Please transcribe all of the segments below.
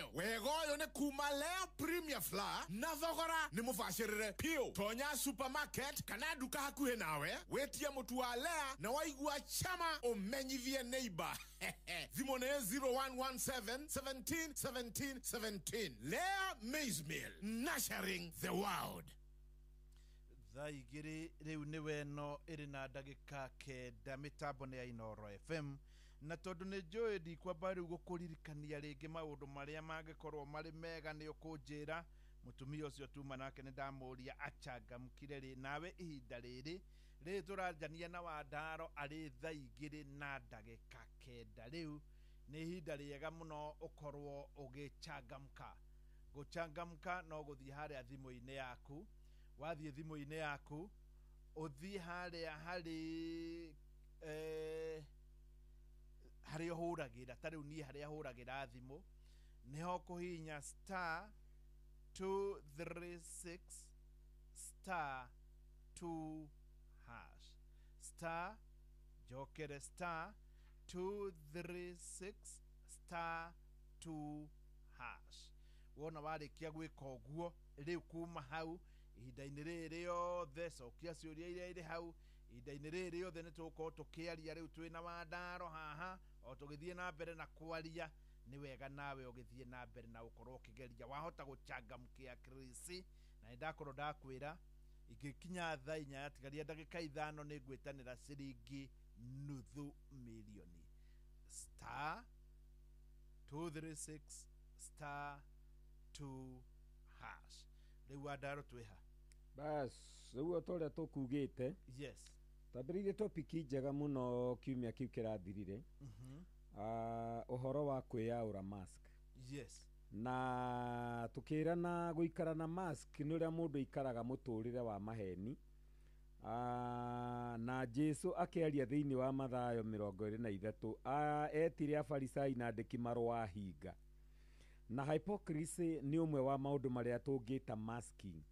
nayo. Wega ũyũ nĩ kuma Lea Premier Flour na thogora nĩ mũbacĩrĩre piũ. Tonya supermarket kana nduka hakuhĩ nawe, wĩtie mũtu wa Lea na waigua chama ũmenyithie neighbor. Thimũ nĩ 0117 17 17 17. Lea Maize Meal, nurturing the world. Thaa 2 rĩu nĩ weno ĩrĩ na ndagĩka 9, mĩtambo nĩ ya Inoro FM. Na tondũ nĩ njũĩ ndikwamba rĩu gũkũririkania rĩngĩ maũndũ marĩa mangĩkorwo marĩ mega, nĩ ũkũnjĩra mũtumia ũcio tuma nake nĩ ndamũria achangamkire rĩ. Nawe ihinda rĩrĩ rĩrĩ tũranjania na Wandaro arĩ thaa 2 na ndagĩka 9, rĩu nĩ ihinda rĩega mũno ũkorwo ũgĩchangamka. Gũchangamka no gũthiĩ harĩa thimũ-inĩ yaku. Wathiĩ thimũ-inĩ yaku, ũthiĩ harĩa harĩ harĩa ũhũragĩra, ta rĩu niĩ harĩa hũragĩra thimũ nĩho kũhihinya *236 *2#, star njokere *236 *2#. Wona warĩkia gwĩka ũguo, rĩu kuma hau ihinda-inĩ rĩrĩ rĩothe cokia ciũria iria irĩ hau. Ihinda-inĩ rĩrĩ rĩothe nĩ tũgũkorwo tũkĩaria rĩu twĩna Wandaro haha, o tũgĩthiĩ na mbere na kwaria. Nĩ wega nawe ũgĩthiĩ na mbere na ũkorwo ũkĩgeria wahota gũchangamkia Chris, na nĩ ndakorwo ndakwĩra ingĩkinya thaa 4 yatigaria ndagĩka 5 nĩ ngwĩtanĩra ciringi nuthu milioni. *236 *2#. Rĩu Wandaro twĩha? Bas, rĩu o ta ũrĩa tũkugĩte, twambĩrĩirie topic njega mũno kiumia kĩu kĩrathirire, ũhoro wa kwĩyaũra mask. Na tũkĩrana gũikara na mask nĩ ũrĩa mũndũ aikaraga mũtũrĩre wa maheni. Na Jesu akĩaria thĩinĩ wa Mathayo 23, etire Afarisai na andĩki marũa hinga. Na hypocrisy nĩ ũmwe wa maũndũ marĩa tũngĩta masking,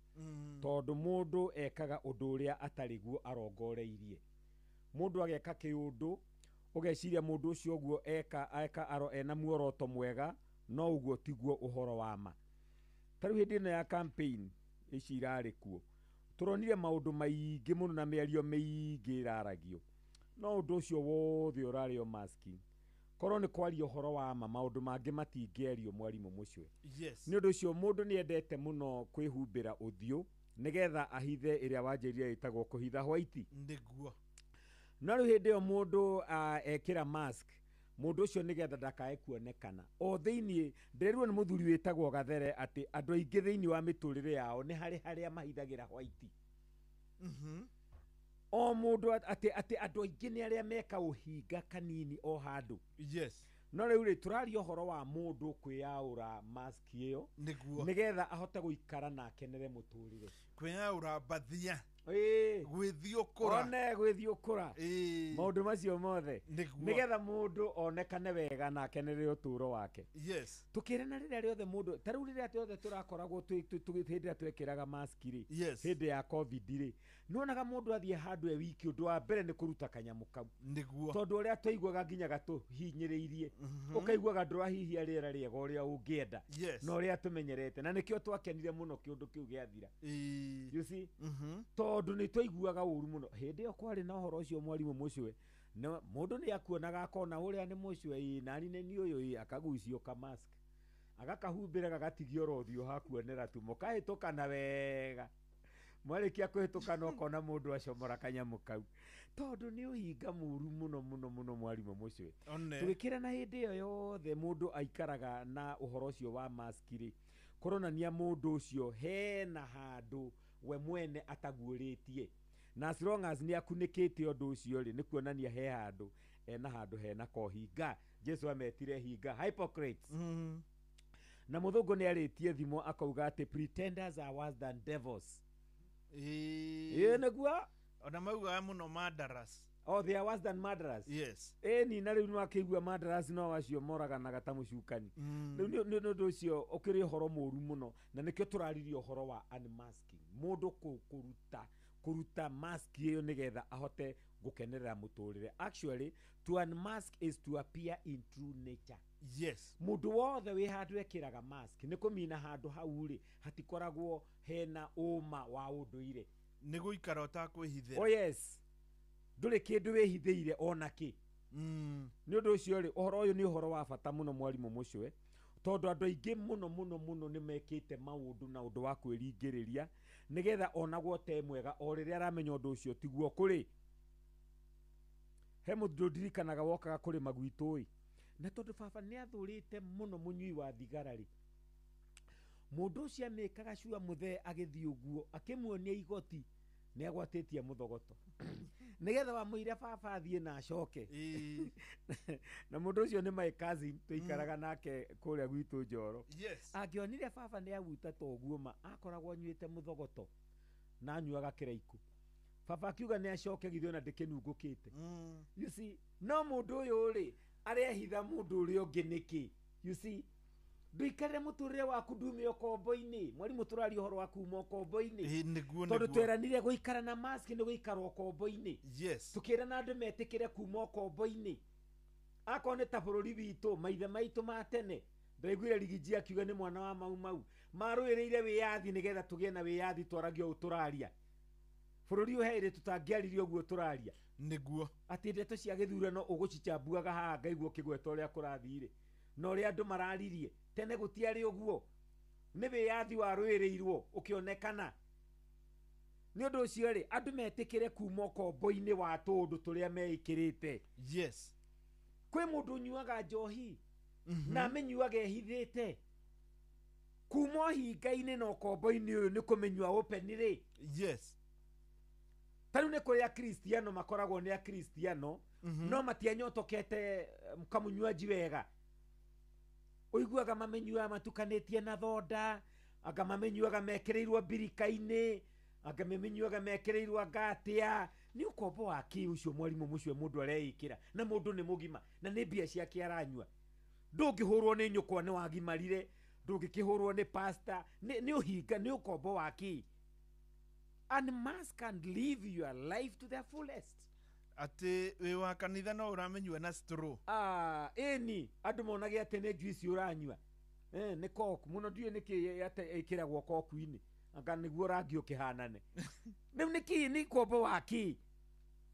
tondũ mũndũ ekaga ũndũ ũrĩa atarĩ guo arongoreirie. Mũndũ ageka kĩũndũ, ũgeciria mũndũ ũcio ũguo eka aro ena muoroto mwega, no ũguo tiguo ũhoro wa ma. Ta rĩu hĩndĩ ĩno ya campaign ici irarĩ kuo, tũronire maũndũ maingĩ mũno na mĩario mĩingĩ ĩraragio, no ũndũ ũcio wothe ũrarĩ o masking. Korwo nĩ kwaria ũhoro wa ma, maũndũ mangĩ matingĩario, mwarimũ mũcwe. Nĩ ũndũ ũcio mũndũ nĩ endete mũno kwĩhumbĩra ũthiũ nĩgetha ahithe ĩrĩa wanjĩrire ĩtagwo kũhitha white. Nĩguo. No rĩu hĩndĩ ĩyo mũndũ ekĩra mask, mũndũ ũcio nĩgetha ndakae kuonekana. O thĩiniĩ ndĩrerirwo nĩ mũthuri wĩtagwo Gathere atĩ andũ aingĩ thĩiniĩ wa mĩtũrĩre yao nĩ harĩ harĩa mahithagĩra white. O mũndũ atĩ andũ aingĩ nĩ arĩa meka ũhinga kanini o handũ. No rĩu rĩ, tũraria ũhoro wa mũndũ kwĩyaũra mask ĩyo nĩgetha ahote gũikara na akenere mũtũrĩre. Kwĩyaũra mbathia. Gwĩthiũkũra. One gwĩthiũkũra. Maũndũ macio mothe. Nĩgetha mũndũ onekane wega na akenere ũtũũro wake. Tũkĩrana rĩrĩa rĩothe mũndũ, ta rĩu rĩrĩa rĩothe tũrakoragwo hĩndĩ ĩrĩa twekĩraga mask rĩ, hĩndĩ ya COVID rĩ, nĩwonaga mũndũ athiĩ handũ e wiki, ũndũ wa mbere nĩ kũruta kanyamũ kau. Tondũ ũrĩa twaiguaga nginya gatũhinyĩrĩirie, ũkaiguaga ndũrahihia rĩera rĩega ũrĩa ũngĩenda, na ũrĩa tũmenyerete, na nĩkĩo twakenire mũno kĩũndũ kĩu gĩathira. You see? Tondũ nĩ twaiguaga ũru mũno. Hĩndĩ ĩyo kwarĩ na ũhoro ũcio mwarimũ mũcwe, mũndũ nĩ akuonaga akona ũrĩa nĩ mũcwe, ĩ, nani nĩ niĩ ũyũ, ĩ, akagucio ka mask, agakahumbĩra gagatigio oro ũthiũ hakuonera tu, mũkahĩtũkana wega. Mwarĩkia kũhĩtũkana ũkona mũndũ acomora kanyamũ kau, tondũ nĩ ũhinga mũru mũno mũno mũno, mwarimũ mũcwe. Tũgĩkĩra na hĩndĩ ĩyo yothe mũndũ aikaraga na ũhoro ũcio wa mask rĩ, kũronania mũndũ ũcio hena handũ we mwene ataguũrĩtie, na as long as nĩ akunĩkĩte ũndũ ũcio rĩ, nĩ kuonania he handũ ena handũ hena kohinga. Jesu ametire hinga, hypocrites. Na mũthũngũ nĩ arĩtie thimo akauga atĩ pretenders are worse than devils. Ĩĩ nĩguo. Ona maugaga mũno murderers. Oh, they are worse than murderers. Ĩni, na rĩu nĩwakĩigua murderers no acio moraganaga ta mũcukani. Rĩu nĩ ũndũ ũcio ũkĩrĩ ũhoro mũru mũno, na nĩkĩo tũraririe ũhoro wa unmasking, mũndũ kũruta mask ĩyo nĩgetha ahote Gũkenerera mũtũrĩre. Actually, to unmask is to appear in true nature. Mũndũ wothe wĩ handũ ekĩraga mask nĩ kũmina handũ hau rĩ hatikoragwo hena ũma wa ũndũire. Nĩ gũikara ũtakwĩhithĩra. Oh yes, ndũrĩ kĩndũ wĩhithĩire ona kĩ. Nĩ ũndũ ũcio rĩ, ũhoro ũyũ nĩ ũhoro wa bata mũno, mwarimũ Mũcwe, tondũ andũ aingĩ mũno mũno mũno nĩ mekĩte maũndũ na ũndũ wa kwĩringĩrĩria nĩgetha onagwo te mwega, o rĩrĩa aramenya ũndũ ũcio tiguo kũrĩ. He mũndũ ndirikanaga wokaga kũrĩma gwitũ ĩ, na tondũ baba nĩ athũrĩte mũno mũnyui wa thigara rĩ, mũndũ ũcio amĩkaga cua mũthee agĩthiĩ ũguo akĩmuonia igoti nĩ agwatĩtie mũthogoto nĩgetha wamũire baba athiĩ na acoke. Na mũndũ ũcio nĩ my cousin, tũikaraga nake kũrĩa gwitũ Njoro. Angĩonire baba nĩ aguta ta ũguo ma akoragwo anyuĩte mũthogoto na anyuaga kĩraikũ, baba akiuga nĩ acoke githĩ ona ndĩkĩnungũkĩte. You see, no mũndũ ũyũ rĩ arehitha mũndũ ũrĩa ũngĩ nĩkĩ? You see, ndũikarĩre mũtũrĩre waku ndume ũkombo-inĩ. Mwarimũ, tũraria ũhoro wa kuma ũkombo-inĩ. Nĩguo. Tondũ tweranire gũikara na mask nĩ gũikara ũkombo-inĩ. Tukĩrana andũ metĩkĩre kuma ũkombo-inĩ. Akorwo nĩ ta bũrũri witũ, maithe maitũ ma tene, ndaiguire Rigiji akiuga nĩ mwana wa Mau Mau, marũĩrĩire wĩyathi nĩgetha tũgĩe na wĩyathi, twaragia ũũ tũraria. Bũrũri ũyũ he hĩndĩ tũtangĩaririe ũguo tũraria. Atĩ ndeto cia gĩthurano ũgũcicambuaga haha ngaigua ũkĩgweta ũrĩa kũrathire na ũrĩa andũ mararirie tene, gũtiarĩ ũguo. Nĩ wĩyathi warũĩrĩirwo ũkĩonekana. Nĩ ũndũ ũcio rĩ, andũ metĩkĩre kuma ũkombo-inĩ wa tũũndũ tũrĩa meĩkĩrĩte. Kwĩ mũndũ ũnyuaga njohi na amĩnyuaga ehithĩte. Kuma ũhinga-inĩ na ũkombo-inĩ ũyũ nĩ kũmĩnyua open rĩ. Ta rĩu nĩ kũrĩ akristiano makoragwo nĩ akristiano, no matianyotokete kamunywaji wega. Ũiguaga mamĩnyuaga matukanĩtie na thonda, anga mamĩnyuaga mekĩrĩirwo mbirika-inĩ, anga mamĩnyuaga mekĩrĩirwo anga atĩa. Nĩ ũkombo wa kĩ ũcio, mwarimũ mũcio, mũndũ areĩkĩra na mũndũ nĩ mũgima na nĩ mbia ciake aranyua? Ndũngĩhũrwo nĩ nyũkwa nĩ wagimarire, ndũngĩkĩhũrwo nĩ pasta, nĩ ũhinga, nĩ ũkombo wa kĩ? Unmask and live your life to the fullest. Atĩ wĩ wa kanitha no ũramĩnyua na straw. Ah, ĩni andũ monage atĩ nĩ juice ũranyua, nĩ coke mũno, ndiũĩ nĩkĩ ate ĩkĩragwo koku-inĩ, anga nĩguo rangi ũkĩhanane. Rĩu nĩkĩ? Nĩ ũkombo wa kĩ?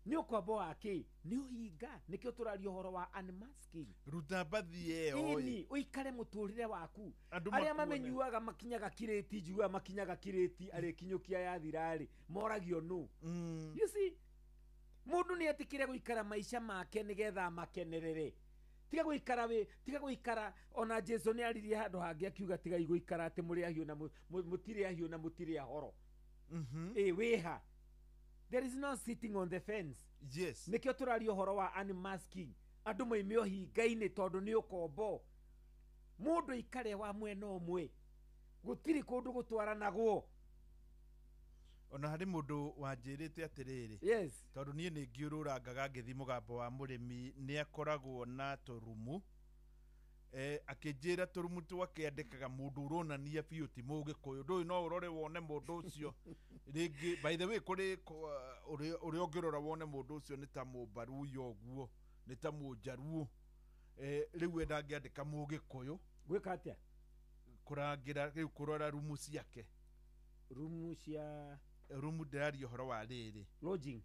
Nĩ ũkombo wa kĩ? Nĩ ũhinga. Nĩkĩo tũraria ũhoro wa unmasking. Ruta mbathi ĩyo ĩ. Ĩni ũikare mũtũrĩre waku. Andũ arĩa makuone. Mamĩnyuaga makinyaga kirĩti, njiguaga makinyaga kirĩti arĩkinyũkia yathirarĩ moragio nũ. You see, mũndũ nĩ etĩkĩre gũikara maica make nĩgetha amakenerere. Tiga gũikara wĩ, tiga gũikara. Ona Jesu nĩ aririe handũ hangĩ akiuga, tigai gũikara atĩ mũrĩ ahiũ na mũtirĩ ahiũ na mũtirĩ ahoro. Ĩ wĩha, there is no sitting on the fence. Nĩkĩo tũraria ũhoro wa unmasking, andũ moime ũhinga-inĩ tondũ nĩ ũkombo. Mũndũ aikare wa mwena ũmwe, gũtirĩ kũndũ gũtwaranagwo. Ona harĩ mũndũ wanjĩrĩte atĩrĩrĩ, tondũ niĩ nĩ ngĩũrũrangaga ngĩthiĩ mũgambo wa mũrĩmi, nĩ akoragwo na tũrumu, akĩnjĩra tũrumu twake andĩkaga mũndũ ũronania biũ ti mũgĩkũyũ. Ndũĩ no ũrore wone mũndũ ũcio rĩngĩ. By the way, kũrĩ ũrĩa ũngĩrora wone mũndũ ũcio nĩ ta mũmbaruya ũguo, nĩ ta mũnjaruo, rĩu we ndangĩandĩka mũgĩkũyũ. Gwĩka atĩa? Kũrangĩra rĩu, kũrora rumu ciake. Rumu cia? Rumu, ndĩraria ũhoro wa rĩrĩ, Lodging.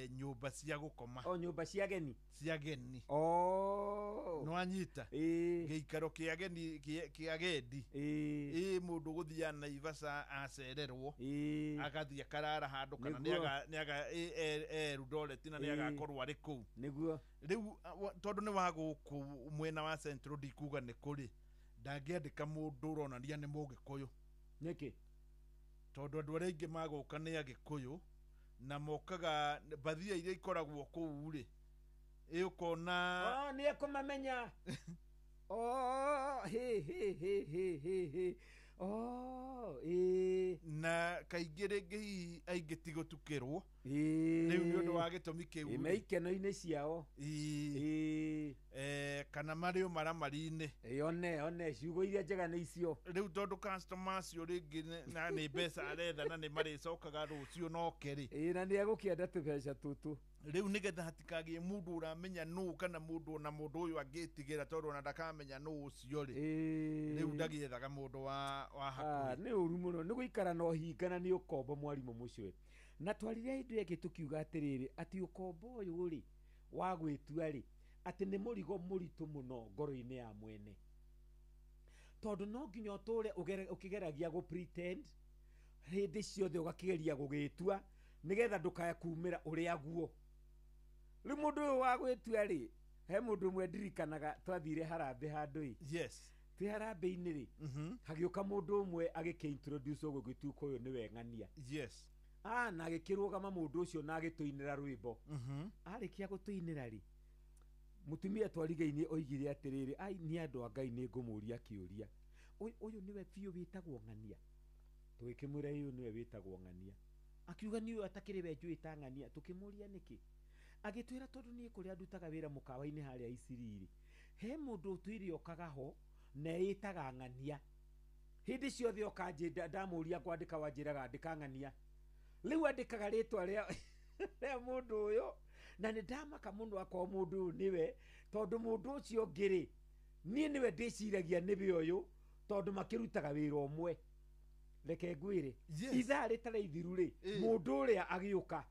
Nyũmba cia gũkoma. O nyũmba cia ageni. Cia ageni. Oh. Nĩwanyita? Ĩĩ. Gĩikaro kĩa ageni, kĩa agendi. Ĩĩ. Ĩ mũndũ gũthiaga Naivasha acererwo, agathiĩ akarara handũ kana nĩaga e Eldoret na nĩagakorwo arĩ kũu. Rĩu tondũ nĩ wa gũkũ mwena wa Central, ndikuga nĩ kũrĩ, ndangĩandĩka mũndũ ũronania nĩ mũgĩkũyũ. Nĩkĩ? Tondũ andũ arĩa aingĩ magũka nĩ agĩkũyũ na mokaga bathia iria ikoragwo kũu rĩ, ĩ ũkona. Oh, nĩ ekũmamenya. Oh, he he he he he he, oh, ĩĩ. Na kaingĩ rĩngĩ hihi aingĩ ti gũtukĩrwo. Rĩu nĩ ũndũ wa gĩtũmi kĩu Ĩ rĩ, me ikeno-inĩ ciao. Ĩ, kana marĩ ũmaramari-inĩ. Ĩ, one one ciugo iria njega nĩ icio. Rĩu tondũ customer acio rĩngĩ na nĩ mbeca aretha na nĩ marĩcokaga rũciũ noke rĩ. Ĩ, na nĩ egũkĩenda tũbeca tũtũ. Rĩu nĩgetha hatikagĩe mũndũ ũramenya nũ kana mũndũ ona mũndũ ũyũ angĩtigĩra tondũ ona ndakamenya nũ ũcio rĩ. Rĩu ndagĩethaga mũndũ wa hakuhĩ. Nĩ ũru mũno nĩ gũikara na ũhinga na nĩ ũkombo mwarimũ mũcwe. Na twarire hĩndĩ ĩngĩ tũkiuga atĩrĩrĩ atĩ ũkombo ũyũ rĩ wa gwĩtua rĩ atĩ nĩ mũrigo mũritũ mũno ngoro-inĩ ya mwene. Tondũ no nginya ũtũre ũkĩgeragia gũ pretend hĩndĩ ciothe ũgakĩgeria gũgĩtua nĩgetha ndũkae kumĩra ũrĩa guo. Rĩu mũndũ ũyũ wa gwĩtua rĩ he mũndũ ũmwe ndirikanaga twathire harambĩ handũ ĩ. Yes. Twĩ harambĩ-inĩ rĩ hagĩũka mũndũ ũmwe agĩkĩ-introduce ũguo gĩtuĩka ũyũ nĩwe ng'ania. Yes. Na agĩkĩrũgama mũndũ ũcio na agĩtũinĩra rwĩmbo. Arĩkia gũtũinĩra rĩ mũtumia twarigainie oigire atĩrĩrĩ ai nĩ andũ a Ngai nĩ ngũmũria kĩũria. Ũyũ nĩwe biũ wĩtagwo ng'ania. Tũgĩkĩmwĩra ũyũ nĩwe wĩtagwo ng'ania. Akiuga nĩ ũyũ atakĩrĩ we njũĩ ta ng'ania. Tũkĩmũria nĩkĩ. Agĩtwĩra tondũ niĩ kũrĩa ndutaga wĩra mũkawa-inĩ harĩa Isiriri he mũndũ ũtũire okaga ho na ĩtaga ng'ania. Hĩndĩ ciothe oka ndamũria kwandĩka wanjĩraga andĩka ng'ania. Rĩu andĩkaga rĩtwa rĩa mũndũ ũyũ na nĩ ndamaka mũno akorwo mũndũ ũyũ nĩwe tondũ mũndũ ũcio ũngĩ rĩ niĩ nĩwe ndĩciragia nĩwe ũyũ tondũ makĩrutaga wĩra ũmwe. Reke ngwĩre ithaa rĩtarĩ ithiru rĩ mũndũ ũrĩa agĩũka.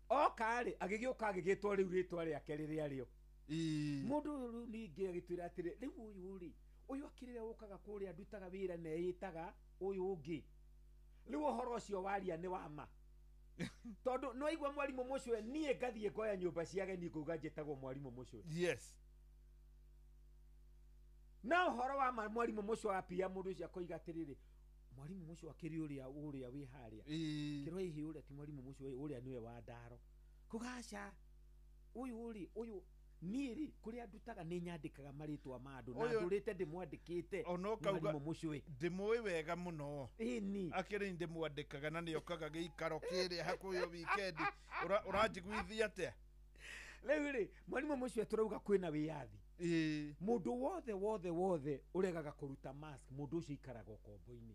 Oka rĩ agĩgĩũka agĩgĩtwo rĩu rĩtwa rĩake rĩrĩa rĩo. Mũndũ ũyũ rĩu ningĩ agĩtwĩra atĩrĩ rĩu ũyũ rĩ ũyũ akĩrĩ we ũkaga kũrĩa ndutaga wĩra na ĩtaga ũyũ ũngĩ. Rĩu ũhoro ũcio waria nĩ wa ma. Tondũ no igua mwarimũ mũcwe niĩ ngathiĩ ngoya nyũmba cia ageni ngauga njĩtagwo mwarimũ mũcwe. Yes. Na ũhoro wa ma mwarimũ mũcwe apia mũndũ ũcio akoiga atĩrĩrĩ mwarimũ mũcwe akĩrĩ ũrĩa ũrĩa wĩ harĩa. Kĩrwo hihi ũrĩa ti mwarimũ mũcwe ũrĩa nĩwe wa ndaro. Kugaca ũyũ rĩ ũyũ niĩ rĩ kũrĩa ndutaga nĩ nyandĩkaga marĩtwa ma andũ na ndũrĩte ndĩmwandĩkĩte mwarimũ mũcwe. Ndĩmũĩ wega mũno. Ĩni. Akĩrĩ ndĩmwandĩkaga na nĩokaga gĩikaro kĩrĩa hakuhĩ weekend. Ũranjiguithia atĩa? Rĩu rĩ mwarimũ mũcwe tũrauga kwĩna wĩyathi. Mũndũ wothe wothe wothe ũregaga kũruta mask mũndũ ũcio ikaraga ũkombo-inĩ.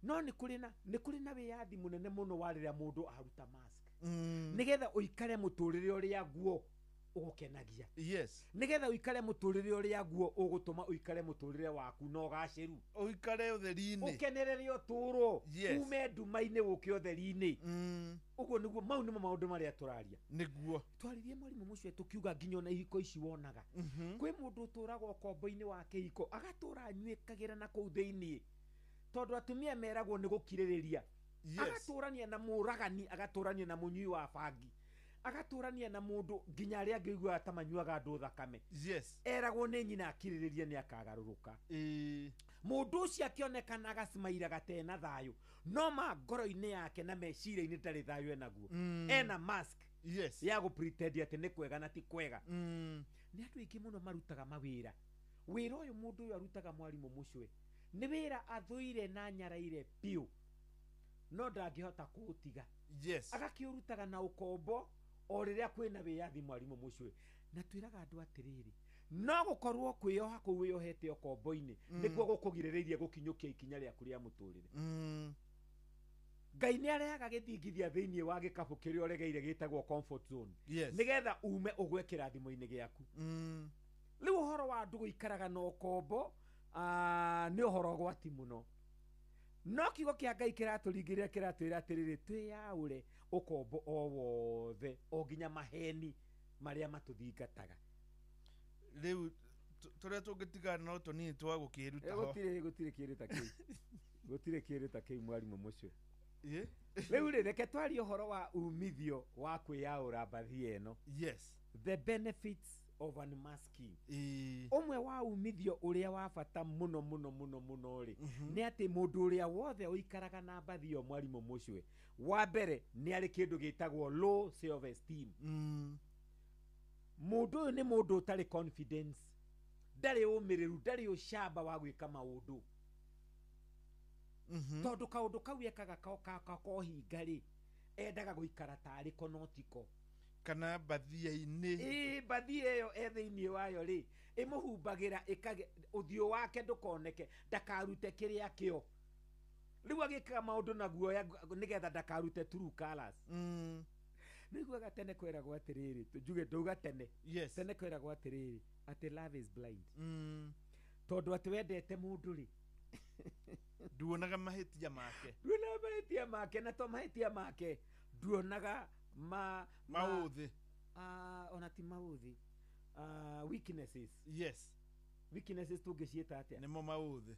No nĩ kũrĩ na wĩyathi mũnene mũno wa rĩrĩa mũndũ aruta mask. Nĩgetha ũikare mũtũrĩre ũrĩa guo ũgũkenagia. Yes. Nĩgetha ũikare mũtũrĩre ũrĩa guo ũgũtũma ũikare mũtũrĩre waku na ũgacĩru. Ũikare ũtheri-inĩ. Ũkenerere ũtũũro. Ume nduma-inĩ ũke ũtheri-inĩ. Ũguo nĩguo mau nĩmo maũndũ marĩa tũraria. Nĩguo. Twaririe mwarimũ mũcio tũkiuga nginya ona ihiko ici wonaga. Kwĩ mũndũ ũtũraga ũkombo-inĩ wa kĩhiko agatũra anyuĩkagĩra na kũu thĩiniĩ. Tondũ atumia meragwo nĩ gũkirĩrĩria. Agatũrania na mũragani, agatũrania na mũnyui wa bangi. Agatũrania na mũndũ nginya arĩa angĩ ũiguaga ta manyuaga andũ thakame. Yes. Eragwo nĩ nyina akirĩrĩrie nĩ akagarũrũka. Mũndũ ũcio akĩonekana agacimaira gatena thayũ no ma ngoro-inĩ yake na meciria-inĩ ndarĩ thayũ enaguo. Ena mask. Yes. Ya gũ pretend atĩ nĩ kwega na ti kwega. Nĩ andũ aingĩ mũno marutaga mawĩra. Wĩra ũyũ mũndũ ũyũ arutaga mwarimũ mũcwe nĩ wĩra athũire na nyaraire biũ no ndangĩhota kũũtiga. Yes. Agakĩũrutaga na ũkombo o rĩrĩa kwĩna wĩyathi mwarimũ mũcwe. Na twĩraga andũ atĩrĩrĩ no gũkorwo kwĩyoha kũu wĩyohete ũkombo-inĩ nĩkuo gũkũgirĩrĩirie gũkinyũkia ikinya rĩaku rĩa mũtũrĩre. Ngai nĩ arehaga gĩthingithia thĩiniĩ wa gĩkabũ kĩrĩa ũregeire gĩtagwo comfort zone. Yes. Nĩgetha ume ũgwe kĩrathimo-inĩ gĩaku. Rĩu ũhoro wa andũ gũikaraga na ũkombo nĩ ũhoro ũgwati mũno. No kiugo kĩa Ngai kĩratũringĩrĩria kĩratwĩra atĩrĩrĩ twĩyaũre ũkombo o wothe o nginya maheni marĩa matũthingataga. Rĩu tũrĩa tũngĩtigana no tũnini twa gũkĩruta ho. Gũtirĩ kĩndũ ta kĩu. Gũtirĩ kĩndũ ta kĩu mwarimũ mũcio. Rĩu rĩ reke twarie ũhoro wa umithio wa kwĩyaũra mbathi ĩno. Yes. The benefits of unmasking. Ũmwe wa umithio ũrĩa wa bata mũno mũno mũno mũno rĩ nĩ atĩ mũndũ ũrĩa wothe ũikaraga na mbathi ĩyo mwarimũ mũcwe wa mbere nĩ arĩ kĩndũ gĩtagwo low self esteem. Mũndũ ũyũ nĩ mũndũ ũtarĩ confidence, ndarĩ ũmĩrĩru, ndarĩ ũcamba wa gwĩka maũndũ. Tondũ kaũndũ kau ekaga kohinga rĩ endaga gũikara tarĩ ko no tiko. Kana mbathia-inĩ. Mbathia ĩyo e thĩiniĩ wayo rĩ ĩmũhumbagĩra ũthiũ wake ndũkoneke ndakarute kĩrĩa kĩo. Rĩu agĩkaga maũndũ na guoya nĩgetha ndakarute true colors. Nĩiguaga tene kweragwo atĩrĩrĩ, njuge ndauga tene. Yes. Tene kweragwo atĩrĩrĩ, atĩ love is blind. Tondũ atĩ wendete mũndũ rĩ, nduonaga mahĩtia make. Nduonaga mahĩtia make, na to mahĩtia make, nduonaga maũthĩ. Ona ti maũthĩ, weaknesses. Yes. Weaknesses tũngĩciĩta atĩa? Nĩmo maũthĩ.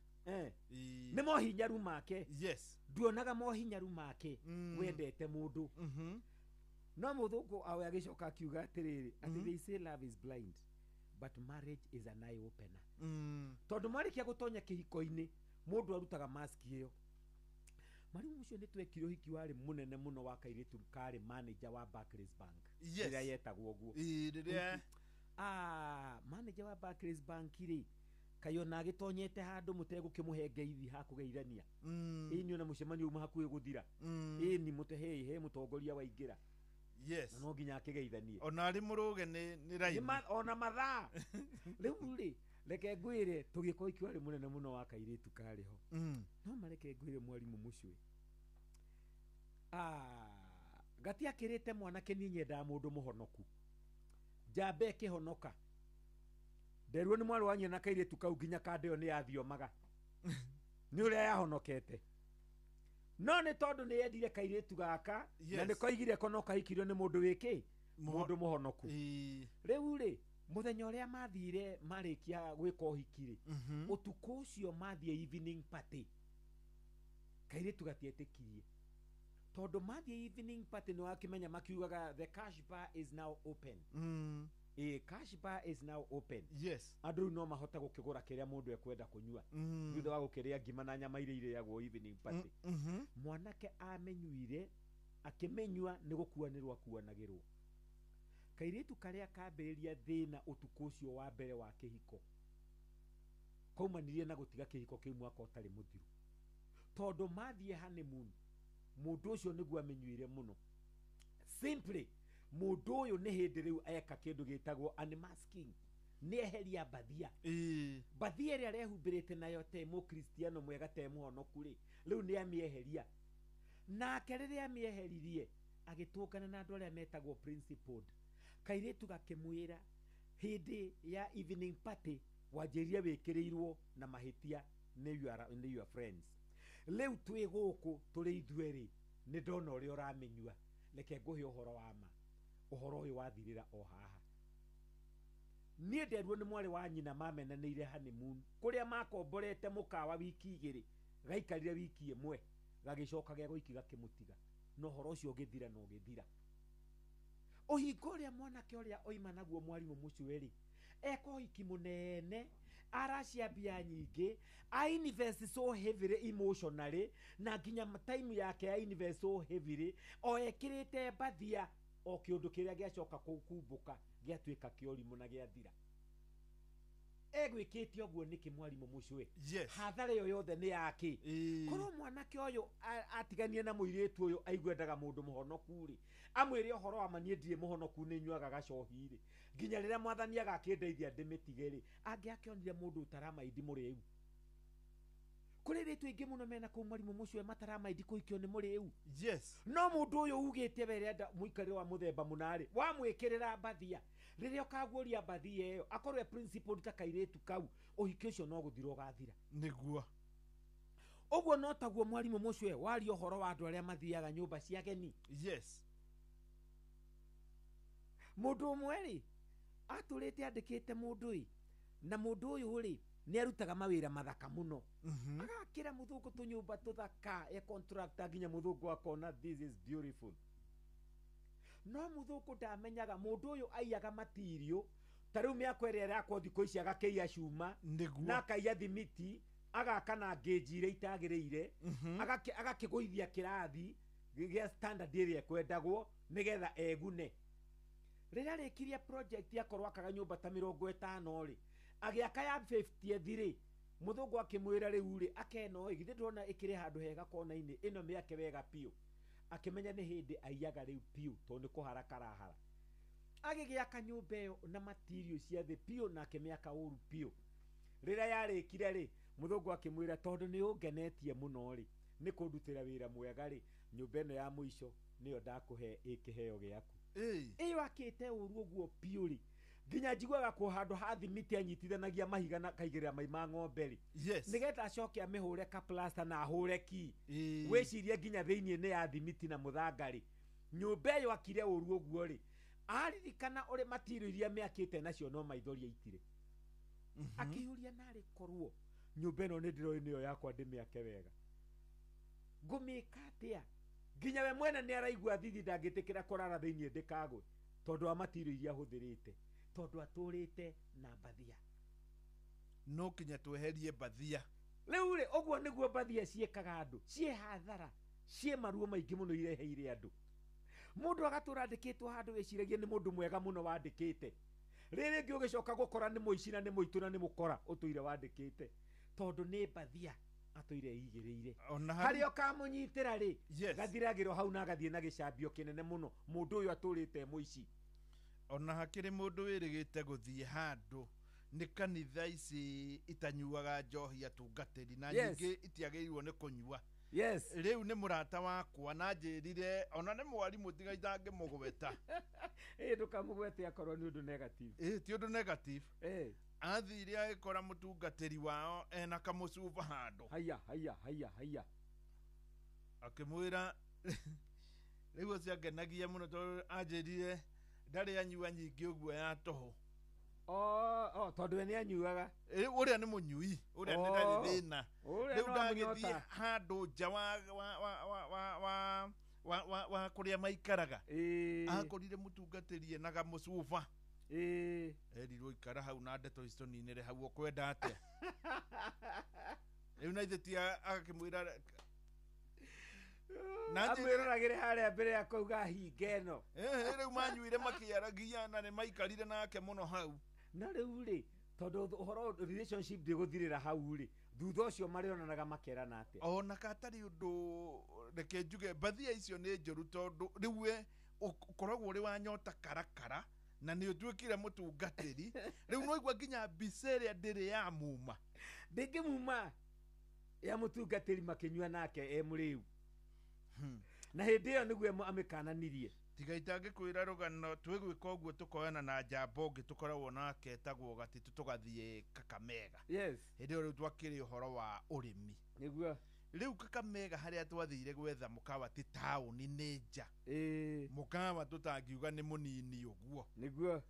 Nĩ mohinyaru make. Yes. Nduonaga mohinyaru make. Wendete mũndũ. No mũthũngũ awe agĩcoka akiuga atĩrĩrĩ, atĩ they say love is blind but marriage is an eye opener. Tondũ mwarĩkia gũtonya kĩhiko-inĩ, mũndũ arutaga mask ĩyo. Mwarimu ũcio nĩ twekire ũhiki warĩ mũnene mũno wa kairĩtu karĩ manager wa Barclays Bank. Yes. Rĩrĩa yetagwo ũguo. Rĩrĩa Manager wa Barclays Bank rĩ, kaĩ ona agĩtonyete handũ mũtegũkĩmũhe ngeithi ha kũgeithania. Ĩni ona mũcemanio uma hakuhĩ gũthira. Ĩni mũte he mũtongoria waingĩra. Yes. Na no nginya akĩgeithanie. Ona arĩ mũrũge nĩ raini. Ona mathaa. Rĩu rĩ, reke ngwĩre tũgĩka ũhiki warĩ mũnene mũno wa kairĩtu karĩ ho. No mareke ngwĩre mwarimũ mũcwe. Gatiakĩrĩte mwanake niĩ nyendaga mũndũ mũhonoku. Njamba ĩkĩhonoka. Nderirwo nĩ mwarĩ wa nyina na kairĩtu kau nginya kanda ĩyo nĩ yathiomaga. Nĩ ũrĩa yahonokete. No nĩ tondũ nĩ yendire kairĩtu gaka, na nĩ koigire ko no kahikirio nĩ mũndũ wĩkĩ? Mũndũ mũhonoku. Rĩu rĩ, mũthenya ũrĩa mathire marĩkia gwĩka ũhiki rĩ, ũtukũ ũcio mathiĩ evening party, kairĩtu gatietĩkirie. Tondũ mathiĩ evening party nĩ wakĩmenya makiugaga the cash bar is now open. Cash bar is now open. Yes. Andũ rĩu no mahote gũkĩgũra kĩrĩa mũndũ ekwenda kũnyua. Thutha wa gũkĩrĩa ngima na nyama iria irĩagwo evening party. Mwanake amenyuire, akĩmenyua nĩ gũkuanĩrwo akuanagĩrwo. Kairĩtu karĩa kambĩrĩria thĩna ũtukũ ũcio wa mbere wa kĩhiko, kaumanirie na gũtiga kĩhiko kĩu mwaka ũtarĩ mũthiru. Tondũ mathiĩ honeymoon, mũndũ ũcio nĩguo amenyuire mũno. Simply, mũndũ ũyũ nĩ hĩndĩ rĩu eka kĩndũ gĩtagwo unmasking. Nĩ eheria mbathia. Mbathia ĩrĩa arehumbĩrĩte nayo te mũkristiano mwega te mũhonoku rĩ, rĩu nĩ amĩeheria. Nake rĩrĩa amĩeheririe, agĩtũngana na andũ arĩa metagwo principled. Kairĩtu gakĩmwĩra hĩndĩ ya evening party wanjĩrire wĩkĩrĩirwo na mahĩtia nĩ your friends. Rĩu twĩ gũkũ tũrĩ ithuerĩ, nĩ ndona ũrĩa ũramenyua, reke ngũhe ũhoro wa ma. Ũhoro ũyũ wathirĩra o haha. Niĩ nderirwo nĩ mwarĩ wa nyina mamenanĩire honeymoon, kũrĩa makomborete mũkawa wiki igĩrĩ, gaikarire wiki ĩmwe, gagĩcoka gĩa gũiki gakĩmũtiga. Na ũhoro ũcio ũgĩthira na ũgĩthira. Ũhingo ũrĩa mwanake ũrĩa oima naguo mwarimũ mũcwe-rĩ, eka ũhiki mũnene, aracia mbia nyingĩ, a invest so heavily emotionally, na nginya time yake ya invest so heavily, o ekĩrĩte mbathia, o kĩũndũ kĩrĩa gĩacoka kũkumbũka, gĩatuĩka kĩorimũ na gĩathira. Egwĩkĩte ũguo nĩkĩ mwarimũ mũcwe? Yes. Hathara ĩyo yothe nĩ yake. Korwo mwanake ũyũ atiganie na mũirĩtu ũyũ aiguendaga mũndũ mũhonoku rĩ, amwĩre ũhoro wa ma niĩ ndirĩ mũhonoku nĩ nyuaga gacohi rĩ, nginya rĩrĩa mwathani agakĩndeithia ndĩmĩtige rĩ, angĩakĩonire mũndũ ũtaramaindi mũrĩu. Kũrĩ airĩtu aingĩ mũno mena kũu mwarimũ mũcwe mataramaindi kũhikio nĩ mũrĩu. Yes. No mũndũ ũyũ ugĩte we arenda mũikarĩre wa mũthemba mũna rĩ, wamwĩkĩrĩra mbathia, rĩrĩa ũkaguũria mbathia ĩyo, akorwo e principled ta kairĩtu kau, ũhiki ũcio no gũthira ũgathira. Nĩguo. Ũguo no taguo mwarimũ mũcwe waria ũhoro wa andũ arĩa mathiaga nyũmba cia ageni. Yes. Mũndũ ũmwe rĩ, atũrĩte andĩkĩte mũndũ ĩ, na mũndũ ũyũ rĩ, nĩ arutaga mawĩra mathaka mũno. Agakĩra mũthũngũ tũnyũmba tũthaka, e contractor nginya mũthũngũ akona this is beautiful. No mũthũngũ ndamenyaga mũndũ ũyũ aiyaga material, ta rĩu mĩako ĩrĩa ĩrakwo thikũ ici agakĩiya cuma, na akaiya thimiti, agaka na ngĩnji iria itagĩrĩire, agakĩgũithia kĩrathi gĩa standard ĩrĩa ĩkwendagwo nĩgetha egune. Rĩrĩa arĩkirie project akorwo akaga nyũmba ta 50 rĩ, agĩaka ya 50 rĩ, mũthũngũ akĩmwĩra rĩu rĩ, akeno ĩ, githĩ ndũrona ĩkĩrĩ handũ hega kona-inĩ, ĩno mĩake wega biũ. Akĩmenya nĩ hĩndĩ aiyaga rĩu biũ, tondũ nĩ kũhara karahara. Agĩgĩaka nyũmba ĩyo na material cia thĩ biũ na akĩmĩaka ũru biũ. Rĩrĩa yarĩkire rĩ, mũthũngũ akĩmwĩra tondũ nĩ ũngenetie mũno rĩ, nĩ kũndutĩra wĩra mwega rĩ, nyũmba ĩno ya mũico nĩyo ndakũhe ĩ kĩheo gĩaku. Ĩyo akĩte ũru ũguo biũ rĩ, nginya njiguaga kũ handũ ha thimiti anyitithanagia mahiga na kaigĩrĩra mai ma ng'ombe rĩ, nĩgetha acoke amĩhũre kaplasta na ahũre ki. Wĩcirie nginya thĩiniĩ nĩ ya thimiti na mũthanga rĩ, nyũmba ĩyo akire ũru ũguo rĩ, aririkana ũrĩ matirio iria mĩakĩte nacio no maithori aitire. Akĩyũria narĩ korwo nyũmba ĩno nĩ ndĩroĩ nĩyo yakwa ndĩmĩake wega, ngũmĩka atĩa? Nginya we mwene nĩ araigua thithi ndangĩtĩkĩra kũrara thĩiniĩ ndĩkagwe tondũ wa matirio iria ahũthĩrĩte, tondũ atũrĩte na mbathia. No kinya tweherie mbathia. Rĩu rĩ, ũguo nĩguo mbathia ciĩkaga andũ, ciĩ hathara, ciĩ maruo maingĩ mũno ireheire andũ. Mũndũ agatũra andĩkĩtwo handũ wĩciragie nĩ mũndũ mwega mũno wandĩkĩte, rĩrĩ rĩngĩ ũgĩcoka gũkora nĩ mũici na nĩ mũitũ na nĩ mũkora ũtũire wandĩkĩte, tondũ nĩ mbathia atũire eigĩrĩire. Harĩa ũkamũnyitĩra rĩ, gathiragĩrwo hau na agathiĩ na gĩcambio kĩnene mũno, mũndũ ũyũ atũrĩte mũici. Ona hakĩrĩ mũndũ wĩrĩgĩte gũthiĩ handũ nĩ kanitha ici itanyuaga njohi atungatĩri na nyingĩ itiagĩrĩirwo nĩ kũnyua. Rĩu nĩ mũrata wakwa na njĩrire ona nĩ mwarimũ tiga itangĩmũgweta. Ndũkamũgwete akorwo nĩ ũndũ negative. Ti ũndũ negative. Athire agĩkora mũtungatĩri wao ena kamũcuba handũ. Haya haya haya haya. Akĩmwĩra rĩu ũcio angenagia mũno tondũ anjĩrire ndarĩ anyua nyingĩ ũguo ya tũhũ. Tondũ we nĩ anyuaga. Ũrĩa nĩ mũnyui, ũrĩa nĩ ndarĩ thĩna. Rĩu ndagĩthiĩ handũ nja wa kũrĩa maikaraga. Akorire mũtungatĩri ena kamũcuba. Erirwo ikara hau na ndeto ici tũninĩre hau ũkwenda atĩa. Rĩu na ithe ti agakĩmwĩra amwĩroragĩre harĩa mbere ya kũuga hinge ĩno. Rĩu manyuire makĩaragia na nĩ maikarire nake mũno hau. Na rĩu rĩ, tondũ ũhoro relationship ndĩgũthirĩra hau rĩ, thutha ũcio marĩonanaga makerana atĩa? Ona katarĩ ũndũ, reke njuge mbathia icio nĩ njũru tondũ rĩu we ũkoragwo ũrĩ wa nyota karakara na nĩ ũtuĩkire mũtungatĩri. Rĩu no igua nginya mbica ĩrĩa ndĩrĩ ya muma. Ndĩngĩmuma ya mũtungatĩri makĩnyua nake e mũrĩu. Na hĩndĩ ĩyo nĩguo amĩkananirie. Tiga itangĩkwĩra rũgano twĩgwĩka ũguo tũkoyana na njamba ũngĩ tũkoragwo nake etagwo Gatitũ tũgathiĩ Kakamega. Hĩndĩ ĩyo rĩu twakĩrĩ ũhoro wa ũrĩmi. Nĩguo. Rĩu Kakamega harĩa twathire gwetha mũkawa ti taũni nĩ nja. Mũkawa tũtangiuga nĩ mũnini ũguo. Nĩguo.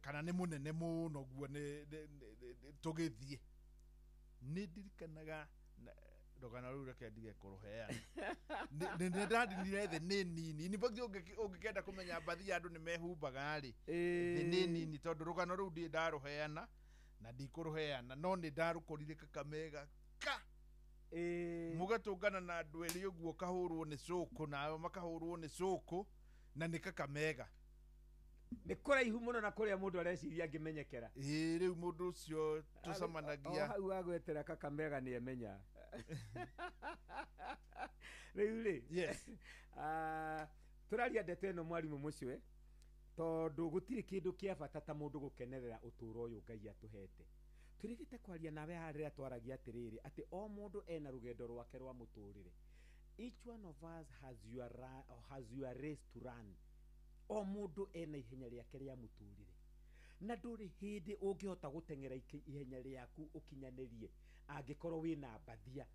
Kana nĩ mũnene mũno ũguo nĩ tũgĩthiĩ. Nĩ ndirikanaga rũgano rũu reke ndige kũrũheana. Nĩ ndandinire thĩ nĩ nini. In fact ũngĩkenda kũmenya mbathi ya andũ nĩ mehumbaga rĩ, thĩ nĩ nini tondũ rũgano rũu ndirĩ ndarũheana na ndikũrũheana, no nĩ ndarũkorire Kakamega ka. Mũgatũngana na andũ erĩ ũguo kahũrwo nĩ cũkũ nao makahũrwo nĩ cũkũ na nĩ Kakamega. Nĩ kũraihu mũno na kũrĩa mũndũ areciria angĩmenyekera. Rĩu mũndũ ũcio tũcemanagia. O hau wagwetera Kakamega nĩ emenya. Rĩu rĩ, tũraria ndeto ĩno mwarimũ mũcwe, tondũ gũtirĩ kĩndũ kĩa bata ta mũndũ gũkenerera ũtũũro ũyũ Ngai atũhete. Tũrĩgĩte kwaria nawe haha rĩrĩa twaragia atĩrĩrĩ, atĩ o mũndũ ena rũgendo rwake rwa mũtũrĩre. Each one of us has your race to run. O mũndũ ena ihenya rĩake rĩa mũtũrĩre. Na ndũrĩ hĩndĩ ũngĩhota gũteng'era ihenya rĩaku ũkinyanĩrie angĩkorwo wĩna mbathia.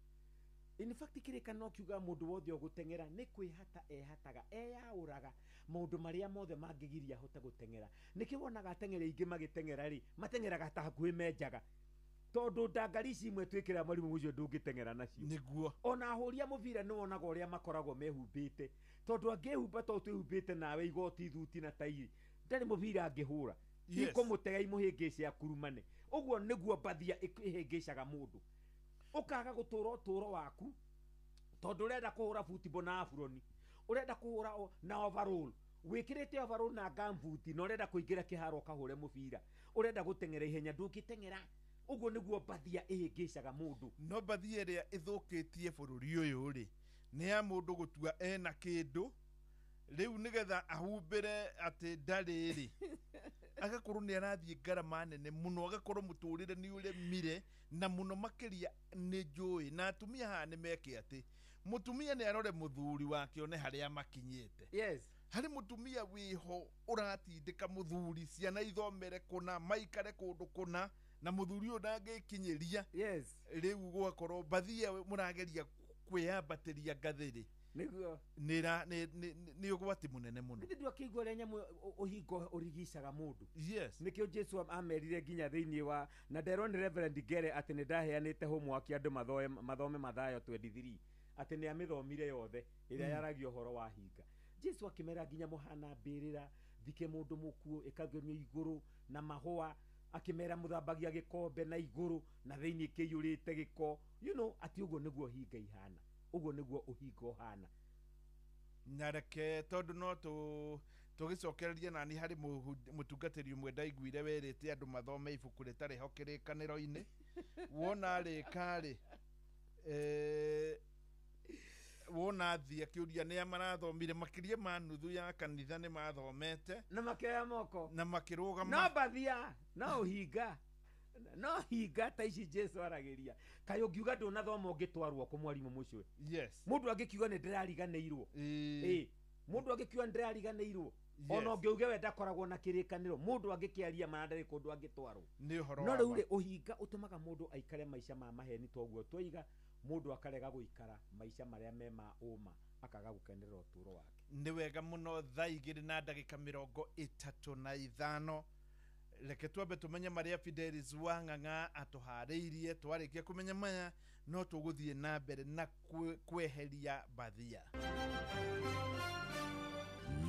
In fact kĩrĩkanĩro no kiuga mũndũ wothe ũgũteng'era nĩ kwĩhata ehataga, eyaũraga maũndũ marĩa mothe mangĩgiria ahote gũteng'era. Nĩkĩo wonaga ateng'eri aingĩ magĩteng'era rĩ, mateng'eraga ta hakuhĩ menjaga. Tondũ ndangari ici imwe twĩkĩraga mwarimũ ũcio ndũngĩteng'era nacio. Nĩguo. Ona ahũri a mũbira nĩ wonaga ũrĩa makoragwo mehumbĩte. Tondũ angĩhumba to twĩhumbĩte nawe igoti, thuti na tai, ndarĩ mũbira angĩhũra. Ikũmũtega imũhĩngĩce akurumane. Ũguo nĩguo mbathia ĩhĩngĩcaga mũndũ. Ũkaga gũtũra ũtũũro waku tondũ ũrenda kũhũra football na aburoni, ũrenda kũhũra na overall, wĩkĩrĩte overall na gumboot na ũrenda kũingĩra kĩharo ũkahũre mũbira, ũrenda gũteng'era ihenya ndũngĩteng'era. Ũguo nĩguo mbathia ĩhĩngĩcaga mũndũ. No mbathia ĩrĩa ĩthũkĩtie bũrũri ũyũ rĩ, nĩ ya mũndũ gũtua ena kĩndũ rĩu nĩgetha ahumbĩre atĩ ndarĩ rĩ, agakorwo nĩ arathiĩ ngarama nene mũno, agakorwo mũtũrĩre nĩ ũremire na mũno makĩria nĩ njũĩ. Na atumia haha nĩ meke atĩ mũtumia nĩ arore mũthuri wake one harĩa makinyĩte. Harĩ mũtumia wĩho ũratindĩka mũthuri ciana ithomere kũna maikare kũndũ kũna na mũthuri ũyũ ndangĩkinyĩria. Yes. Rĩu gũgakorwo mbathia mũrageria kwĩyambatĩria ngathĩ-rĩ, nĩguo nĩ ũgwati mũnene mũno. Githĩ ndwakĩigua ũrĩa nyamũ ũhingo ũrigicaga mũndũ? Yes. Nĩkĩo Jesu amerire nginya thĩinĩ wa na nderwo nĩ Reverend Ngere atĩ nĩ ndaheanĩte homework andũ mathome Mathayo 23 atĩ nĩ amĩthomire yothe ĩrĩa yaragia ũhoro wa hinga. Jesu akĩmera nginya mũhana mbĩrĩra thike mũndũ mũkuũ ĩkagemio igũrũ na mahũa, akĩmera mũthambagia gĩkombe na igũrũ na thĩinĩ kĩiyũrĩte gĩko, you know, atĩ ũguo nĩguo hinga ihana, ũguo nĩguo ũhinga ũhana. Na reke tondũ no tũgĩcokererie nani harĩ mũtungatĩri ũmwe ndaiguire werĩte andũ mathome ibuku rĩtarĩ ho kĩrĩkanĩro-inĩ. Wona rĩka-rĩ, wona thiĩ akĩũria nĩa marathomire, makĩria ma nuthu ya kanitha nĩ mathomete na makĩoya moko na makĩrũgama. No mbathia, no ũhinga, no hinga ta ici Jesu aragĩria. Kaĩ ũngiuga ndũnathoma ũngĩtwarwo kũ mwarimũ mũcwe? Yes. Mũndũ angĩkiuga nĩ ndĩrariganĩirwo. Mũndũ angĩkiuga nĩ ndĩrariganĩirwo. Ona ũngĩuga we ndakoragwo na kĩrĩkanĩro, mũndũ angĩkĩaria mana ndarĩ kũndũ angĩtwarwo. Nĩ ũhoro No wa rĩu ma. rĩ, ũhinga ũtũmaga mũndũ aikare maica ma maheni toguo twaiga, mũndũ akarega gũikara maica marĩa me ma ũma, akaga gũkenerera ũtũũro wake. Nĩ wega mũno. Thaa igĩrĩ na ndagĩka mĩrongo ĩtatũ na ithano. Reke twambe tũmenye marĩa Fidelis Wang'ang'a atũharĩirie. Twarĩkia kũmenya maya, no tũgũthiĩ na mbere na kweheria mbathia.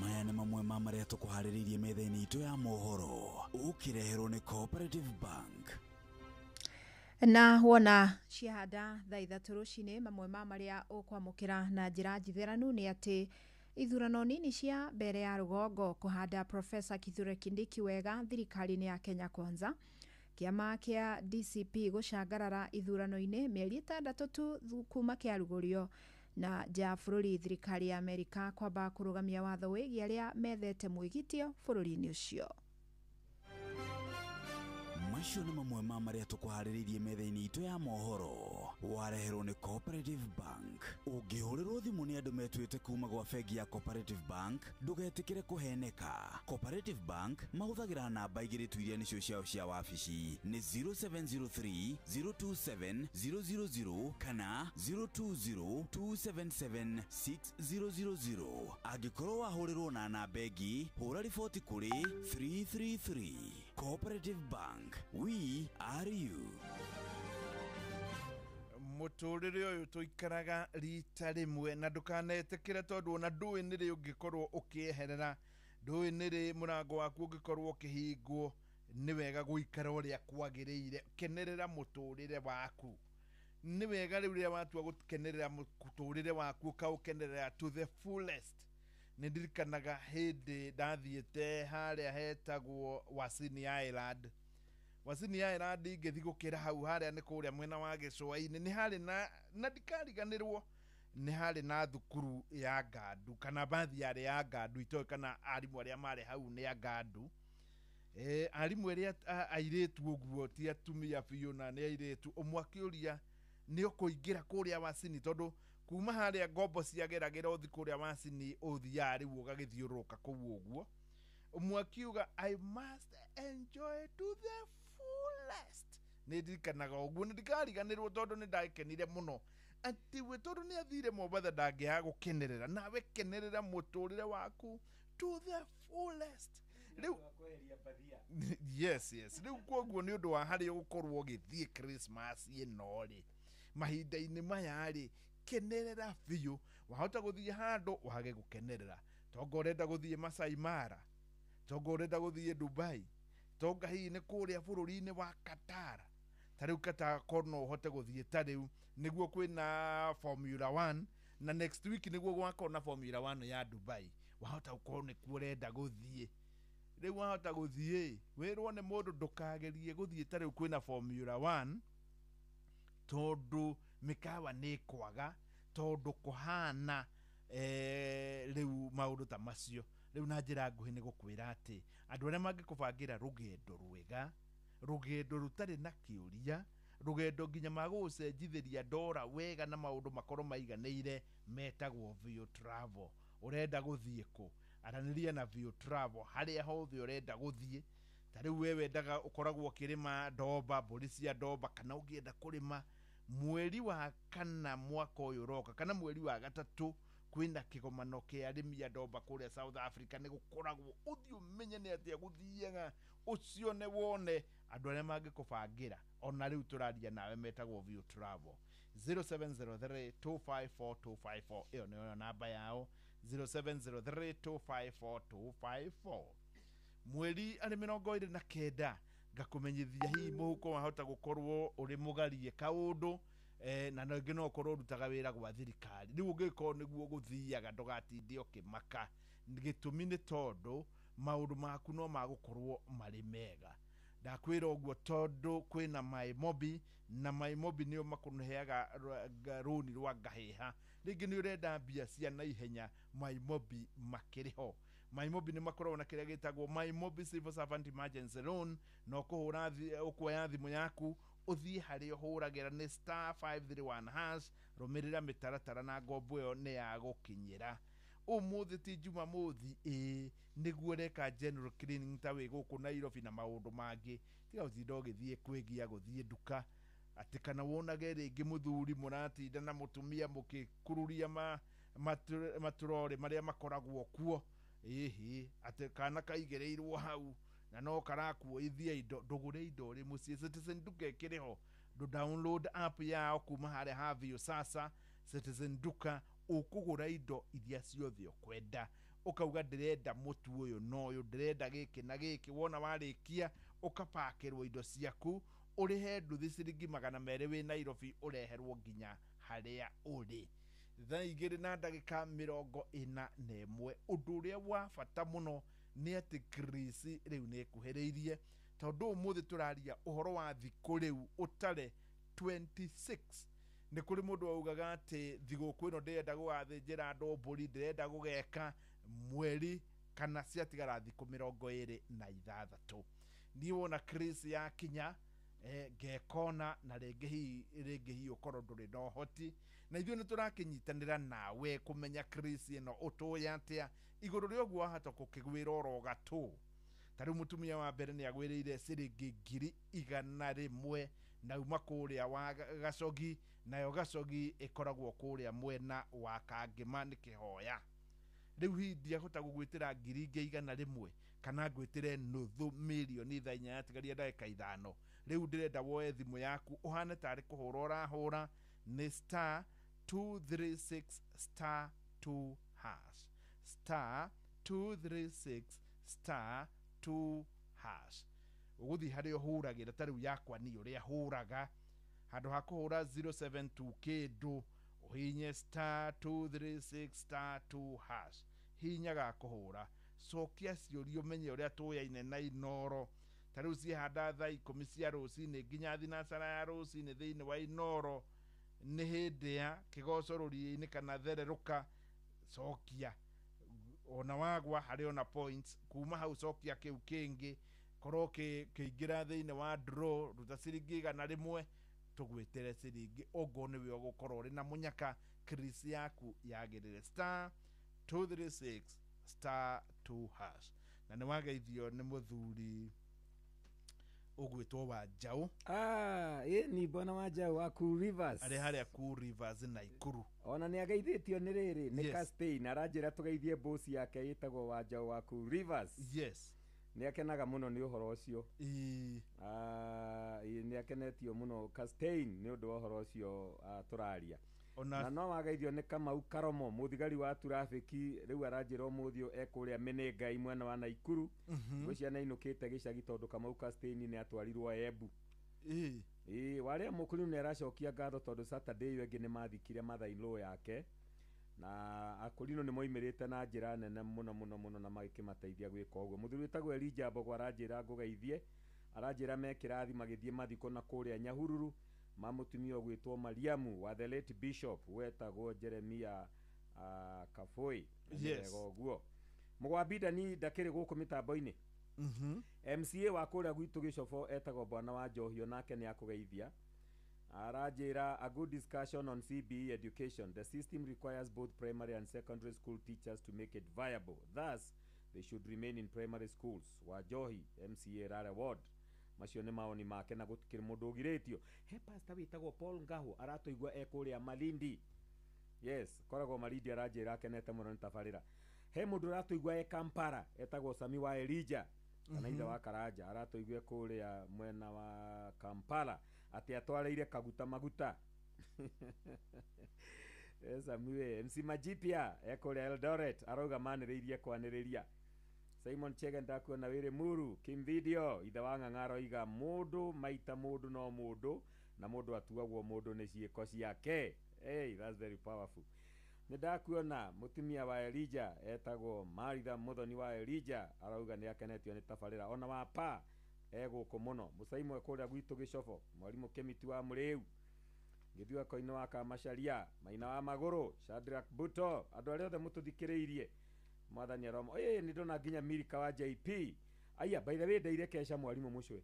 Maya nĩ mamwe ma marĩa tũkũharĩrĩirie metha-inĩ itũ ya mohoro, ũkĩreherwo nĩ Cooperative Bank. Na wona ciahanda thaa 3 rũcinĩ, mamwe ma marĩa ũkwamũkĩra na njĩra njitheranu nĩ atĩ ithurano nini cia mbere ya rũgongo kũhanda Professor Kithure Kindiki wega thirikari-inĩ ya Kenya Kwanza. Kĩama kĩa DCP gũcangarara ithurano-inĩ mĩeri 6 tu kuma kĩarugũrio. Na nja ya bũrũri, thirikari ya Amerika kwamba kũrũgamia watho wĩgiĩ arĩa methete mwĩgitio bũrũri-inĩ ũcio. Macio nĩ mamwe ma marĩa tũkũharĩrĩirie metha-inĩ itũ ya mohoro, wareherwo nĩ Cooperative Bank. Ũngĩhũrĩrwo thimũ nĩ andũ metuĩte kuma gwa bengi ya Cooperative Bank, ndũgetĩkĩre kũheneka. Cooperative Bank mahũthagĩra namba igĩrĩ tu iria nĩcio ciao cia wabici, nĩ 0703 027 000 kana 020 277 6000. Angĩkorwo wahũrĩrwo na namba ĩngĩ, hũra riboti kũrĩ 333. Cooperative Bank, we are you. Mũtũrĩre ũyũ tũikaraga rita rĩmwe, na ndũkanetĩkĩre tondũ ona ndũĩ nĩrĩ ũngĩkorwo ũkĩeherera, ndũĩ nĩrĩ mũrango waku ũngĩkorwo ũkĩhingwo. Nĩ wega gũikara ũrĩa kwagĩrĩire, kenerera mũtũrĩre waku. Nĩ wega rĩu rĩrĩa watua gũkenerera mũtũrĩre waku, ũkaũkenerera to the fullest. Nĩ ndirikanaga hĩndĩ ndathiĩte harĩa hetagwo Wasini Island. Wasini Island ingĩthiĩ gũkĩra hau harĩa nĩ kũrĩa mwena wa gĩcũa-inĩ, nĩ harĩ na ndikariganĩrwo, nĩ harĩ na thukuru ya ngandu kana bathi yarĩ ya ngandu, itoĩ kana arimũ arĩa marĩ hau nĩ a ngandu. Arimũ erĩ airĩtu ũguo, ti atumia biũ na nĩ airĩtu. Ũmwe akĩũria nĩ ũkũingĩra kũrĩa Wasini, tondũ kuma harĩa ngombo ciageragĩra ũthi kũrĩa Wasini ũthiaga rĩu ũgagĩthiũrũrũka kũu ũguo. Ũmwe akiuga I must enjoy to the fullest. Nĩ ndirikanaga ũguo, nĩ ndikariganĩrwo tondũ nĩ ndakenire mũno atĩ we tondũ nĩ athire Mombatha ndangĩaga gũkenerera. Nawe kenerera mũtũrĩre waku to the fullest. Rĩu yes, yes. Rĩu koguo nĩ ũndũ wa harĩa ũgũkorwo ũgĩthiĩ Christmas ĩno rĩ, mahinda-inĩ maya rĩ, kenerera biũ. Wahota gũthiĩ handũ wage gũkenerera, tonga ũrenda gũthiĩ Masai Mara, tonga ũrenda gũthiĩ Dubai, tonga hihi nĩ kũrĩa bũrũri-inĩ wa Qatar. Ta rĩu Qatar korwo no ũhote gũthiĩ, ta rĩu nĩguo kwĩna Formula 1, na next week nĩguo gwakorwo na Formula 1 ya Dubai. Wahota gũkorwo nĩkuo ũrenda gũthiĩ. Rĩu wahota gũthiĩ wĩrwo nĩ mũndũ ndũkagerie gũthiĩ ta rĩu kwĩna Formula 1, tondũ mĩkawa nĩ ĩkwaga, tondũ kũhana rĩu maũndũ ta macio. Rĩu na njĩra nguhĩ nĩ gũkwĩra atĩ andũ arĩa mangĩkũbangĩra rũgendo rwega, rũgendo rũtarĩ na kĩũria, rũgendo nginya magũgũcenjithĩria ndora wega na maũndũ makorwo maiganĩire, metagwo Vio Travel. Ũrenda gũthiĩ kũ? Aranĩria na View Travel harĩa hothe ũrenda gũthiĩ. Ta rĩu we wendaga ũkoragwo ũkĩrĩma ndomba, mbũri cia ndomba, kana ũngĩenda kũrĩma mweri wa kana mwaka ũyũ ũroka, kana mweri wa gatatũ, kwĩna kĩgomano kĩa arĩmi a ndomba kũrĩa South Africa. Nĩ gũkoragwo ũthiĩ ũmenye nĩ atĩa gũthiaga, ũcione wone andũ arĩa mangĩkũbangĩra. Ona rĩu tũraria nawe metagwo View Travel. 0703 254 254, ĩyo nĩyo namba yao, 0703 254 254. Mweri arĩ 29 ngakũmenyithia hihi mũhuko wahota gũkorwo ũrĩ mũgarie kaũndũ, na ningĩ no ũkorwo ũrutaga wĩra gwa thirikari. Rĩu ũngĩkorwo nĩguo gũthiaga, ndũgatinde ũkĩmaka. Gĩtũmi nĩ tondũ maũndũ maku no magũkorwo marĩ mega. Ndakwĩra ũguo tondũ kwĩna Maimobi, na Maimobi nĩo makũheaga rũni rwa ngahĩha. Rĩngĩ nĩ ũrenda mbia cia naihenya, Maimobi makĩrĩ ho. Maimobi nĩ makoragwo na kĩrĩa gĩtagwo Maimobi Civil Servant Emergency Loan, na ũkũhũra ũkuoya thimũ yaku, ũthiĩ harĩa ũhũragĩra nĩ star 531 hash, rũmĩrĩra mĩtaratara na ngombo ĩyo nĩ ya gũkinyĩra. Ũmũthĩ ti Jumamothi, ĩĩ nĩguo ũreka general cleaning ta wĩ gũkũ Nairobi na maũndũ mangĩ, tiga gũtinda ũgĩthiĩ kwĩgia gũthiĩ nduka, atĩ kana wonage rĩngĩ mũthuri mũratinda na mũtumia mũkĩkururia maturore marĩa makoragwo kuo, ĩhĩ atĩ kana kaigĩrĩirwo hau na no karakuoithia indo. Ndũgũre indo ũrĩ mũciĩ. Citizen Duka ĩkĩrĩ ho. Ndũ download app yao kuma harĩa ha View Sasa Citizen Duka, ũkũgũra indo iria ciothe ũkwenda. Ũkauga ndĩrenda mũtu ũyũ na ũyũ, ndĩrenda gĩkĩ na gĩkĩ. Wona warĩkia, ũkapakĩrwo indo ciaku, ũrĩhe nduthi ciringi 200 wĩ Nairobi, ũreherwo nginya harĩa ũrĩ. Thaa 2:41. Ũndũ ũrĩa wa bata mũno nĩ atĩ krisi rĩu nĩ ĩkuhĩrĩirie, tondũ ũmũthĩ tũraria ũhoro wa thikũ rĩu ũtare 26. Nĩ kũrĩ mũndũ waugaga atĩ thigũkũ ĩno ndĩrenda gũgathĩnjĩra andũ mbũri, ndĩrenda gũgeka mweri kana ciatigara thikũ 26. Niĩ wona krisi yakinya, ngekona na rĩngĩ hihi ũkorwo ndũrĩ na ũhoti, na ithuĩ nĩ tũrakĩnyitanĩra nawe kũmenya krisi ĩno ũtũĩ atĩa. Igũrũ rĩa ũguo wahota gũkĩgwĩra oro gatũ. Ta rĩu mũtumia wa mbere nĩ agwĩrĩire ciringi 100,000 na uma kũrĩa wa Gacogi, nayo Gacogi ĩkoragwo kũrĩa mwena wa Kangĩma nĩ kĩhoya. Rĩu hihi ndiahota gũgwĩtĩra ngiri ingĩ 100 kana ngwĩtĩre nuthu mirioni. Thaa 4 yatigaria ndagĩka 5. Rĩu ndĩrenda woe thimũ yaku ũhane tarĩ kũhũra ũrahũra, nĩ star 236 star 2 hash, star 236 star 2 hash. Ũgũthiĩ harĩa ũhũragĩra, ta rĩu yakwa niĩ ũrĩa hũraga, handũ ha kũhũra 072 kĩndũ, ũhinye star 236 star 2 hash. Hinya ga kũhũra, cokia ciũria ũmenye ũrĩa tũyaine na Inoro. Ta rĩu ciĩhanda thaa 10 cia rũcinĩ nginya thinacara ya rũcinĩ thĩinĩ wa Inoro, nĩ hĩndĩ ya kĩgoco rũriĩ-inĩ kana thererũka. Cokia, ona wagwa harĩ ona points kuma hau. Cokia kĩu kĩngĩ, korwo kĩingĩra thĩinĩ wa draw, ruta ciringi 100 tũgwĩtĩre ciringi ũngũ nĩwe ũgũkorwo ũrĩ na mũnyaka krisi yaku yagĩrĩre. Star 236 star 2 hash. Na nĩ wageithio nĩ mũthuri ũgwĩtwo wa Njaũ. Ah, ĩ ni bwana wa Njaũ wa Cool Rivers. Arĩ harĩa Cool Rivers, Naikuru. Ona nĩ ageithĩtio nĩ rĩrĩ nĩ Castain, aranjĩra tũgeithie boss yake ĩtagwo wa Njaũ wa Cool Rivers. Nĩ akenaga mũno nĩ ũhoro ũcio. Ah, ĩ, nĩ akenetio mũno Castain nĩ ũndũ wa ũhoro ũcio, tũraria. Ona na no wageithio nĩ Kamau Karomo, mũthigari wa trafiki. Rĩu aranjĩra ũmũthĩ ũyũ ekũrĩa Menengai mwena wa Naikuru. Ngwĩciria nĩainũkĩte gĩcagi tondũ Kamau Castain nĩ atwarirwo Embu. Ĩĩ, warĩa mũkũrũ nĩ aracokia ngatho tondũ Saturday ĩyo ĩngĩ nĩ mathikire mother-in-law yake, na akũrinũ nĩ moimĩrĩte na njĩra nene mũno mũno mũno na magĩkĩmateithia gwĩka ũguo. Mũthuri wĩtagwo Elijah Mbogo aranjĩra ngũgeithie, aranjĩra me kĩrathi magĩthiĩ mathiko na kũrĩa Nyahururu ma mũtumia ũgwĩtwo Mariamu wa the late bishop wetagwo Jeremia Kaboi. Na nĩ wega ũguo. Mũgwambinda ni ndakĩrĩ gũkũ mĩtambo-inĩ. MCA wa kũrĩa gwitũ gĩcobo etagwo bwana wa Njohio, nake nĩ akũgeithia. Aranjĩra a good discussion on CBE education. The system requires both primary and secondary school teachers to make it viable. Thus They should remain in primary schools. Wajohi MCA Rare Ward. Macio nĩ maoni make na gũtikĩrĩ mũndũ ũgirĩtio. He pastor wĩtagwo Paul Ngahu aratũigua e kũrĩa Malindi. Yes, koragwo Malindi, aranjĩra akenete mũno nĩ tabarĩra. He mũndũ ũratũigua e Kampala etagwo Sami wa Elija kana ithe wa Karanja, aratũigua e kũrĩa mwena wa Kampala atĩ atwarĩire kaguta maguta. Sami we. MC Majipia e kũrĩa Eldoret arauga manĩrĩirie kwanĩrĩria. Simon Chege ndakuona wĩrĩ Muru Kim Video ithe wa Ng'ang'a aroiga mũndũ maita mũndũ no mũndũ na mũndũ atuagwo mũndũ nĩ ciĩko ciake. Hey, that's very powerful. Nĩ ndakuona mũtumia wa Elijah etagwo Maritha Muthoni wa Elijah arauga nĩ akenetio nĩ tabarĩra. Ona wa pa egũkũ mũno. Mũcaimwe kũrĩa gwitũ Gĩcobo, mwarimũ Kĩmiti wa Mũrĩu, Gĩthuako-inĩ wa Kamacharia, Maina wa Magũrũ, Shadrack Buto, andũ arĩa othe mũtũthikĩrĩirie, mwathani aromo. Ĩ nĩ ndona nginya Milika wa JP. Aya, by the way, ndaire kesha mwarimũ mũcwe.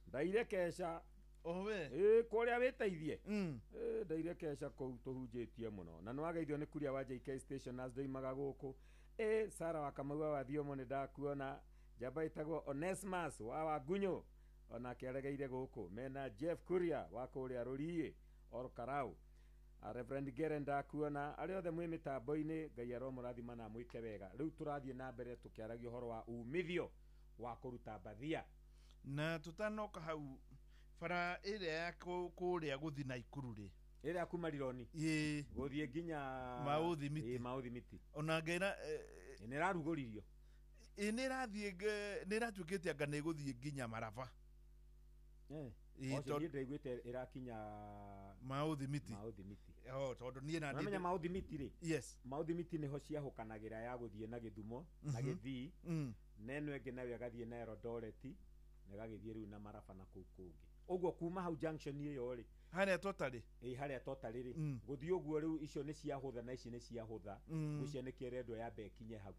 Ndaire kesha. Owe. Ĩ kũrĩa wĩteithie. Ĩ ndaire kesha kũu tũhunjĩtie mũno. Na nĩwageithio nĩ kuria wa JK Station na ndoimaga gũkũ. Ĩ Sara wa Kamau wa Thiomo nĩ ndakuona. Njamba ĩtagwo Onesmus wa Wangunyũ onake aregeire gũkũ. Mena Jeff Kuria wa kũrĩa Rũriĩ or Karau. Reverend Gere ndakuona. Arĩa othe mwĩ mĩtambo-inĩ, Ngai aromũrathima na amwĩke wega. Rĩu tũrathiĩ na mbere tũkĩaragia ũhoro wa umithio wa kũruta mbathia. Na tũtanoka hau bara ĩrĩa ya kũrĩa gũthiĩ Naikuru rĩ, ĩrĩa kuma Rironi ĩ gũthiĩ nginya Maũthi Miti. Ĩ, Maũthi Miti. Ona ngaira Nĩ ĩrarugũririo. Ĩ nĩ ĩrathiĩ, nĩ ĩratuĩkĩte anga nĩ ĩgũthiĩ nginya Maraba. Ĩ, Ũcio niĩ ndaiguĩte ĩrakinya Maũthi Miti. Maũthi Miti. Oh, tondũ niĩ na Ũramenya Maũthi Miti rĩ? Yes. Maũthi Miti nĩho ciahũkanagĩra ya gũthiĩ na Gĩthumo na Gĩthii, na ĩno ĩngĩ nayo ĩgathiĩ na Eldoret na ĩgagĩthiĩ rĩu na Maraba na kũu kũngĩ. Ũguo kuma hau junction ĩyo rĩ, harĩa totarĩ, ĩ harĩa totarĩ rĩ, gũthiĩ ũguo rĩu icio nĩ ciahũtha na ici nĩ ciahũtha. Gũcia nĩkĩo ĩrendwo yambe ĩkinye hau.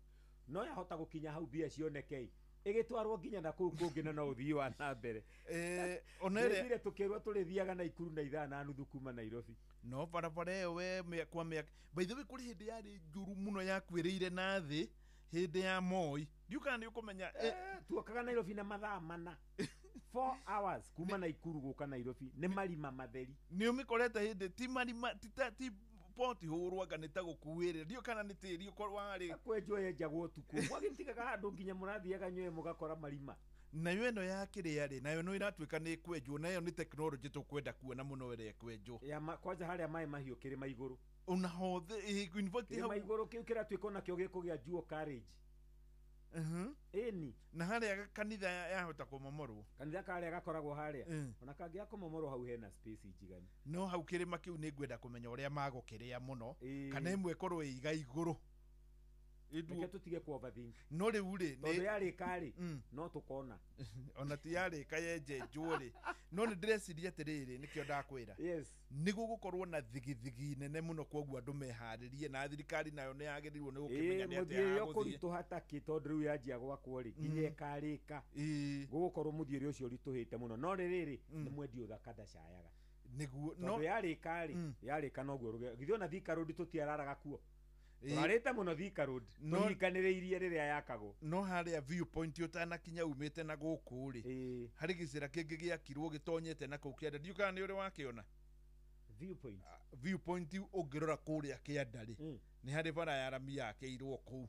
No yahota gũkinya hau mbia cioneke ĩgĩtwarwo nginya na kũu kũngĩ na no ũthii wa na mbere. Ona ĩrĩa Nĩthire tũkĩrwo tũrĩthiaga Naikuru na ithaa na nuthu kuma Nairobi. No barabara ĩyo we kwa mĩaka, by the way, kũrĩ hĩndĩ yarĩ njũru mũno yakuĩrĩire na thĩ hĩndĩ ya Moi. Ndiũ kana nĩ ũkũmenya. Tuokaga Nairobi na mathaa mana, 4 hours kuma Naikuru gũka Nairobi, nĩ marima matheri. Nĩ ũmĩkorete hĩndĩ ti marima ti poti hũrwo anga nĩ ta gũkuĩrĩra, ndiũ kana nĩ tĩri ũkorwo warĩ kwenjwo yenjagwo ũtukũ, mwagĩtigaga handũ nginya mũrathiaga nyũĩ mũgakora marima. Nayo ĩno ya kĩrĩa rĩ, nayo no ĩratuĩka nĩ ĩkwenjwo, nayo nĩ tekinoronjĩ tũkwenda kuona mũno ĩrĩa ĩkwenjwo. Ya kwanja harĩa maĩ mahiũ kĩrĩma igũrũ. Ona hothe, in fact, kĩrĩma igũrũ kĩu kĩratuĩka onakĩo gĩkũgĩa juo carriage. Ĩni. Na harĩa kanitha yahota kũmomorwo. Kanitha karĩa gakoragwo harĩa. Ona kangĩaga kũmomorwo hau hena space njiganu. No hau kĩrĩma kĩu nĩ ngwenda kũmenya ũrĩa magũkĩrĩa mũno. Kana ĩmwe ĩkorwo ĩiga igũrũ. Reke tũtige ku overthink. No rĩu rĩ, tondũ yarĩka rĩ, no tũkona. Ona ti yarĩka yenjenjwo rĩ. No nĩ ndĩreciria atĩrĩrĩ, nĩkĩo ndakwĩra. Yes. Nĩ gũgũkorwo na thigithigi nene mũno, koguo andũ meharĩrie na thirikari nayo nĩ yagĩrĩirwo nĩ gũkĩmenya nĩ atĩa Mũthiĩre yagũthiĩ. ũkũritũha takĩ, tondũ rĩu yanjia gwakwo rĩ, nginya ĩkarĩka. Gũgũkorwo mũthiĩre ũcio ũritũhĩte mũno. No rĩrĩ, nĩ mwendi ũthaka ndacayaga. Nĩguo, no yarĩka rĩ, yarĩka noguo rũgendo. Githĩ ona Thika Road tũtiararaga kuo? Tũrarĩte mũno Thika Road, tũhikanĩrĩirie rĩrĩa yakagwo. No harĩa viewpoint ũtanakinya umĩte na gũkũ rĩ, harĩ gĩcĩra kĩngĩ gĩakirwo gĩtonyete na kũu kĩanda. Ndiũĩ kana nĩ ũrĩ wakĩona. Viewpoint. Viewpoint ũngĩrora kũrĩa kĩanda rĩ, nĩ harĩ bara ya rami yakĩirwo kũu.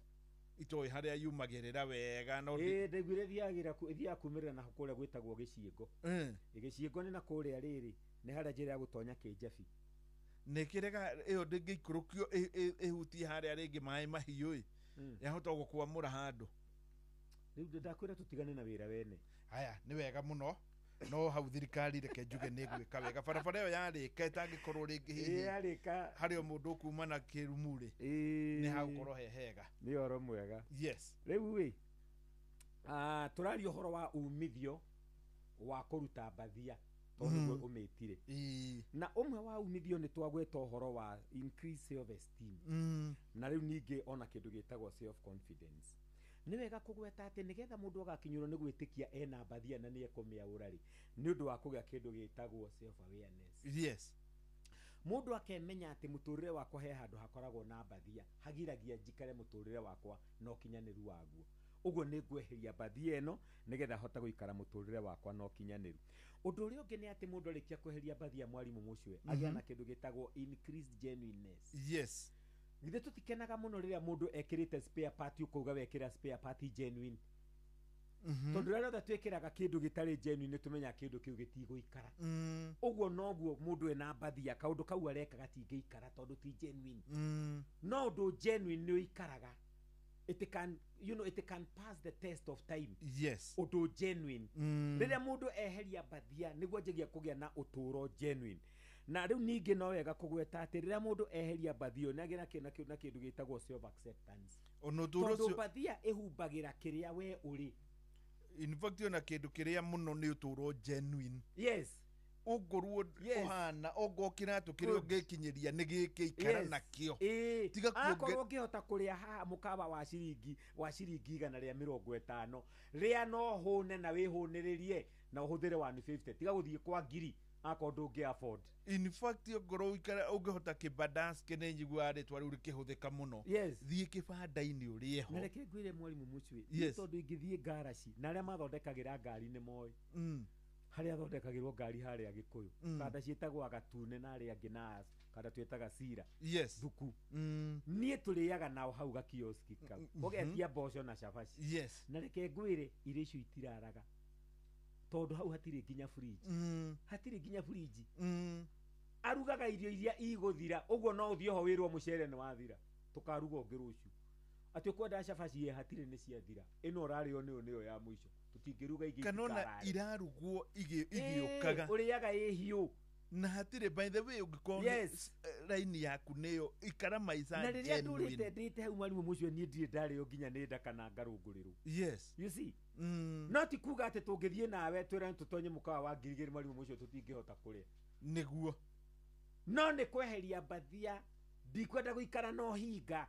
Itoĩ harĩa yumagĩrĩra wega, no ndaiguire ĩthiaga kumĩrĩra na kũrĩa gwĩtagwo Gĩciĩngo. Gĩciĩngo nĩ na kũrĩa rĩrĩ, nĩ harĩa njĩra ya gũtonya Kĩnjabi. Nĩ kĩrega ĩyo ndĩngĩikũrũkio ĩhutie harĩa rĩngĩ maĩ mahiũ ĩ. Yahota gũkwamũra handũ. Rĩu ndakwĩra tũtigane na wĩra wene. Haya, nĩ wega mũno. No hau thirikari reke njuge nĩ gwĩka wega. Barabara ĩyo yarĩka ĩtangĩkorwo rĩngĩ hihi yarĩka harĩ o mũndũ ũkuma na kĩrumu rĩ, nĩ hagũkorwo he hega. Nĩ ũhoro mwega. Yes. Rĩu ĩ, tũraria ũhoro wa umithio wa kũruta mbathia, tondũ nĩguo ũmĩtire. Na ũmwe wa umithio nĩ twagweta ũhoro wa increase self esteem. Na rĩu ningĩ ona kĩndũ gĩtagwo self confidence. Nĩ wega kũgweta atĩ nĩgetha mũndũ agakinyĩrwo nĩ gwĩtĩkia ena mbathia na nĩ ekũmĩaũra rĩ, nĩ ũndũ wa kũgĩa kĩndũ gĩtagwo self awareness. Yes. Mũndũ akemenya atĩ mũtũrĩre wakwa he handũ hakoragwo na mbathia hagiragia njikare mũtũrĩre wakwa na ũkinyanĩru waguo. Ũguo nĩ ngweheria mbathia ĩno nĩgetha hote gũikara mũtũrĩre wakwa na ũkinyanĩru. Ũndũ ũrĩa ũngĩ nĩ atĩ mũndũ arĩkia kweheria mbathia, mwarimũ mũcwe, agĩa na kĩndũ gĩtagwo increased genuineness. Githĩ tũtikenaga mũno rĩrĩa mũndũ ekĩrĩte spare part, ũkauga wekĩra spare part genuine? Tondũ rĩrĩa rĩothe twĩkĩraga kĩndũ gĩtarĩ genuine, nĩ tũmenyaga kĩndũ kĩu gĩtigũikara. Ũguo noguo mũndũ ena mbathia, kaũndũ kau areka gatingĩikara tondũ ti genuine. No ũndũ genuine nĩ ũikaraga. It can you know it can pass the test of time. Ũndũ genuine, rĩrĩa mũndũ eheria mbathia, nĩguo anjagia kũgĩa na ũtũũro genuine. Na rĩu ningĩ no wega kũgweta atĩ rĩrĩa mũndũ eheria mbathia ĩyo, nĩ agĩa na kĩndũ gĩtagwo self acceptance. Ona ũtũũro tondũ ũcio mbathia ĩhumbagĩra kĩrĩa we ũrĩ. In fact, ona kĩndũ kĩrĩa mũno nĩ ũtũũro genuine. Ũngorwo ũhana ongorwo kĩratũ kĩrĩa ũngĩkinyĩria nĩ gĩkĩ, ikara nakĩo. Tiga Akorwo ũngĩhota kũrĩa haha mũkawa wa ciringi 150, rĩa no hũne na wĩhũnĩrĩrie na ũhũthĩre 150. Tiga gũthiĩ kwa ngiri akorwo ndũngĩ afford. In fact, ongorwo ũikara ũngĩhota kĩbandaski, nĩ njiguaga rĩtwa rĩu rĩkĩhũthĩka mũno, thiĩ kĩbanda-inĩ ũrĩe Na ho. Reke ngwĩre, mwarimũ mũcwĩ, tondũ ingĩthiĩ ngaraci na arĩa mathondekagĩra ngari nĩ moĩ harĩa thondekagĩrwo ngari harĩa Gĩkũyũ, kanda ciĩtagwo Agatune na arĩa angĩ na kanda twĩtaga Cira Thuku. Niĩ tũrĩaga nao hau gakioski kau, ũgetia mboco na cabaci. Na reke ngwĩre, irio icio itiraraga tondũ hau hatirĩ nginya fridge. Hatirĩ nginya fridge. Arugaga irio iria igũthira. Ũguo no ũthiĩ ho wĩrwo mũcere nĩ wathira, tũkaruga ũngĩ rũciũ. Atĩ ũkwenda cabaci, ĩ hatirĩ, nĩ ciathira, ĩno ũrarĩo nĩyo nĩyo ya mũico, tũtingĩruga ingĩ Kana ona itikarare. Irarugwo igĩũkaga. Ĩĩ, ũrĩaga ĩ hiũ. Na hatirĩ, by the way, ũngĩkorwo nĩ raini yaku nĩyo ikara maica Na rĩrĩa genuine. ndũrĩte ndĩte hau, mwarimũ mũcio, niĩ ndirĩ ndarĩo nginya nĩ nda kana ngarũngũrĩrwo. You see? No ti kuga atĩ tũngĩthiĩ nawe twĩrane tũtonye mũkawa wa 2000, mwarimũ mũcio, tũtingĩhota kũrĩa. No nĩ kweheria mbathia. Ndikwenda gũikara na ũhinga,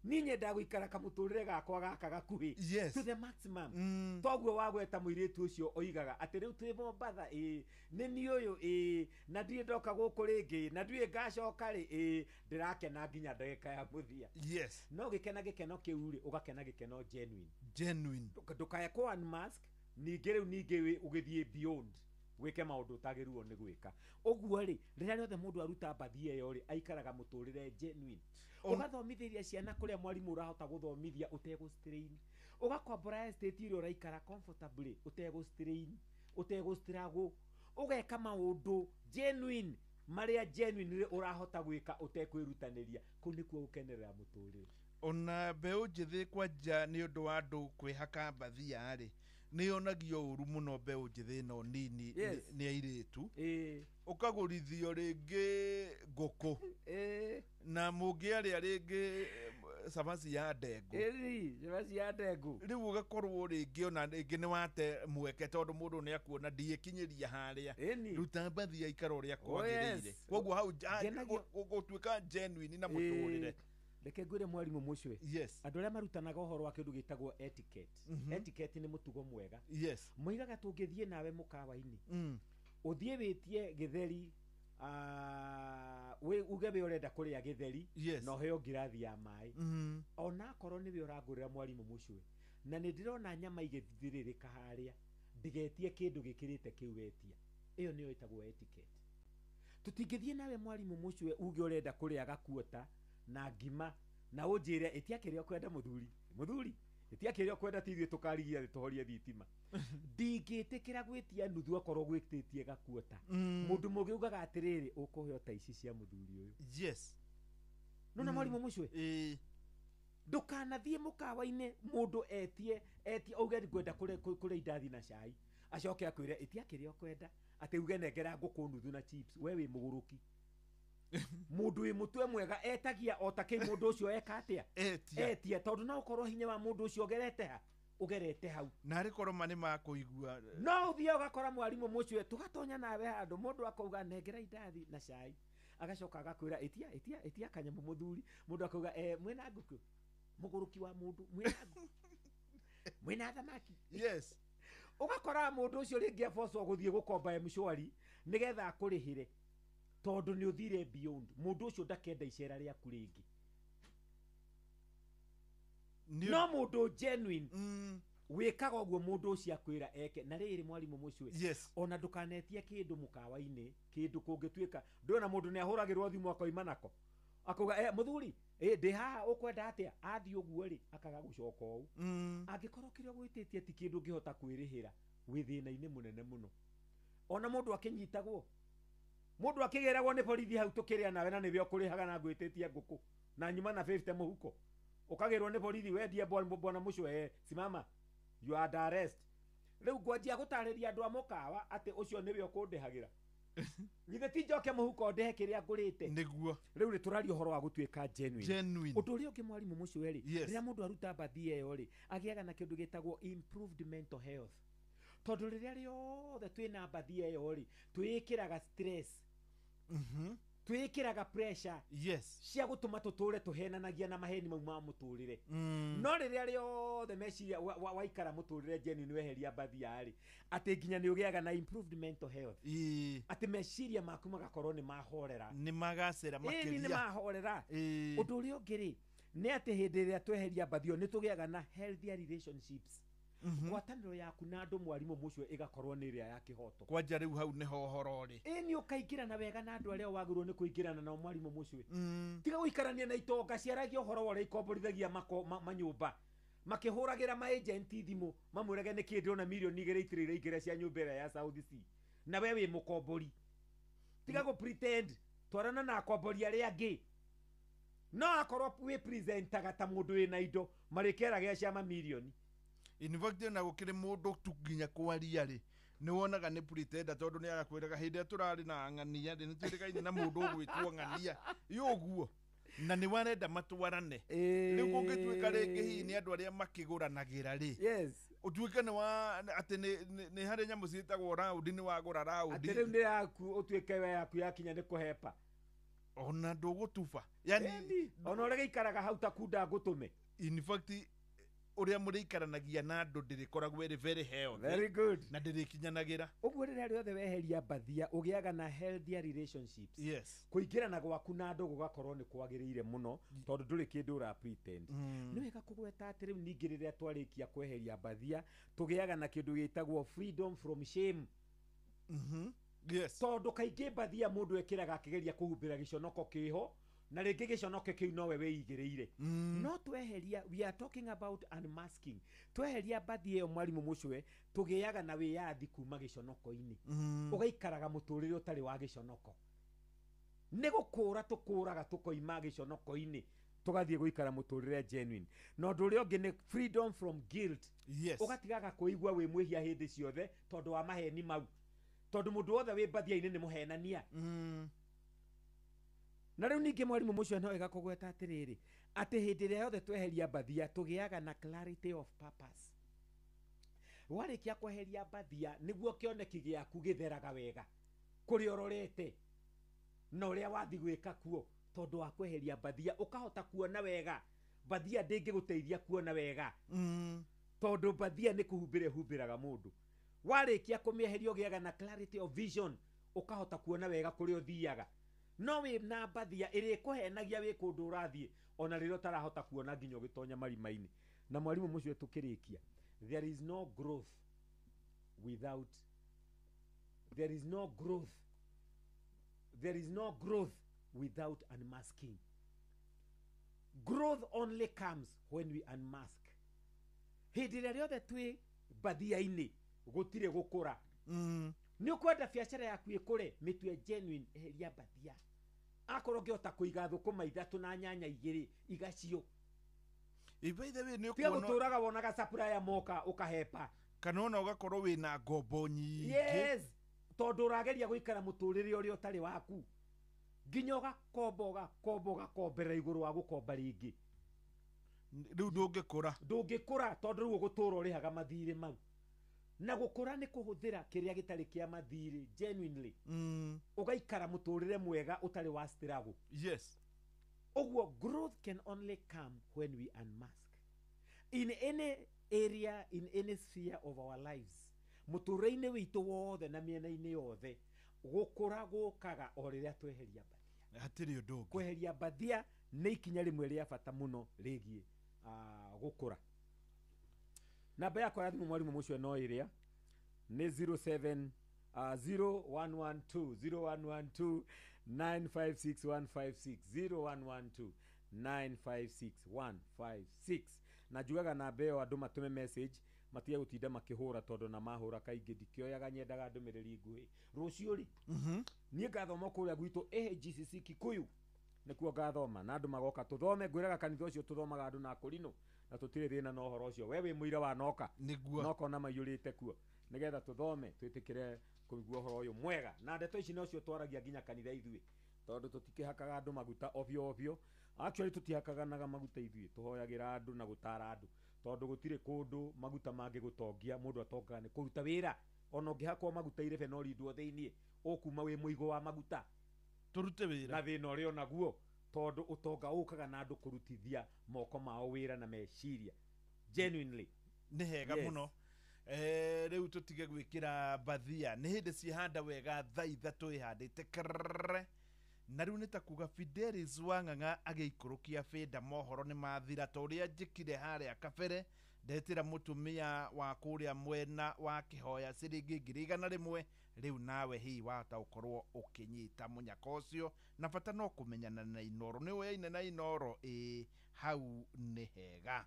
niĩ nyendaga gũikara kamũtũrĩre gakwa gaka gakuhĩ to the maximum. Toguo wagweta mũirĩtu ũcio oigaga atĩ rĩu twĩ Mombatha, ĩ nĩ niĩ ũyũ, ĩ na ndirĩ ndoka gũkũ rĩngĩ na ndirĩ ngacoka rĩ, ĩ ndĩrakena nginya ndagĩka ya mũthia. No gĩkena gĩkeno kĩu rĩ, ũgakena gĩkeno genuine. Genuine. Ndũkae kũ unmask ningĩ rĩu ningĩ ũgĩthiĩ beyond wĩke maũndũ ũtagĩrĩirwo nĩ gwĩka. Ũguo rĩ, rĩrĩa rĩothe mũndũ aruta mbathia ĩyo rĩ, aikaraga mũtũrĩre genuine. Ũgathomithĩria ciana kũrĩa mwarimũ ũrahota gũthomithia ũtegũ strain, ũgakombora estate ĩrĩa ũraikara comfortably ũtegũ strain, ũtegũ struggle, ũgeka maũndũ genuine marĩa genuine ũrahota gwĩka ũtekwĩrutanĩria. Kũu nĩkuo gũkenerera mũtũrĩre. Ona mbeũ njĩthĩ kwanja, nĩ ũndũ wa andũ kwĩhaka mbathia rĩ, nĩ yonagio ũru mũno mbeũ njĩthĩ ĩno nini. Nĩ airĩtu ũkagũrithio rĩngĩ ngũkũ na mũngĩarĩa rĩngĩ cabaci ya ndengũ. Ĩni cabaci ya ndengũ. Rĩu ũgakorwo rĩngĩ ona rĩngĩ nĩ wate mweke tondũ mũndũ nĩ akuona ndiĩkinyĩria harĩa. Ruta mbathia, ikara ũrĩa kwagĩrĩire. Koguo hau gũtuĩka genuine na mũtũrĩre. Reke ngwĩre, mwarimũ mũcwe, andũ arĩa marutanaga ũhoro wa kĩndũ gĩtagwo etiquette, etiquette nĩ mũtugo mwega, moigaga tũngĩthiĩ nawe mũkawa-inĩ, ũthiĩ wĩtie gĩtheri, uge we ũrenda kũrĩa gĩtheri, na ũheo ngirathi ya maĩ, ona akorwo nĩwe ũrangũrĩra, mwarimũ mũcwe, na nĩ ndĩrona nyama igĩthirĩrĩka harĩa, ndigetie kĩndũ gĩkĩrĩte kĩu wetia. Ĩyo nĩyo ĩtagwo etiquette. Tũtingĩthiĩ nawe, mwarimũ mũcwe, uge ũrenda kũrĩa gakuota na ngima na ũnjĩre ĩtia kĩrĩa ũkwenda. Mũthuri, mũthuri, ĩtia kĩrĩa ũkwenda, ti ithuĩ tũkarigia thĩ tũhorie thitima. Ndingĩtĩkĩra gwĩtia nuthu akorwo gwĩtĩtie gakuota. Mũndũ mũgĩ ugaga atĩrĩrĩ, ũkũheo ta ici cia mũthuri ũyũ. Nona, mwarimũ mũcwe, ndũkanathiĩ mũkawa-inĩ mũndũ etie auge ngwenda kũrĩa indathi na cai, acoke akwĩre ĩtia kĩrĩa ũkwenda, atĩ uge nengera ngũkũ nuthu na chips. We wĩ mũgũrũki. Mũndũ wĩ mũtwe mwega etagia o ta kĩ mũndũ ũcio eka atĩa? Etia. Etia, tondũ no ũkorwo hinya wa mũndũ ũcio ũgerete ha ũgerete hau. Na arĩ korwo ma nĩ makũigua. No ũthiĩ ũgakora, mwarimũ mũcwe, tũgatonya nawe handũ, mũndũ akauga nengera indathi na cai, agacoka agakwĩra ĩtia ĩtia ĩtia kanyamũ mũthuri. Mũndũ akauga, mwĩna ngũkũ? Mũgũrũki wa mũndũ, mwĩna ngũkũ, mwĩna thamaki? Ũgakora mũndũ ũcio rĩngĩ abocwo gũthiĩ gũkomba M-Shwari nĩgetha akũrĩhĩre. Tondũ nĩ ũthire beyond. Mũndũ ũcio ndakenda icera rĩaku rĩngĩ. No mũndũ genuine wĩkaga ũguo mũndũ ũcio akwĩra eke. Na rĩrĩ mwarimũ mũcwe. Yes. Ona ndũkanetie kĩndũ mũkawa-inĩ, kĩndũ kũngĩtuĩka. Ndũrona mũndũ nĩ ahũragĩrwo thimũ akoima nako. Akauga, mũthuri, ndĩ haha ũkwenda atĩa? Athiĩ ũguo rĩ, akaga gũcoka ũũ. Angĩkorwo kĩrĩa ũgwĩtĩtie ti kĩndũ ũngĩhota kwĩrĩhĩra, wĩ thĩna-inĩ mũnene mũno. Ona mũndũ akĩnyitagwo, mũndũ akĩgĩragwo nĩ borithi hau tũkĩrĩa nawe na nĩwe ũkũrĩhaga na ngwĩtĩtie ngũkũ na nyuma na 50 mũhuko. Ũkagĩrwo nĩ borithi wendie bwana mũcwe, simama, you are under arrest. Rĩu ngwanjia gũtarĩria andũ a mũkawa atĩ ũcio nĩwe ũkũndĩhagĩra. Githĩ ti njoke mũhuko ndĩhe kĩrĩa ngũrĩte? Nĩguo. Rĩu rĩ tũraria ũhoro wa gũtuĩka genuine. Genuine. Ũndũ ũrĩa ũngĩ mwarimũ mũcwe rĩ, Yes. rĩrĩa mũndũ aruta mbathia ĩyo rĩ, agĩaga na kĩndũ gĩtagwo improved mental health. Tondũ rĩrĩa rĩothe twĩna mbathia ĩyo rĩ, twĩĩkĩraga stress. Twĩĩkĩraga pressure. Yes. Cia gũtũma tũtũre tũhenanagia na maheni mau ma mũtũrĩre. No rĩrĩa rĩothe meciria waikara mũtũrĩre genuine weheria mbathia rĩ, atĩ nginya nĩ ũgĩaga na improved mental health. Atĩ meciria maku magakorwo nĩ mahorera. Nĩ magacĩra Ĩĩ, nĩ makĩria. mahorera. Ũndũ ũrĩa ũngĩ rĩ, nĩ atĩ hĩndĩ ĩrĩa tweheria mbathia nĩ tũgĩaga na healthier relationships. Ngwatanĩro yaku na andũ mwarimũ mũcio ĩgakorwo nĩ ĩrĩa ya kĩhoto. Kwanja rĩu hau nĩho ũhoro ũrĩ. Ĩĩ, nĩ ũkaingĩrana wega na andũ arĩa wagĩrĩirwo nĩ kũingĩrana nao mwarimũ mũcio. Tiga gũikarania na itonga ciaragia ũhoro wa ũrĩa ikomborithagia manyũmba. Makĩhũragĩra ma-agent thimũ, mamwĩrage nĩ kĩĩ ndĩrona mirioni igĩrĩ itirĩ iraingĩra cia nyũmba ĩrĩa ya South C. Na we wĩ mũkombori. Tiga gũ pretend, twarana na akombori arĩa angĩ. No akorwo wĩ presentaga ta mũndũ wĩna indo, marĩkĩaragia cia mamirioni. In fact, ona gũkĩrĩ mũndũ tu nginya kwaria rĩ, nĩ wonaga nĩ pretender tondũ nĩ agakwĩraga hĩndĩ ĩrĩa tũrarĩ na ng'ania rĩ, nĩ twĩrĩgaine na mũndũ ũgwĩtwo ng'ania. Ĩ ũguo. Na nĩ warenda matwarane. Rĩu kũngĩtuĩka rĩngĩ hihi nĩ andũ arĩa makĩgũranagĩra rĩ. Yes. Ũtuĩke nĩ wa, atĩ nĩ harĩ nyamũ ciĩtagwo raundi, nĩ wagũra raundi. Atĩ rĩu nĩ yaku, ũtuĩke we yaku yakinya nĩ kũhepa. Ona ndũgũtuba. Yani, Ĩni, ona ũrĩa gĩikaraga hau ta kunda ngũtũme. In fact, ũrĩa mũrĩikaranagia na andũ ndĩrĩkoragwo ĩrĩ very healthy. Very good. Na ndĩrĩkinyanagĩra. Ũguo rĩrĩa rĩothe weheria mbathia, ũgĩaga na healthier relationships. Yes. Kũingĩrana gwaku na andũ gũgakorwo nĩ kwagĩrĩire mũno, tondũ ndũrĩ kĩndũ ũra pretend. Nĩ wega kũgweta atĩ rĩu ningĩ rĩrĩa twarĩkia kweheria mbathia, tũgĩaga na kĩndũ gĩtagwo freedom from shame. Yes. Tondũ kaingĩ mbathia mũndũ ekĩraga akĩgeria kũhumbĩra gĩconoko kĩho, na rĩngĩ gĩconoko kĩu nowe wĩigĩrĩire. No tweheria, we are talking about unmasking. Tweheria mbathia ĩyo mwarimũ mũcwe, tũgĩaga na wĩyathi kuma gĩconoko-inĩ. Ũgaikaraga mũtũrĩre ũtarĩ wa gĩconoko. Nĩ gũkũra tũkũraga tũkoima gĩconoko-inĩ, tũgathiĩ gũikara mũtũrĩre genuine. Na ũndũ ũrĩa ũngĩ nĩ freedom from guilt. Yes. Ũgatigaga kũigua wĩ mwĩhia hĩndĩ ciothe tondũ wa maheni mau. Tondũ mũndũ wothe wĩ mbathia-inĩ nĩ mũhenania. Na rĩu ningĩ mwarimũ mũcio no wega kũgweta atĩrĩrĩ, atĩ hĩndĩ ĩrĩa yothe tweheria mbathia tũgĩaga na clarity of purpose. Warĩkia kweheria mbathia nĩguo kĩoneki gĩaku gĩtheraga wega kũrĩa ũrorete na ũrĩa wathiĩ gwĩka kuo, tondũ wa kweheria mbathia ũkahota kuona wega. Mbathia ndĩngĩgũteithia kuona wega. Tondũ mbathia nĩ kũhumbĩra ĩhumbĩraga mũndũ. Warĩkia kũmĩeheria ũgĩaga na clarity of vision, ũkahota kuona wega kũrĩa ũthiaga. No wĩ na mbathia ĩrĩkũhenagia wĩ kũndũ ũrathiĩ ona rĩrĩa ũtarahota kuona nginya ũgĩtonya marima-inĩ. Na mwarimũ mũcio tũkĩrĩkia, there is no growth without, there is no growth, there is no growth without unmasking. Growth only comes when we unmask. Hĩndĩ ĩrĩa rĩothe twĩ mbathia-inĩ gũtirĩ gũkũra. Nĩ ũkwenda biacara yaku ĩkũre, mĩtue genuine, eheria mbathia. Akorwo ũngĩhota kũiga thũkũma ithatũ na nyanya igĩrĩ, iga cio. By the way, nĩ Tiga ũkuona gũtũraga wonaga supplier moka ũkahepa. Kana ona ũgakorwo wĩna ngombo nyingĩ. Yes, tondũ ũrageria gũikara mũtũrĩre ũrĩa ũtarĩ waku. Nginya ũgakomba, ũgakomba, ũgakombera igũrũ wa gũkomba rĩngĩ. Rĩu ndũngĩkũra. Ndũngĩkũra tondũ rĩu ũgũtũra ũrĩhaga mathirĩ mau. Na gũkũra nĩ kũhũthĩra kĩrĩa gĩtarĩ kĩa mathirĩ genuinely. Ũgaikara mũtũrĩre mwega ũtarĩ wa struggle. Yes. Ũguo growth can only come when we unmask. In any area, in any sphere of our lives, mũtũrĩre-inĩ witũ wothe na mĩena-inĩ yothe, Gũkũra gũkaga o rĩrĩa tweheria mbathia. Hatirĩ ũndũ ũngĩ. Kweheria mbathia nĩ ikinya rĩmwe rĩa bata mũno rĩgiĩ gũkũra. Namba yakwa ya thimũ mwarimũ mũcio no ĩrĩa nĩ 07 0112 0112 956156 0112 956156. Na njugaga namba ĩyo andũ matũme message, matige gũtinda makĩhũra, tondũ na mahũra kaingĩ ndikĩoyaga, nyendaga ndũmĩrĩri nguhĩ. Rũciũ rĩ, niĩ ngathoma kũrĩa gwitũ AGCC Kikuyu, nĩkuo ngathoma na andũ magoka tũthome. Ngwĩraga kanitha ũcio tũthomaga andũ na kũrinũ na tũtirĩ thĩna na ũhoro ũcio. We wĩ mũira wa noka. Nĩguo. Noka ona maiyũrĩte kuo nĩgetha tũthome twĩtĩkĩre kũigua ũhoro ũyũ mwega. Na ndeto ici nocio twaragia nginya kanitha ithuĩ, tondũ tũtikĩhakaga andũ maguta ovyo ovyo. Actually tũtihakaganaga maguta ithuĩ, tũhoyagĩra andũ na gũtara andũ, tondũ gũtirĩ kũndũ maguta mangĩgũtongia. Mũndũ atongaga nĩ kũruta wĩra. Ona ũngĩhakwo maguta irebe no rindwo thĩiniĩ, ũkuma wĩ mũigo wa maguta. Tũrute wĩra na thĩna ũrĩa onaguo, tondũ ũtonga ũkaga na andũ kũrutithia moko mao wĩra na meciria genuinely. Nĩ hega. Yes. Mũno. Rĩu tũtige gwĩkĩra mbathia, nĩ hĩndĩ ciĩhanda wega thaa 3 ĩhandĩte krrrr. Na rĩu nĩ ta kuga Fidelis Wang'ang'a agĩikũrũkia bĩnda, mohoro nĩ mathira. Ta ũrĩa njĩkire harĩa kabere, ndetĩra mũtumia wa kũrĩa mwena wa kĩhoya ciringi 100,000. Rĩu nawe hihi wahota gũkorwo ũkĩnyita mũnyaka ũcio, na bata no kũmenyana na Inoro. Nĩ ũyaine na Inoro? Ĩĩ, hau nĩ hega.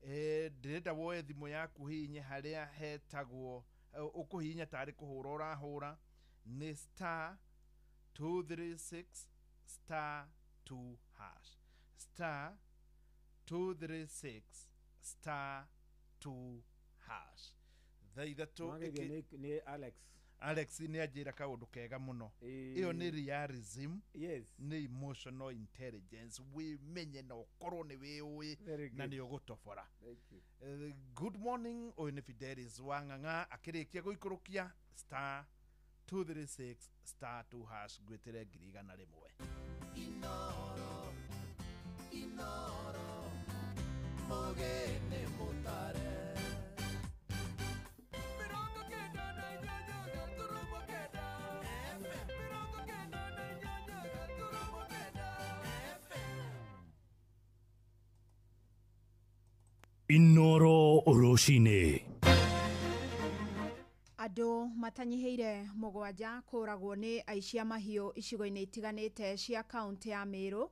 Ndĩrenda woe thimũ yaku, hihinye harĩa hetagwo ũkũhihinya tarĩ kũhũra ũrahũra, nĩ star 236 star 2 hash, star 236 star 2 hash. Thaa 3. Mwageithio nĩ Alex. Alex nĩ anjĩra kaũndũ kega mũno. Ĩyo nĩ realism. Nĩ emotional intelligence, wĩmenye na ũkorwo nĩ wĩũĩ Very na good. nĩ ũgũtobora. Thank you. Good morning, ũyũ nĩ Fidelis Wang'ang'a akĩrĩkia gũikũrũkia star 236 star 2 hash, ngwĩtĩre 100,000. Inoro, Inoro, mũgeni mũtare. 98.9 FM. 98.9 FM. Inoro rũcinĩ. Andũ matanyihĩire 7 kũragwo nĩ aici a mahiũ icigo-inĩ itiganĩte cia kaũntĩ ya Meru.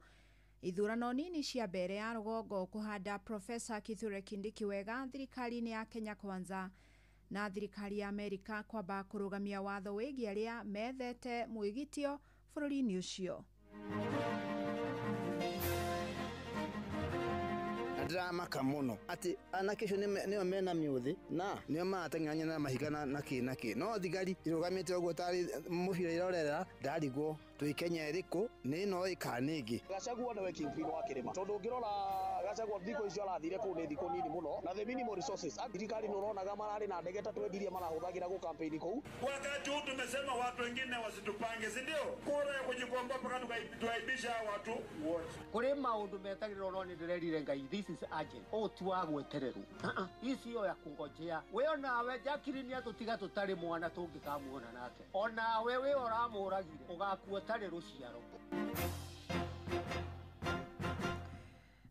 Ithurano nini cia mbere ya rũgongo kũhanda Profesa Kithure Kindiki wega thirikari-inĩ ya Kenya Kwanza, na thirikari ya Amerika kwamba kũrũgamia watho wĩgiĩ arĩa methete mwĩgitio bũrũri-inĩ ũcio. Na ndiramaka mũno atĩ anake acio nĩo mena mĩũthĩ na nĩo marateng'erania na mahiga na kĩ na kĩ, no thigari irũgamĩte ũguo tarĩ mũbira irorera. Ndarigwo twĩ Kenya ĩrĩkũ, nĩ ĩno ĩ kana nĩ ĩngĩ? Gachagua nĩwe kingpin wa kĩrĩma, tondũ ũngĩrora Gachagua thikũ icio arathire kũu nĩ thikũ nini mũno na the minimal resources. Thirikari nĩ ũronaga mararĩ na ndege ta twendirie marahũthagĩra gũ campaign kũu. Wakati huu tumesema watu wengine wasitupange, si ndio? Kura ya kujikomboa mpaka tuaibisha hawa watu wote. Kũrĩ maũndũ metagĩrĩrwo, no nĩ ndĩrerire Ngai, this is urgent, ũũ ti wa gwetererwo. Ah, ah, hii siyo ya kungojea. We onawe Jacqueline atũtiga tũtarĩ mwana tũngĩkamuona nake, onawe we ũramũragire ũgakua ũtarĩ rũciaro.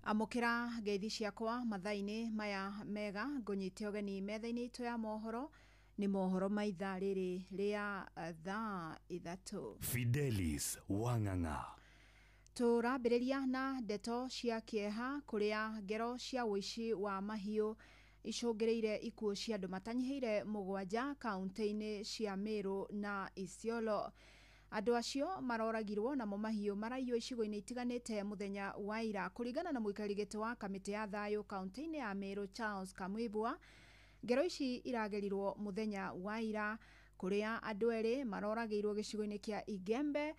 Amũkĩra ngeithi ciakwa mathaa-inĩ maya mega, ngũnyite ũgeni metha-inĩ itũ ya mohoro. Nĩ mohoro ma ithaa rĩrĩ rĩa thaa 3. Fidelis Wang'ang'a. Tũrambĩrĩria na ndeto cia kĩeha, kũrĩa ngero cia ũici wa mahiũ icũngĩrĩire ikuũ cia andũ matanyihĩire 7 kaũntĩ-inĩ cia Meru na Isiolo. Andũ acio maroragirwo namo mahiũ maraiywo icigo-inĩ itiganĩte mũthenya wa ira. Kũringana na mũikarĩri gĩtĩ wa kamĩtĩ ya thayũ kaũntĩ-inĩ ya Meru Charles Kamwibwa, ngero ici iragerirwo mũthenya wa ira, kũrĩa andũ erĩ maroragĩirwo gĩcigo-inĩ kĩa Igembe,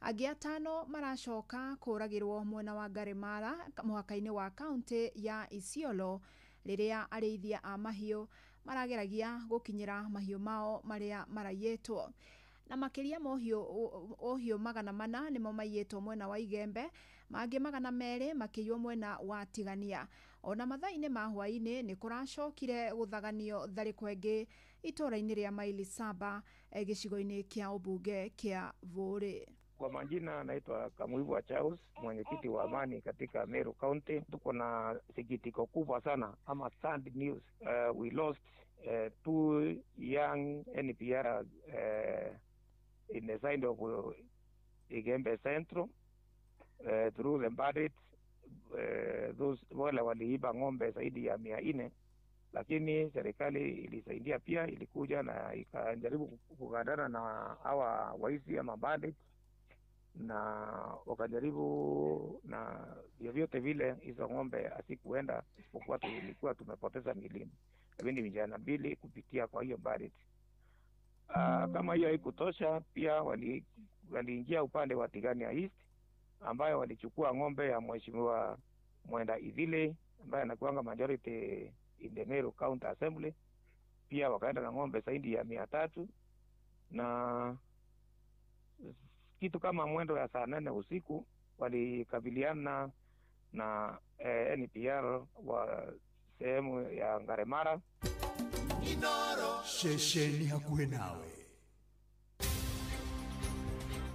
angĩ 5 maracoka kũragĩrwo mwena wa Ngarimara mũhaka-inĩ wa kaũntĩ ya Isiolo, rĩrĩa arĩithia a mahiũ marageragia gũkinyĩra mahiũ mao marĩa maraiyĩtwo. Na makĩria ma ũhiũ 400 nĩmo maiyĩtwo mwena wa Igembe, mangĩ 200 makĩiywo mwena wa Tigania. Ona mathaa-inĩ ma hwaĩ-inĩ nĩ kũracokire gũthaganio tharĩko ĩngĩ itũũra-inĩ rĩa maili 7 gĩcigo-inĩ kĩa ũmbunge kĩa Vũũrĩ. Kwa majina naitwa Kamuibwa Charles, mwenyekiti wa amani katika Meru County. Tuko na sikitiko kubwa sana ama sad news. We lost 2 young NPR in the side of Igembe Central through the bandits. Those wale waliiba ng'ombe zaidi ya 400, lakini serikali ilisaidia pia, ilikuja na ikajaribu kukandana na hawa waizi ama bandits, na wakajaribu na vyovyote vile hizo ng'ombe asikuenda, isipokuwa tulikuwa tumepoteza milima lakini vijana 2 kupitia kwa hiyo bandits. Kama hiyo haikutosha, pia waliingia upande wa Tigania East ambayo walichukua ng'ombe ya Mheshimiwa Mwenda Ithile ambaye anakuanga majority in the Meru County Assembly. Pia wakaenda na ng'ombe zaidi ya 300, na kitu kama mwendo ya saa 8 usiku walikabiliana na NPR wa sehemu ya Ngaremara. Shesheni hakuhe nawe.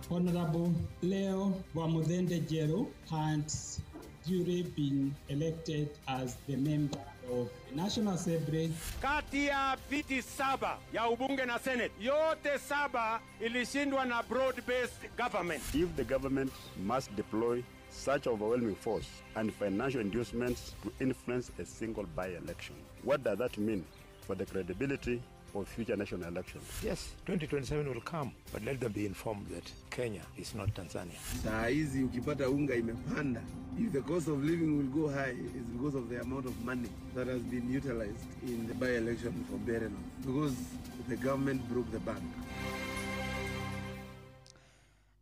Honorable Leo Wamuthende Njeru has duly been elected as the member of the National Assembly. Kati ya viti 7 ya ubunge na Senate, yote 7 ilishindwa na broad-based government. If the government must deploy such overwhelming force and financial inducements to influence a single by-election, what does that mean for the credibility of future national elections? Yes, 2027 will come, but let them be informed that Kenya is not Tanzania. Saa hizi ukipata unga imepanda, if the cost of living will go high, it's because of the amount of money that has been utilized in the by-election for Mbeere North, because the government broke the bank.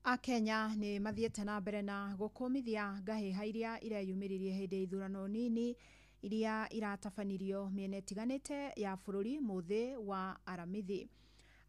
Akenya nĩ mathiĩte na mbere na gũkũmithia ngahĩha iria ireyumĩririe hĩndĩ ya ithurano nini iria iratabanirio mĩena ĩtiganĩte ya bũrũri mũthĩ wa Aramithi.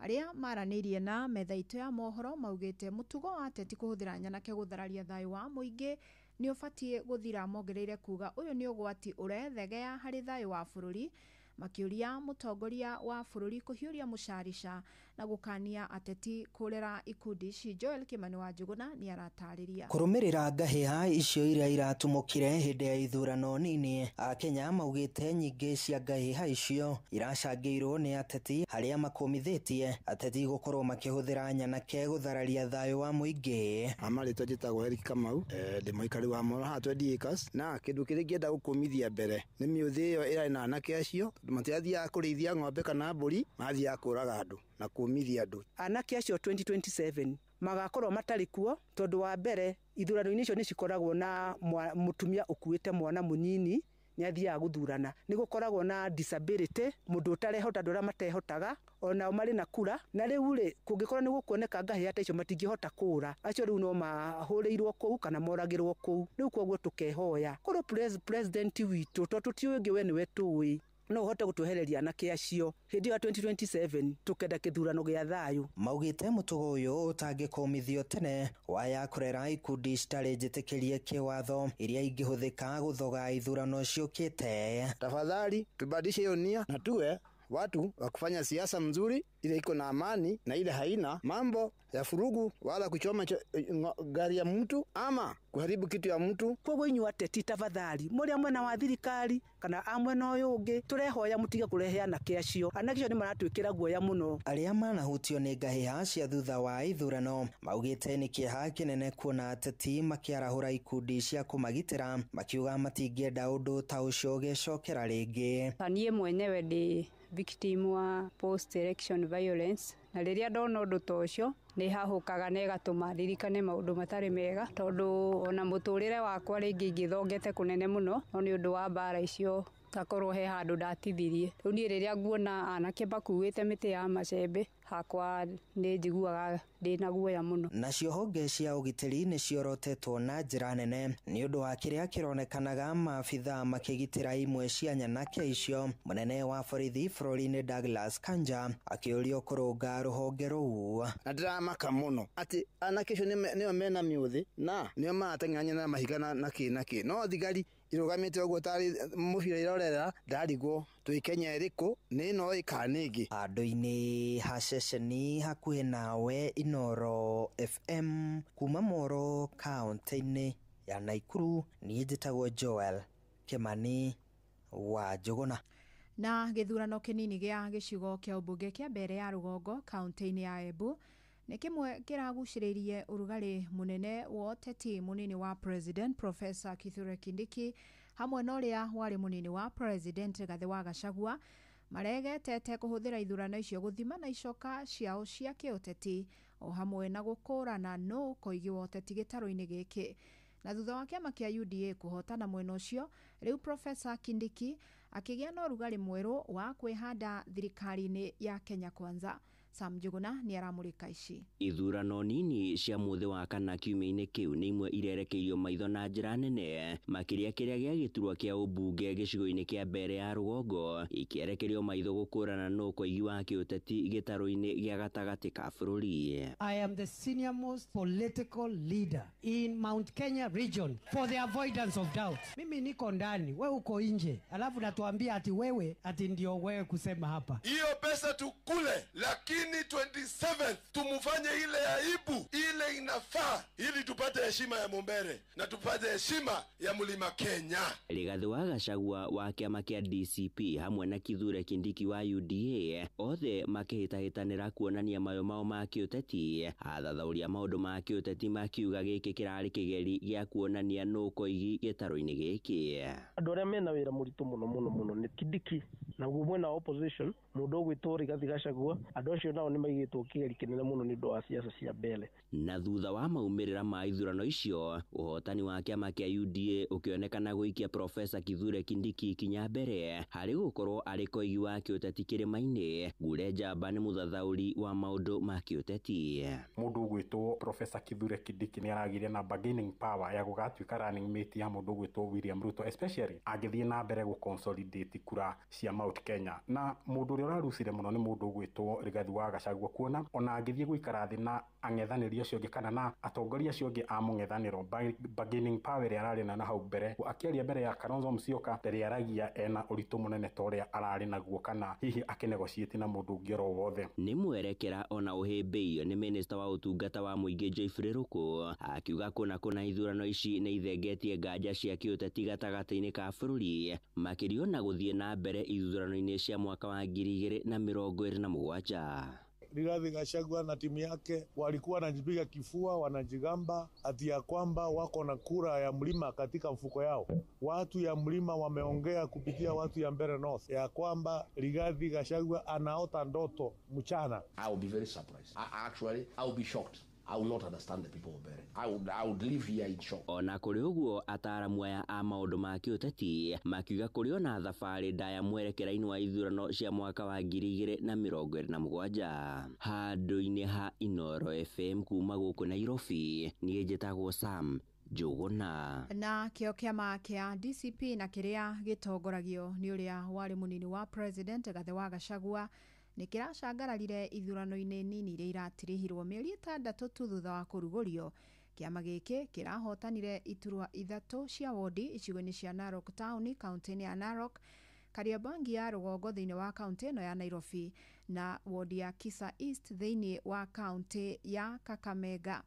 Arĩa maranĩirie na metha itũ ya mohoro maugĩte mũtugo wa ateti kũhũthĩra nyanake gũthararia thayũ wa mũingĩ nĩ ũbatiĩ gũthira. Mongereire kuga ũyũ nĩ ũgwati ũrethegea harĩ thayũ wa bũrũri, makĩũria mũtongoria wa bũrũri kũhiũria mũcarica na gũkania ateti kũrera ikundi ici. Joel Kimani wa Njuguna nĩ aratarĩria. Kũrũmĩrĩra ngahĩha icio iria iratumũkire hĩndĩ ya ithurano nini, Akenya maugĩte nyingĩ cia ngahĩha icio iracangĩirwo nĩ ateti, harĩa makũmithĩtie ateti gũkorwo makĩhũthĩra nyanake gũthararia thayũ wa mũingĩ. Amarĩtwa njĩtagwo Eric Kamau, ndĩ mũikari wa Moro haha 20 acres, na kĩndũ kĩrĩa ingĩenda gũkũmithia mbere nĩ mĩũthĩ ĩyo ĩrarĩ na anake acio, matirathiaga kũrĩithia ng'ombe kana mbũri, marathiaga kũraga andũ na kũmithia andũ. Anake acio 2027 magakorwo matarĩ kuo, tondũ wa mbere ithurano-inĩ icio nĩ cikoragwo na mũtumia ũkuĩte mwana mũnini nĩ athiaga gũthurana, nĩ gũkoragwo na disability, mũndũ ũtarehota, andũ arĩa matehotaga onao marĩ na kura, na rĩu rĩ kũngĩkorwo nĩ gũkuoneka ngahĩha ta icio matingĩhota kũra, acio rĩu no mahũrĩirwo kũu kana moragĩrwo kũu. Rĩu koguo tũkehoya korwo president witũ, tondũ tũtiũĩ ũngĩ we nĩwe tũĩ, no ũhote gũtwehereria anake acio hĩndĩ ya 2027 tukenda kĩthurano gĩa thayũ. Maugĩte mũtugo ũyũ ũtangĩkũmithio tene waya kũrera ikundi citarĩ njĩtĩkĩrie kĩwatho iria ingĩhũthĩka gũthoga ithurano ciũkĩte. Tafadhali tubadilishe hiyo nia na tuwe watu wa kufanya siasa mzuri, ile iko na amani na ile haina mambo ya furugu wala kuchoma gari ya mtu ama kuharibu kitu ya mtu. Koguo inyuĩ ateti tafadhali mũrĩ a mwena wa thirikari kana a mwena ũyũ ũngĩ, tũrehoya mũtige kũrehe anake acio. Anake acio nĩ maratwĩkĩra guoya mũno. Arĩa manahutio nĩ ngahĩha cia thutha wa ithurano maugĩte nĩ kĩeha kĩnene kuona ateti makĩarahũra ikundi cia kũmagitĩra, makiuga matingĩenda ũndũ ta ũcio ũgĩcokera rĩngĩ. Niĩ mwenyewe ndĩ victim wa post election violence, na rĩrĩa ndona ũndũ ta ũcio nĩ hahũkaga na ĩgatũma ndirikane maũndũ matarĩ mega, tondũ ona mũtũrĩre wakwa rĩngĩ ingĩthongete kũnene mũno, no nĩ ũndũ wa mbara icio ngakorwo he handũ ndatithirie. Rĩu niĩ rĩrĩa nguona anake makuĩte mĩtĩ ya macembe hakwa nĩ njiguaga ndĩna guoya mũno. Nacio honge cia ũgitĩri nĩ ciorotetwo na njĩra nene nĩ ũndũ wa kĩrĩa kĩronekanaga maabithaa makĩgitĩra imwe cia nyanake icio. Mũnene wa borithi bũrũri-inĩ Douglas Kanja akĩũrio kũrũnga rũhonge rũu. Na ndĩramaka mũno atĩ anake acio nĩo mena mĩũthĩ na nĩo marateng'erania na mahiga na kĩ na kĩ, no thigari irũgamĩte ũguo tarĩ mũbira irorera, ndarigwo Twĩ Kenya ĩrĩkũ, nĩ ĩno ĩ kana nĩ ĩngĩ? Handũ-inĩ ha ceceni hakuhĩ nawe Inooro FM kuma Moro kaũntĩ-inĩ ya Naikuru, niĩ njĩtagwo Joel Kimani wa Njũgũna. Na gĩthurano kĩnini gĩa gĩcigo kĩa ũmbunge kĩa mbere ya rũgongo kaũntĩ-inĩ ya Embu nĩ kĩmwe kĩragucĩrĩirie ũrugarĩ mũnene wa ũteti. Mũnini wa President Professor Kithure Kindiki hamwe na ũrĩa warĩ mũnini wa President Rigathĩ wa Gachagua maregetete kũhũthĩra ithurano icio gũthima na icoka ciao cia kĩũteti o hamwe na gũkũrana nũ koigi wa ũteti gĩtarũ-inĩ gĩkĩ. Na thutha wa kĩama kĩa UDA kũhotana mwena ũcio, rĩu Professor Kindiki akĩgĩa na ũrugarĩ mwerũ wa kwĩhanda thirikari-inĩ ya Kenya Kwanza. Sam Njuguna nĩ aramũrĩka ici. Ithurano nini cia mũthĩ wa kana kiumia-inĩ kĩu nĩ imwe irerekeirio maitho na njĩra nene makĩria kĩrĩa gĩa gĩturwa kĩa ũmbunge gĩcigo-inĩ kĩa mbere ya rũgongo ikĩerekerio maitho gũkũrana nũ koigi wa kĩũteti gĩtarũ-inĩ gĩa gatagatĩ ka bũrũri. I am the senior most political leader in Mount Kenya region for the avoidance of doubt. Mimi niko ndani, wewe uko nje, alafu natuambia ati wewe ati ndio wewe kusema hapa. Hiyo pesa tukule, lakini 27 tumufanye ile aibu ile inafaa, ili tupate heshima ya Mumbere na tupate heshima ya Mlima Kenya. Rigathi wa Gachagua wa kĩama kĩa DCP hamwe na Kithure Kindiki wa UDA othe makĩhĩtahĩtanĩra kuonania mayo mao ma kĩũteti. Athathaũri a maũndũ ma kĩũteti makiuga gĩkĩ kĩrarĩ kĩgeri gĩa kuonania nũ koigi gĩtarũ-inĩ gĩkĩ. Andũ arĩa mena wĩra mũritũ mũno mũno mũno nĩ Kindiki na mwena wa opposition mũndũ ũgwĩtwo Rigathi Gachagua. Andũ acio nao nĩ maigĩtwo kĩgeri kĩnene mũno nĩ ũndũ wa siasa cia mbere. Na thutha wa maumĩrĩra ma ithurano icio, ũhotani wa kĩama kĩa UDA ũkĩonekana gũikia Professor Kithure Kindiki kinya mbere harĩ gũkorwo arĩ koigi wa kĩũteti kĩrĩma-inĩ. Ngure Njamba nĩ mũthathaũri wa maũndũ ma kĩũteti. Mũndũ ũgwĩtwo Professor Kithure Kindiki nĩ aragĩire na bargaining power ya gũgatuĩka running mate ya mũndũ ũgwĩtwo William Ruto, especially angĩthiĩ na mbere gũ-consolidate kura cia Mount Kenya. Na mũndũ ũrĩa ũrarucire mũno nĩ mũndũ ũgwĩtwo Rigathi wa Gachagua, kuona ona angĩthiĩ gũikara thĩ na ang'ethanĩri acio angĩ kana na atongoria acio angĩ a mũng'ethanĩro, bargaining power ĩrĩa ararĩ na hau mbere akĩaria mbere ya Kalonzo Musyoka ndĩrĩaragia ena ũritũ mũnene ta ũrĩa ararĩ naguo, kana hihi akĩnegotiate na mũndũ ũngĩ oro wothe. Nĩ mwerekera ona ũhĩmbĩirio nĩ minista wa ũtungata wa mũingĩ Geoffrey Ruku akiuga kũna kũna ithurano ici nĩ ithengetie nganja cia kĩũteti gatagatĩ-inĩ ka bũrũri makĩria ona gũthiĩ na mbere ithurano-inĩ cia mwaka wa 2027. Rigathi Gachagua na timu yake walikuwa wanajipiga kifua, wanajigamba ati ya kwamba wako na kura ya mlima katika mfuko yao. Watu ya mlima wameongea kupitia watu ya Mbeere North ya kwamba Rigathi Gachagua anaota ndoto mchana. I will be very surprised. I will be shocked. I will not understand the people of Mbeere. I would live here in shock. Ona kũrĩ ũguo ataaramu aya a maũndũ ma kĩũteti makiuga kũrĩ ona thabarĩ ndaya mwerekera-inĩ wa ithurano cia mwaka wa 2027. Handũ-inĩ ha Inooro FM kuma gũkũ Nairobi, niĩ njĩtagwo Sam Njũgũna. Na kĩo kĩama kĩa DCP na kĩrĩa gĩtongoragio nĩ ũrĩa warĩ mũnini wa President Rigathi wa Gachagua nĩ kĩracangararire ithurano-inĩ nini iria iratirihirwo mĩeri 6 tu thutha wa kũrugũrio. Kĩama gĩkĩ kĩrahotanire iturwa 3 cia wodi icigo-inĩ cia Narok Town kaũntĩ-inĩ ya Narok, Kariobangi ya rũgongo thĩinĩ wa kaũntĩ ĩno ya Nairobi na wodi ya Kisa East thĩinĩ wa kaũntĩ ya Kakamega.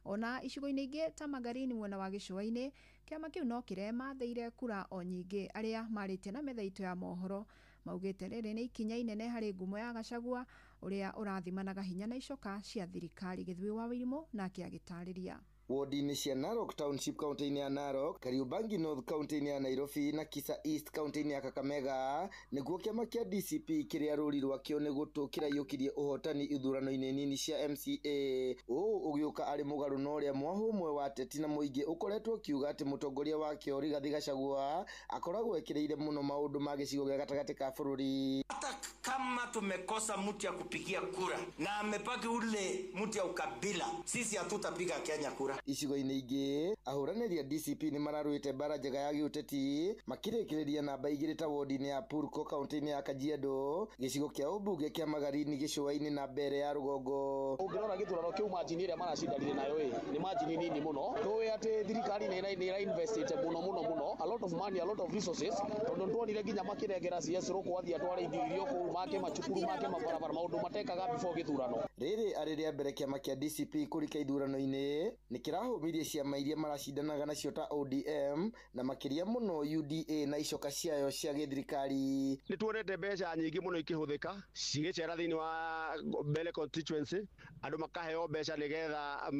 Ona icigo-inĩ ingĩ ta Magarini mwena wa gĩcũa-inĩ, kĩama kĩu no kĩremathĩire kura o nyingĩ. Arĩa marĩtie na metha itũ ya mohoro maugĩte rĩrĩ nĩ ikinya inene harĩ ngumo ya Gachagua ũrĩa ũrathimanaga hinya na icoka cia thirikari. Gĩthuĩ wa Wĩrimũ nake agĩtarĩria. Wodi-inĩ cia Narok Township kaunti-inĩ ya Narok, Kariobangi North kaunti-inĩ ya Nairobi na Kisa East kaunti-inĩ ya Kakamega nĩguo kĩama kĩa DCP kĩrĩa rũri rwakĩo nĩ gũtũ kĩraiyũkirie ũhotani ithurano-inĩ nini cia MCA. Ũũ ũgĩũka arĩ mũgarũ na ũrĩa mwahũ ũmwe wa ateti na mũingĩ ũkoretwo ũkiuga atĩ mũtongoria wakĩo Rigathi Gachagua akoragwo ekĩrĩire mũno maũndũ ma gĩcigo gĩa gatagatĩ ka bũrũri. Attack Kama tumekosa mtu ya kupigia kura na amepaki ule mtu ya ukabila, sisi hatutapiga Kenya kura. Icigo-inĩ ingĩ ahũranĩri a DCP nĩ mararũĩte mbara njega ya gĩũteti makĩrĩkĩrĩria namba 2 ta wodi-inĩ ya Purko kaunti-inĩ ya Kajiado, gĩcigo kĩa ũmbunge kĩa Magarini gĩcũa-inĩ na mbere ya rũgongo. Ũngĩrora gĩthurano kĩu margin ĩrĩa maracindanire nayo ĩ nĩ margin nini mũno. Tũĩ atĩ thirikari nĩ ĩra investite mũno mũno mũno, a lot of money, a lot of resources, tondũ nĩtuonire nginya makĩrengera CS Rũkũ athiĩ atware irio kũu, make macukuru, make mabarabara, maũndũ matekaga before gĩthurano. Rĩrĩ arĩ rĩa mbere kĩama kĩa DCP kũrika ithurano-inĩ nĩ kĩrahũmirie ciama iria maracindanaga nacio ta ODM na makĩria mũno UDA na icoka ciayo cia gĩthirikari. Nĩ tuonete mbeca nyingĩ mũno ikĩhũthĩka cigĩcera thĩinĩ wa Mbere constituency, andũ makaheo mbeca nĩgetha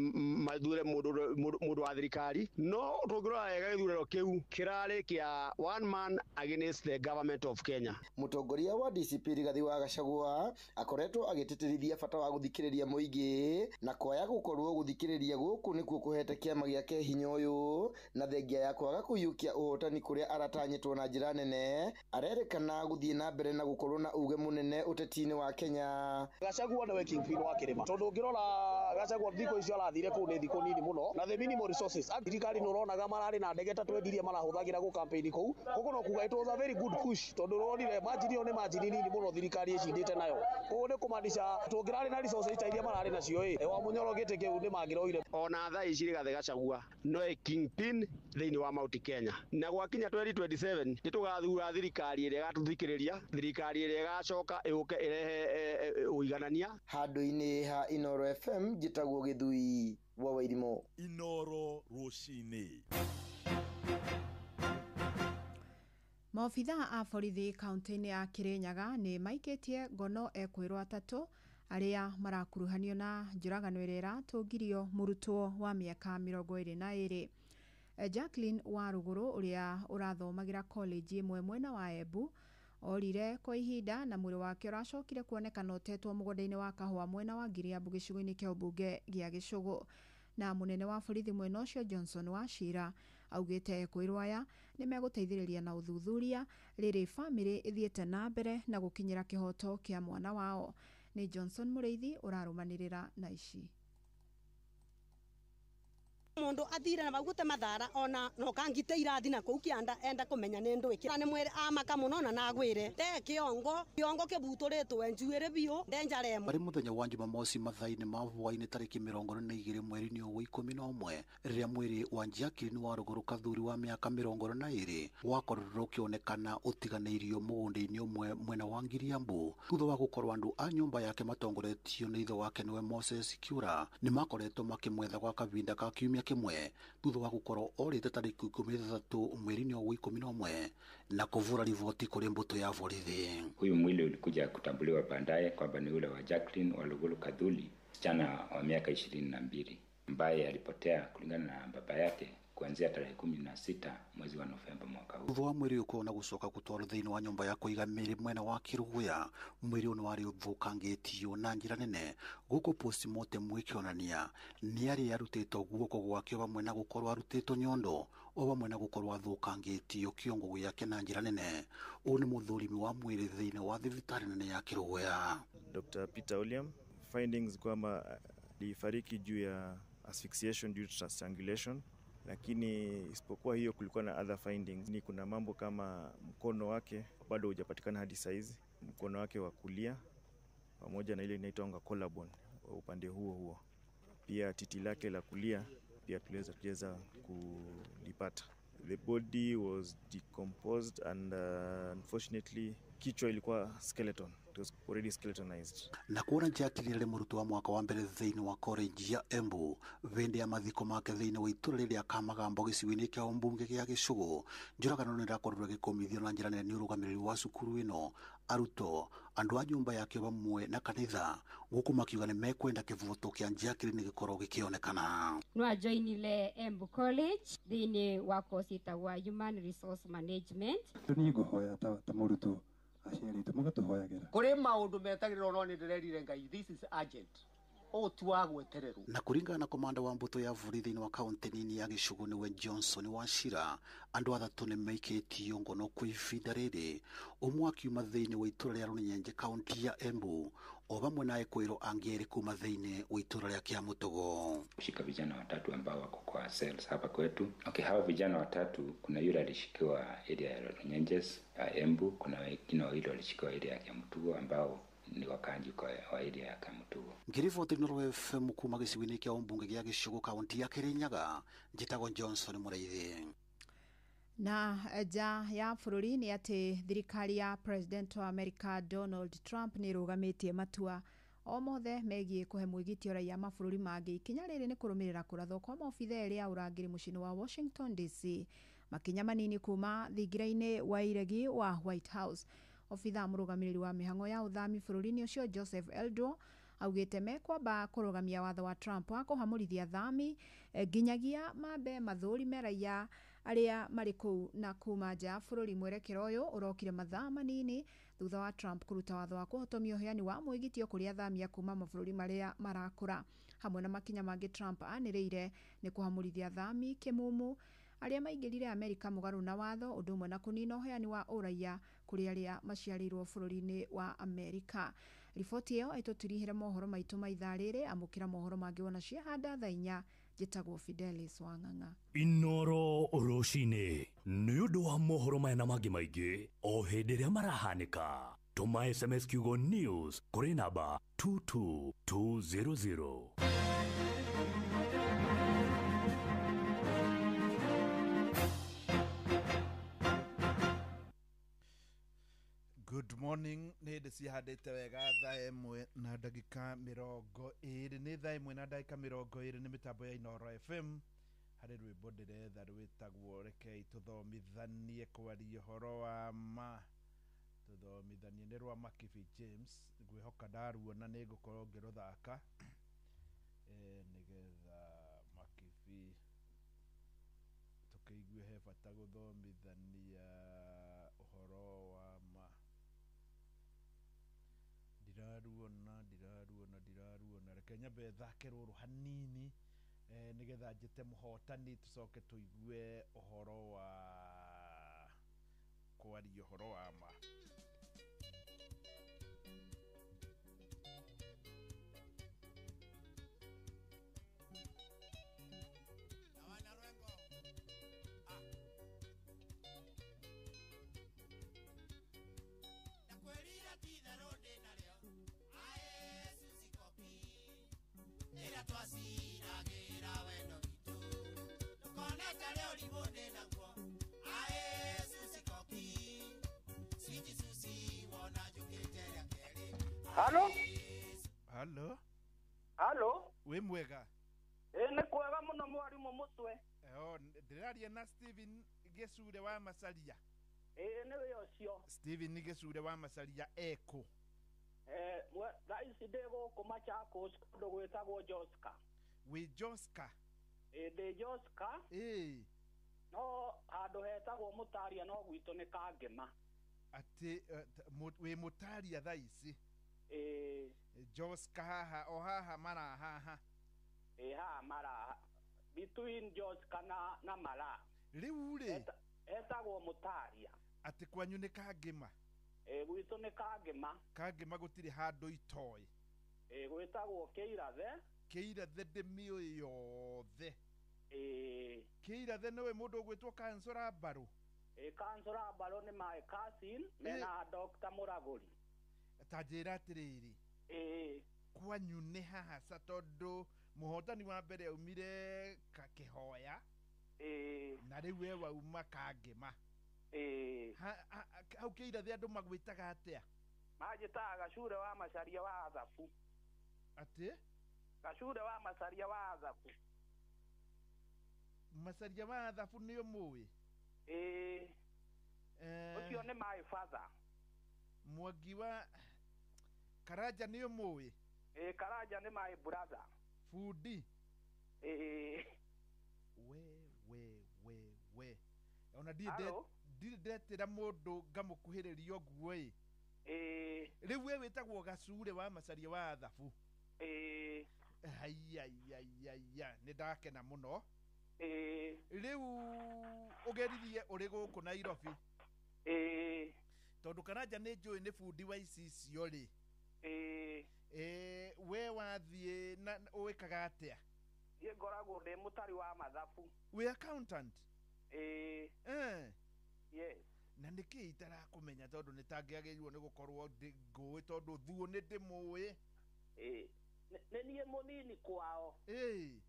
mathure mũndũ wa thirikari, no tũngĩrora wega gĩthurano kĩu kĩrarĩ kĩa one man against the government of Kenya. Mũtongoria wa DCP Rigathi wa Gachagua akoretwo agĩtĩtĩrithia bata wa gũthikĩrĩria mũingĩ na kwaya gũkorwo gũthikĩrĩria gũkũ nĩkuo kũhete kĩama gĩake hinya ũyũ, na thengia ya kwaga kũiyũkia ũhotani kũrĩa aratanyĩtwo na njĩra nene, arerĩkana gũthiĩ na mbere na gũkorwo na uge mũnene ũteti-inĩ wa Kenya. Gachagua nĩwe kingpin wa kĩrĩma, tondũ ũngĩrora Gachagua thikũ icio arathire kũu nĩ thikũ nini mũno na the minimal resources. Thirikari nĩ ũronaga mararĩ na ndege ta twendirie marahũthagĩra gũ campaign kũu, koguo no kuga it was a very good push, tondũ ũronire margin ĩyo nĩ margin nini mũno thirikari ĩcindĩte nayo, koguo nĩ kũmaanisha tũngĩrarĩ na resources ta iria mararĩ nacio ĩ wa Munyoro gĩtĩ kĩu nĩ mangĩroire. Ona thaa ici Rigathi Gachagua no kingpin thĩinĩ wa Mount Kenya, na gwakinya 2027 nĩ tũgathura thirikari ĩrĩa ĩgatũthikĩrĩria, thirikari ĩrĩa ĩgacoka ĩũke ĩrehe ũiganania. Handũ-inĩ ha Inoro FM njĩtagwo Gĩthui wa Wairimu. Inoro rũcinĩ. Maobithaa a borithi kaunti-inĩ ya Kirinyaga nĩ maikĩtie ngono ekwĩrwo atatũ arĩa marakuruhanio na njũragano ĩrĩa ĩratũngirio mũrutwo wa mĩaka 22. Jacqueline Waruguru ũrĩa ũrathomagĩra college ĩmwe mwena wa Embu orire kwa ihinda na mwĩrĩ wake ũracokire kuonekana ũtetwo mũgũnda-inĩ wa kahũa mwena wa Ngiriambu gĩcigo-inĩ kĩa ũmbunge gĩa Gĩcũgũ. Na mũnene wa borithi mwena ũcio Johnson Wachira augĩte ekwĩrwo aya nĩ megũteithĩrĩria na ũthuthuria rĩrĩ bamĩrĩ ĩthiĩte na mbere na gũkinyĩra kĩhoto kĩa mwana wao. Nĩ Johnson Mũrĩithi ũrarũmanĩrĩra na ici. Mundu athire na magute mathara ona no kangite irathi na kuu kianda enda kumenya ni ndu iki ni mwire amaka muno na nagwire te kiongo kiongo kibuturitwe njuire biu ndenjaremo. Bari muthenya wa Jumamosi mathaa-inĩ ma hwaĩ-inĩ tarĩki 22 mweri-inĩ wa 11 rĩrĩa mwĩrĩ wa Jacqueline Waruguru Kathuri wa mĩaka 22 wakorirwo ũkĩonekana ũtiganĩirio mũgũnda-inĩ ũmwe mwena wa Ngiriambu thutha wa gũkorwo andũ a nyũmba yake matongoretio nĩ ithe wake nĩwe Moses Kiura nĩ makoretwo makĩmwetha gwa kahinda ka kiumia kĩmwe thutha wa gũkorwo orĩte tarĩki 13 mweri-inĩ wa 11 na kũvura riboti kũrĩ mbũtũ ya borithi. Huyu mwili ulikuja kutambuliwa baadaye kwamba ni ule wa Jacqueline Waluguru Kathuli, msichana wa miaka 22 ambaye alipotea kulingana na baba yake kuanzia tarehe 16 mwezi wa Novemba mwaka huu. Thutha wa mwĩrĩ ũyũ na gũcoka gũtwarwo thĩinĩ wa nyũmba ya kũiga mĩĩrĩ mwena wa Kĩrũgũya, mwĩrĩ ũyũ nĩ warĩ ũthũkangĩtio na njĩra nene gũkũ postmortem ĩkĩonania nĩ arĩ arutĩtwo guoko gwake o hamwe na gũkorwo arutĩtwo nyondo o hamwe na gũkorwo athũkangĩtio kĩongo gĩake na njĩra nene. Ũyũ nĩ mũthũrimi wa mwĩrĩ thĩinĩ wa thibitarĩ nene ya Kĩrũgũya. Dr. Peter William findings kwamba alifariki juu ya asphyxiation due to strangulation, lakini isipokuwa hiyo kulikuwa na other findings. Ni kuna mambo kama mkono wake bado hujapatikana hadi saizi, mkono wake wa kulia pamoja na ile inaitwa collarbone upande huo huo, pia titi lake la kulia pia tuliweza kulipata. The body was decomposed and unfortunately kichwa ilikuwa skeleton. It was already skeletonized. Na kuona Jacqueline arĩ mũrutwo wa mwaka wa mbere thĩinĩ wa college ya Embu hĩndĩ ya mathiko make thĩinĩ wa itũra rĩrĩa Kamagambo gĩcigo-inĩ kĩa ũmbunge gĩa Gĩcũgũ, njũragano nĩ ĩrakorirwo ĩgĩkũmithio na njĩra nene nĩ ũrũgamĩrĩri wa cukuru ĩno, arutwo, andũ a nyũmba yake hamwe na kanitha, gũkũ makiuga nĩ mekwenda kĩvoto kĩa Jacqueline gĩkorwo gĩkĩonekana. No ajoinile Embu College thĩinĩ wa course ĩtagwo Human Resource Management. Niĩ ngũhoya ta mũrutwo aciari aitũ magatũhoyagĩra. Kũrĩ maũndũ metagĩrĩrwo no nĩ ndĩrerire Ngai, this is urgent. Ũũ ti wa gwetererwo. Na kũringana na komanda wa mbũtũ ya borithi thĩinĩ wa kaunti nini ya Gĩchũgũ nĩwe Johnson Wachira, andũ 3 nĩ maikĩtio ngono kwa ihinda rĩrĩ, ũmwe akiuma thĩinĩ wa itũra rĩa Rũnyenje kaunti ya Embu, o vamwe na ekwĩrwo angĩ 2 kuma thĩinĩ wa itũra rĩa Kiamũtũgo. Kushika vijana 3 ambao wako kwa cells hapa kwetu. Okay, hawa vijana 3, kuna yule alishikiwa area ya Runyenjes ya Embu, kuna wengine 2 walishikiwa area ya Kiamutugo ambao ni wakaanji kwa wa area ya Kiamutugo. Ngiriboti Inooro FM kuma gĩcigo-inĩ kĩa ũmbunge gĩa Gĩchũgũ kaunti ya Kĩrĩnyaga, njĩtagwo Johnson Mũrĩithi. Na nja ya bũrũri nĩ atĩ thirikari ya President wa America Donald Trump nĩ ĩrũgamĩtie matua o mothe megiĩ kũhe mwĩgitio raiya mabũrũri mangĩ. Ikinya rĩrĩ nĩ kũrũmĩrĩra kũrathwo kwa maobitha erĩ a ũrangĩri mũciĩ-inĩ wa Washington DC, makinya manini kuma thingira-inĩ wa iregi wa White House. Obitha mũrũgamĩrĩri wa mĩhang'o ya ũthami bũrũri-inĩ ũcio Joseph Eldwa augĩte mekwamba kũrũgamia watho wa Trump wa kũhamũrithia athami nginyagia mambe mathũrime raiya arĩa marĩ kũu na kuma nja ya bũrũri. Mwerekero ũyũ ũrokire mathaa manini thutha wa Trump kũruta watho wa kũhotomia ũheani wa mwĩgitio kũrĩ athami a kuma mabũrũri marĩa marakũra. Hamwe na makinya mangĩ Trump anĩrĩire nĩ kũhamũrithia athami kĩmumu arĩa maingĩrire Amerika mũgarũ na watho, ũndũ ũmwe na kũnina ũheani wa ũraiya kũrĩ arĩa maciarĩirwo bũrũri-inĩ wa Amerika. Riboti ĩyo ĩtũtirihĩre mohoro maitũ ma ithaa rĩrĩ. Amũkĩra mohoro mangĩ wona ciahanda thaa 4. Njĩtagwo Fidelis Wang'ang'a. Inooro rũcinĩ nĩ ũndũ wa mohoro maya na mangĩ maingĩ o hĩndĩ ĩrĩa marahanĩka. Tũma SMS kiugo news kũrĩ namba 22200. Good morning. Nĩ hĩndĩ cihandĩte wega thaa 1:20. Nĩ thaa 1:20 nĩ mĩtambo ya Inooro FM. Harĩ rwĩmbo ndĩretha rwĩtagwo Rekei Tũthomithanie kwaria ũhoro wa ma. Tũthomithanie nĩ rwa Makibi James. Ngwĩhoka ndaruona nĩ ngũkorwo ngĩrũthaka nĩgetha Makibi tũkĩigue he bata gũthomithania ũhoro wa ma. Ndiraruona. Reke nyambe thake rũrũ hanini nĩgetha njĩte mũhotani tũcoke tũigue ũhoro wa kwaria ũhoro wa ma. Halo? Halo? Halo? Wĩ mwega? Ĩ nĩ kwega mũno mwarimũ Mũtwe. Ndĩraria na Steven Gĩcure wa Macaria. Ĩ nĩwe ũcio. Steven Gĩcure wa Macaria ekũ? Thaa ici ndĩ gũkũ Machakos kũndũ gwĩtagwo Joska. Wĩ Joska? Ĩ ndĩ Joska. Ĩ. No handũ hetagwo Mũtaria no gwitũ nĩ Kangema. Atĩ wĩ Mũtaria thaa ici? Ĩ. Joska haha o haha mara haha. Ĩ haha mara between Joska na mara. Rĩu rĩ etagwo Mũtaria. Atĩ kwanyu nĩ Kangema? Ĩ gwitũ nĩ Kangema. Kangema gũtirĩ handũ itoĩ. Ĩ gwĩtagwo Kĩirathe. Kĩirathe ndĩmĩũĩ yothe. Ĩ. Kĩirathe nĩwe mũndũ ũgwĩtwo Kansũra Mbarũ? Ĩ Kansũra Mbarũ nĩ my cousin mena Dr. Mũragũri. Ta njĩra atĩrĩrĩ. Ĩ. Kwanyu nĩ hahaca tondũ mũhotani wa mbere aumire Kĩhoya. Ĩ. Na rĩu we wauma Kangema. Ĩ. Hau Kĩirathe andũ magwĩtaga atĩa? Manjĩtaga Gacure wa Macaria wa Athabu. Atĩ? Gacure wa Macaria wa Athabu. Macaria wa Athabu nĩ ũmũĩ? Ĩ. Ũcio nĩ my father. Mwangi wa Karanja nĩ ũmũĩ? Ĩ Karanja nĩ my brother. Bundi? Ĩ. We. Ona ndirĩ ndetĩra mũndũ ngamũkuhĩrĩria ũguo ĩ. Ĩ. Rĩu we wĩtagwo Gacure wa Macaria wa Athabu. Ĩ. Haiya, nĩ ndakena mũno. Ĩĩ. Rĩu ũgeririe ũrĩ gũkũ Nairobi? Ĩĩ. Tondũ Karanja nĩ njũĩ nĩ bundi wa icicio rĩ. Ĩĩ. We wathiĩ na ũĩkaga atĩa? Niĩ ngoragwo ndĩ mũtari wa mathabu. Wĩ accountant? Ĩĩ. Yes. Na nĩkĩ itarakũmenya tondũ nĩ tangĩagĩrĩirwo nĩ gũkorwo ngũĩ tondũ thuo nĩ ndĩmũĩ. Ĩĩ. Nĩ niĩ mũnini kwao. Ĩĩ.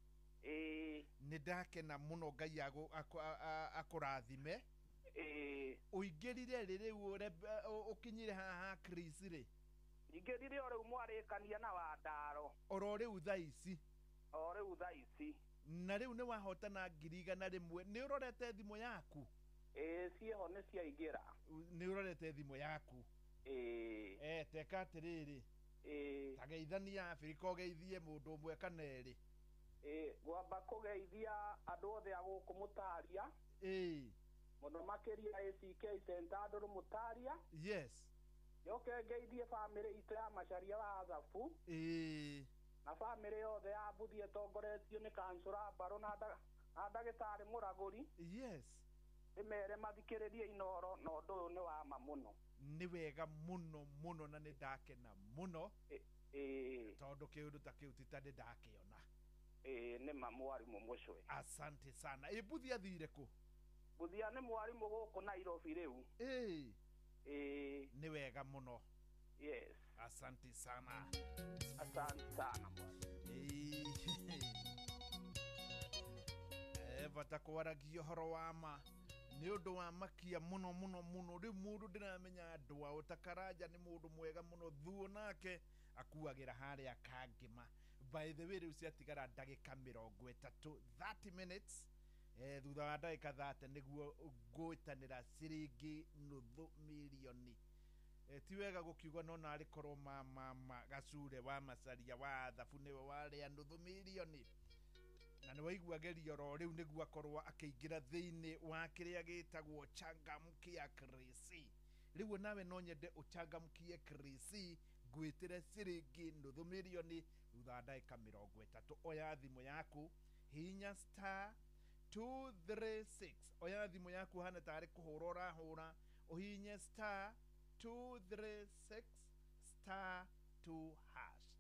Ĩĩ. Nĩ ndakena mũno Ngai akũrathime. Ĩĩ. Ũingĩrire rĩ rĩu ũkinyire haha Chris rĩ? Ingĩrire o rĩu mwarĩkania na Wandaro. Oro rĩu thaa ici? O rĩu thaa ici. Na rĩu nĩ wahotana 100,000. Nĩ ũrorete thimũ yaku? Ĩĩ, ciĩho nĩ ciaingĩra. Nĩ ũrorete thimũ yaku? Ĩĩ. Teka atĩrĩrĩ. Ĩĩ. Ta geithania Abirika ũgeithie mũndũ ũmwe kana erĩ. Ĩĩ, ngwamba kũgeithia andũ othe a gũkũ Mũtaria. Ĩĩ. Mũno makĩria ACK St. Andrew Mũtaria. Yes. Njoke ngeithie bamĩrĩ itũ ya Macharia wa Athabu. Ĩĩ. Na bamĩrĩ yothe ya Mbuthi ĩtongoretio nĩ kancũra Mbarũ na ndagĩtarĩ Mũragũri. Yes. Ndĩmere mathikĩrĩrie Inooro na ũndũ ũyũ nĩ wa ma mũno. Nĩ wega mũno mũno na nĩ ndakena mũno. Ĩĩ. Tondũ kĩũndũ ta kĩu ti ta nĩ ndakĩona. Ĩĩ, nĩ ma mwarimũ Mũcwe. Asante sana. Ĩ Mbuthi athire kũ? Mbuthia nĩ mwarimũ gũkũ Nairobi rĩu. Ĩĩ. Ĩĩ. Nĩ wega mũno. Yes. Asante sana. Asante sana mwarimũ. Bata kwaragia ũhoro wa ma nĩ ũndũ wa makia mũno mũno mũno. Rĩu mũndũ ndĩramenya andũ ao ta Karanja nĩ mũndũ mwega mũno, thuo nake akuagĩra harĩa Kangĩma. By the way, rĩu ciatigara ndagĩka 30, 30 minutes. Thutha wa ndagĩka 30 nĩguo ngwĩtanĩra ciringi 500,000. Ti wega gũkiuga no narĩ korwo mama Gacure wa Macharia wa Athabu nĩwe warĩa 500,000. Na nĩ waigua gerio oro rĩu nĩguo akorwo akĩingĩra thĩinĩ wa kĩrĩa gĩtagwo changamkia Chris. Rĩu nawe no nyende ũchangamkie Chris, ngwĩtĩre ciringi 500,000 thutha wa ndagĩka 30. Oya thimũ yaku, hihinya star 236. Oya thimũ yaku hana tarĩ kũhũra ũrahũra, ũhihinye star 236 star 2 hash.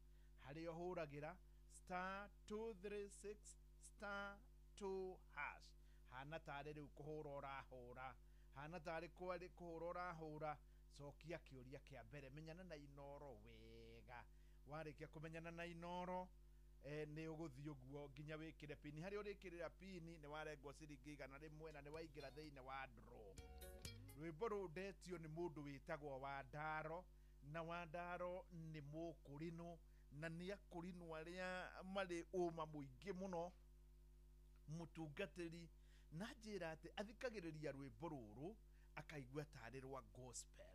Harĩa ũhũragĩra star 236 star 2 hash. Hana tarĩ rĩu kũhũra ũrahũra, hana tarĩ kũhũra ũrahũra. Cokia kĩũria kĩa mbere, menyana na Inooro wega. Warĩkia kũmenyana na Inooro, nĩ ũgũthiĩ ũguo nginya wĩkĩre pini. Harĩa ũrĩkĩrĩra pini nĩ warengwo ciringi 100 na nĩ waingĩra thĩinĩ wa draw. Rwĩmbo rũu ndetio nĩ mũndũ wĩtagwo Wandaro, na Wandaro nĩ mũkũrinũ, na nĩ akũrinũ arĩa marĩ ũma mũingĩ mũno, mũtungatĩri. Na njĩra atĩ athikagĩrĩria rwĩmbo rũrũ akaigua tarĩ rwa gospel.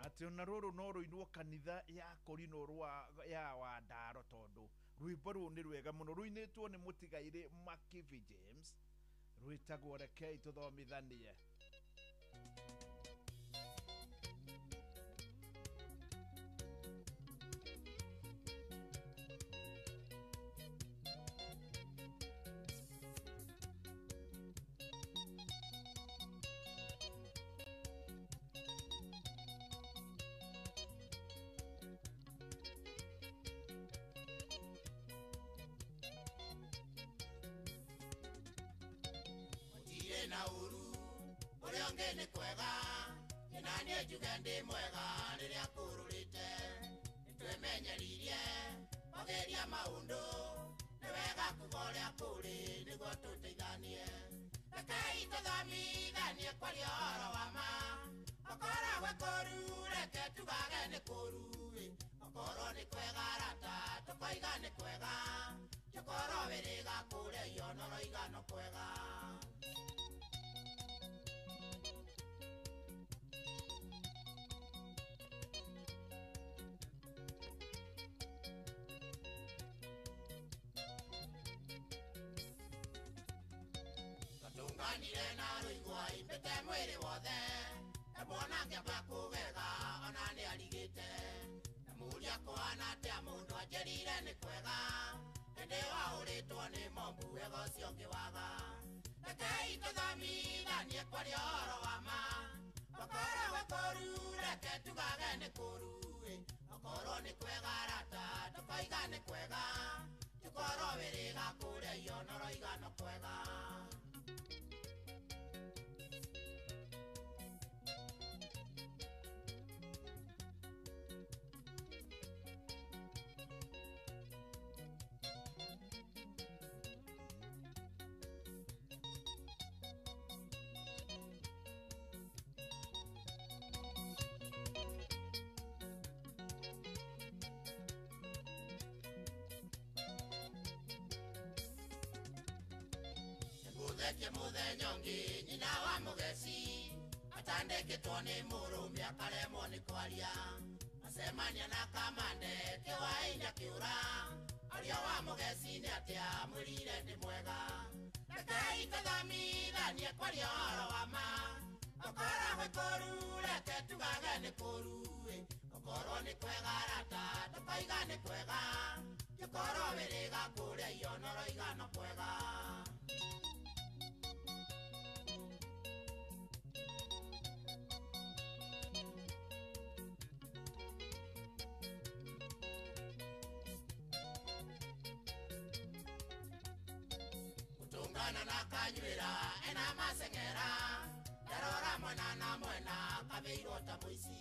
Atĩ ona rũrũ no rũinwo kanitha ya kũrinũ rwa ya Wandaro, tondũ rwĩmbo rũu nĩ rwega mũno, rũinĩtwo nĩ mũtigairĩ Makivi James, rwĩtagwo Rekei Tũthomithanie. Na uru uria ungi ni kwega na nie njuge ndi mwega riria kururite nitwemenyeririe kwageria maundu ni wega kuga uria kuri niguo tuteithanie. Rekei tuthomithanie kwaria ũhoro wa ma, okorwo gwĩ kũru reke tugage nĩ kũru, okorwo nĩ kwega rata tũkoiga nĩ kwega, tũkorwo wĩrĩga kũrĩa iono roiga no kwega. Tũtunganire na rũigua imbĩte mwĩrĩ wothe, ndamwona ngĩamba kũgega ona nĩ arigĩte. Ngĩmũria kũhana atĩa mũndũ anjĩrire nĩ kwega hĩndĩ wahũrĩtwo nĩ mombu wega ũcio ũngĩ waga. Rekei tũthomithanie kwaria ũhoro wa ma okorwo gwĩ kũũru reke tugage nĩ kũũru okorwo nĩ kwega rata tũkoiga nĩ kwega tũkorwo wĩrĩga kũrĩa iono roiga no kwega. Mũtheke mũthenya ũngĩ nyina wa mũgeci atandĩkĩtwo nĩ mũrũme akaremwo nĩ kwaria acemania na kamande kĩwaĩnya kĩũra aria wa mũgeci nĩ atĩa mwĩrire ndĩ mwega. Rekei tũthomithanie kwaria ũhoro wa ma okorwo gwĩ kũũru reke tugage nĩ kũũru okorwo nĩ kwega rata tũkoiga nĩ kwega tũkorwo wĩrĩga kũrĩa iono roiga no kwega. Tungana na kanywĩra ena maceng'era ndarora mwena na mwena kabeirwo ta mũici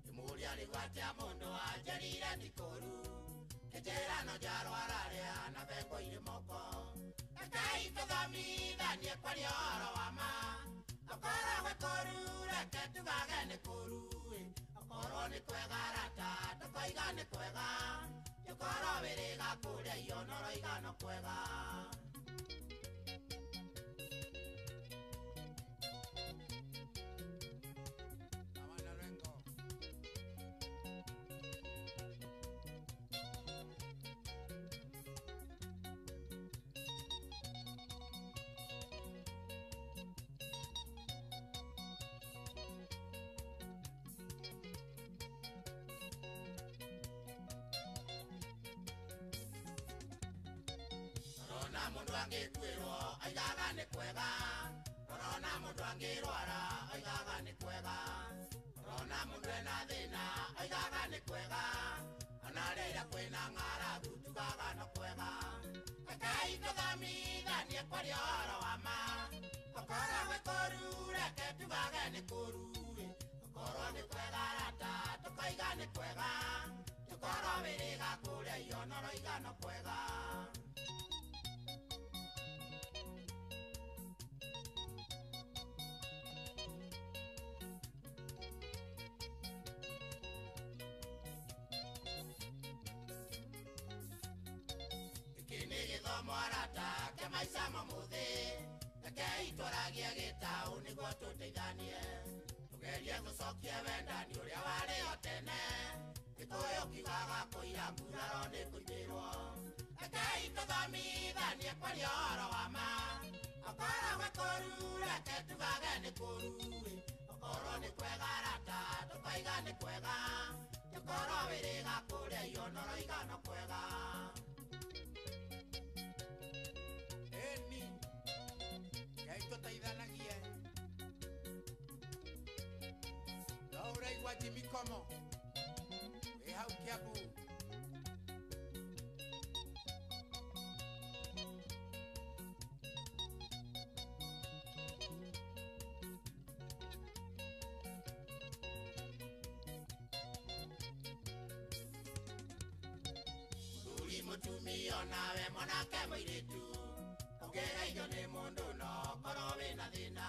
ngĩmũria rĩu atĩa mũndũ anjĩrire ti kũũru kĩnjĩra no njarwararĩa na bengo irĩ moko. Rekei tũthomithanie kwaria ũhoro wa ma okorwo gwĩ kũũru reke tugage nĩ kũũru okorwo nĩ kwega rata tũkoiga nĩ kwega tũkorwo wĩrĩga kũrĩa iono roiga no kwega. Rona mundu angĩkuĩrwo oigaga nĩ kwega rona mundu angĩrwara oigaga nĩ kwega rona mundu ena thĩna oigaga nĩ kwega ona rĩrĩa kwĩna ng'aragu tugaga no kwega. Rekei tũthomithanie kwaria ũhoro wa ma okorwo gwĩ kũũru reke tugage nĩ kũũru okorwo nĩ kwega rata tũkoiga nĩ kwega tũkorwo wĩrĩga kũrĩa iono roiga no kwega. Gĩthomo arata kĩa maica mamũthĩ rekei twaragie gĩtaũ nĩguo tũteithanie tũgerie gũcokia wendani ũrĩa warĩ o tene Gĩkũyũ kiugaga kũira nguraro nĩ kũimbĩrwo. Rekei tũthomithanie kwaria ũhoro wa ma okorwo gwĩ kũũru reke tugage nĩ kũũru okorwo nĩ kwega rata tũkoiga nĩ kwega tũkorwo wĩrĩga kũrĩa iono roiga no kwega. Ngai tũteithanagie no ũraigua Jimmy Komo wĩ hau Kiambu. Mũthuri mũtumia onawe mwanake mũirĩtu ũngĩgeithio nĩ mũndũ no korwo wĩna thĩna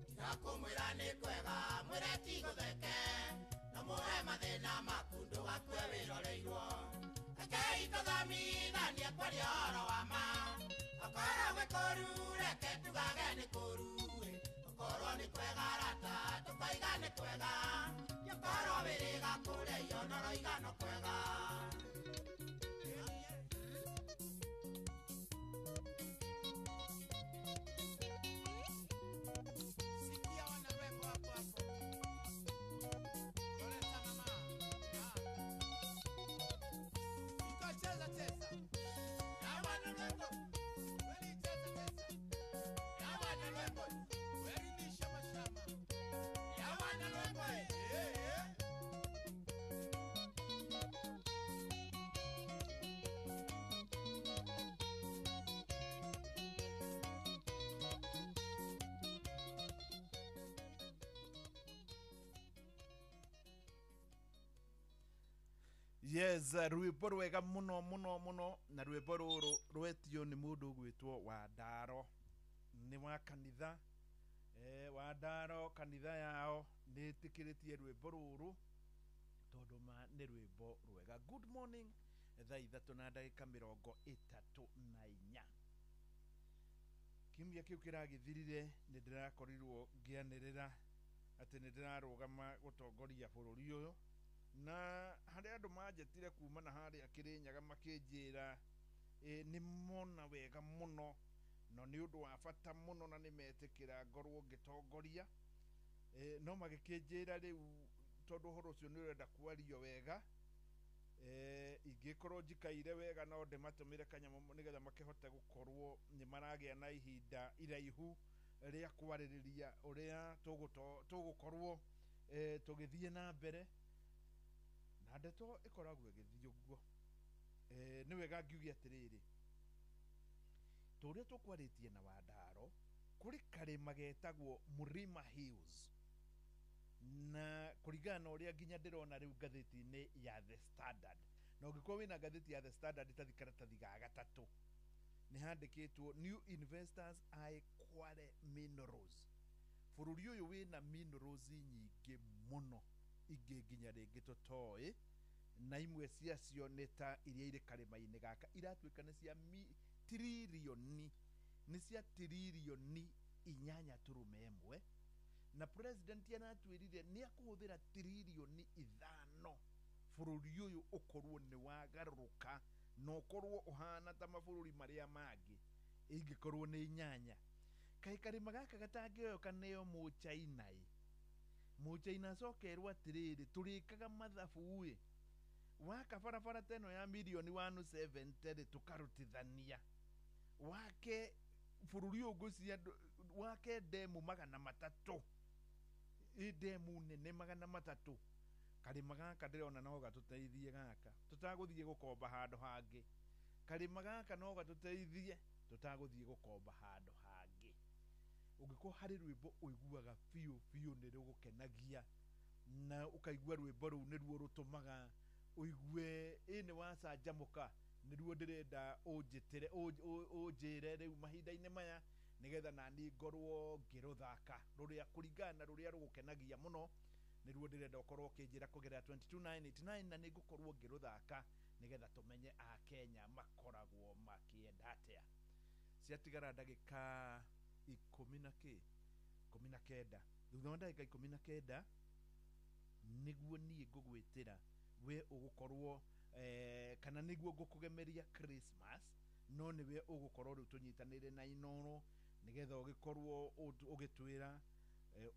tiga kũmwĩra nĩ kwega mwĩre ti gũtheke no mũhe mathĩna maku ndũgakue wĩroreirwo. Rekei tũthomithanie kwaria ũhoro wa ma okorwo gwĩ kũũru reke tugage nĩ kũũru okorwo nĩ kwega rata tũkoiga nĩ kwega tũkorwo wĩrĩga kũrĩa iono roiga no kwega. Sikia wana weko hapo hapo. Yes, rwĩmbo rwega mũno mũno mũno, na rwĩmbo rũrũ rwetio nĩ mũndũ ũgwĩtwo Wandaro, nĩ wa kanitha Wandaro. Kanitha yao nĩ ĩtĩkĩrĩtie rwĩmbo rũrũ tondũ ma nĩ rwĩmbo rwega. Good morning, thaa 3:34. Kiumia kĩu kĩragĩthirire nĩ ndĩrakorirwo ngĩanĩrĩra atĩ nĩ ndĩrarũgama gũtongoria bũrũri ũyũ, na harĩ andũ manjĩtire kuma na harĩa Kĩrĩnyaga makĩnjĩra nĩ mona wega mũno no nĩ ũndũ wa bata mũno na nĩ metĩkĩra ngorwo ngĩtongoria, no magĩkĩnjĩra rĩu tondũ ũhoro ũcio nĩ ũrenda kwario wega, ingĩkorwo njikaire wega no ndĩmatũmĩre kanyamũ nĩgetha makĩhote gũkorwo nĩ maragĩa na ihinda iraihu rĩa kwarĩrĩria ũrĩa tũgũkorwo tũgĩthiĩ na mbere, na ndeto ĩkoragwo ĩgĩthiĩ ũguo. Nĩ wega ngiuge atĩrĩrĩ, tũrĩa tũkwarĩtie na Wandaro, kũrĩ karĩma getagwo Murima Hills, na kũringana na ũrĩa nginya ndĩrona rĩu ngathĩti-inĩ ya The Standard, na ũngĩkorwo wĩna ngathĩti ya The Standard tathi karatathi ga gatatũ, nĩ handĩkĩtwo new investors eye Kwale minerals. Bũrũri ũyũ wĩna minerals nyingĩ mũno, ingĩ nginya rĩngĩ tũtoĩ, na imwe ciacio nĩ ta iria irĩ karĩma-inĩ gaka iratuĩka nĩ cia tiririoni, nĩ cia tiririoni 8.1, na president aratwĩrire nĩ akũhũthĩra tiririoni 5 bũrũri ũyũ ũkorwo nĩ wagarũrũka na ũkorwo ũhana ta mabũrũri marĩa mangĩ, ingĩkorwo nĩ 8. Kaĩ karĩma gaka gatangĩoyoka nĩo Mũchaina ĩ, Mũchaina acokerwo atĩrĩrĩ, tũrĩkaga mathabu ĩ, waka barabara ta ĩno ya mirioni 170 rĩ, tũkarutithania wake bũrũri ũyũ ngwĩciria wake ndemu 300, ĩ ndemu nene 300. Karĩma gaka ndĩrona no gatũteithie gaka, tũtagũthiĩ gũkomba handũ hangĩ. Karĩma gaka no gatũteithie tũtagũthiĩ gũkomba handũ hangĩ. Ũngĩkorwo harĩ rwĩmbo ũiguaga biũ biũ nĩ rũgũkenagia, na ũkaigua rwĩmbo rũu nĩruo rũtũmaga ũigue ĩ nĩ wacanjamũka, nĩruo ndĩrenda ũnjĩtĩre, ũnjĩre rĩu mahinda-inĩ maya, nĩgetha nani ngorwo ngĩrũthaka rũrĩa kũringana na rũrĩa rũgũkenagia mũno, nĩruo ndĩrenda ũkorwo ũkĩnjĩra kũgerera 22989, na nĩngũkorwo ngĩrũthaka nĩgetha tũmenye Akenya makoragwo makĩenda atĩa. Ciatigara ndagĩka 19, thutha wa ndagĩka 19 nĩguo niĩ ngũgwĩtĩra we ũgũkorwo kana nĩguo ngũkũgemeria Christmas, no nĩwe ũgũkorwo rĩu tũnyitanĩire na Inoro nĩgetha ũgĩkorwo ũgĩtwĩra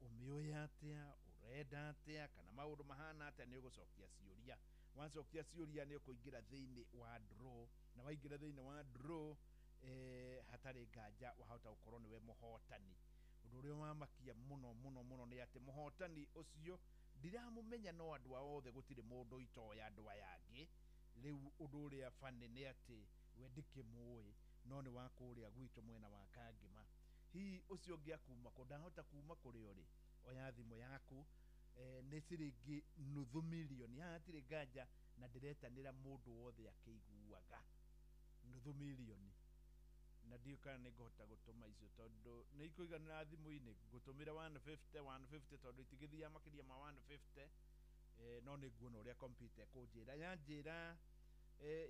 ũmĩũĩ atĩa, ũrenda atĩa, kana maũndũ mahana atĩa. Nĩ ũgũcokia ciũria, wacokia ciũria nĩ ũkũingĩra thĩinĩ wa draw, na waingĩra thĩinĩ wa draw hatarĩ nganja wahota gũkorwo nĩwe mũhotani. Ũndũ ũrĩa wamakia mũno mũno mũno nĩ atĩ mũhotani ũcio ndiramũmenya, no andũ ao othe gũtirĩ mũndũ itoĩ andũ aya angĩ. Rĩu ũndũ ũrĩa bani nĩ atĩ we ndikĩmũĩ, no nĩ wa kũrĩa gwitũ mwena wa Kangĩma. Hihi ũcio ũngĩ akuma kũ? Ndahota kuma kũrĩ ũrĩ, oya thimũ yaku, nĩ ciringi 500,000 haha hatirĩ nganja, na ndĩretanĩra mũndũ wothe akĩiguaga 500,000, na ndiũĩ kana nĩ ngũhota gũtũma icio tondũ nĩ ikũiganĩra thimũ-inĩ, ngũtũmĩra 150 150 tondũ itigĩthiaga makĩria ma 150, no nĩ nguona ũrĩa kompyuta ĩkũnjĩra, yanjĩra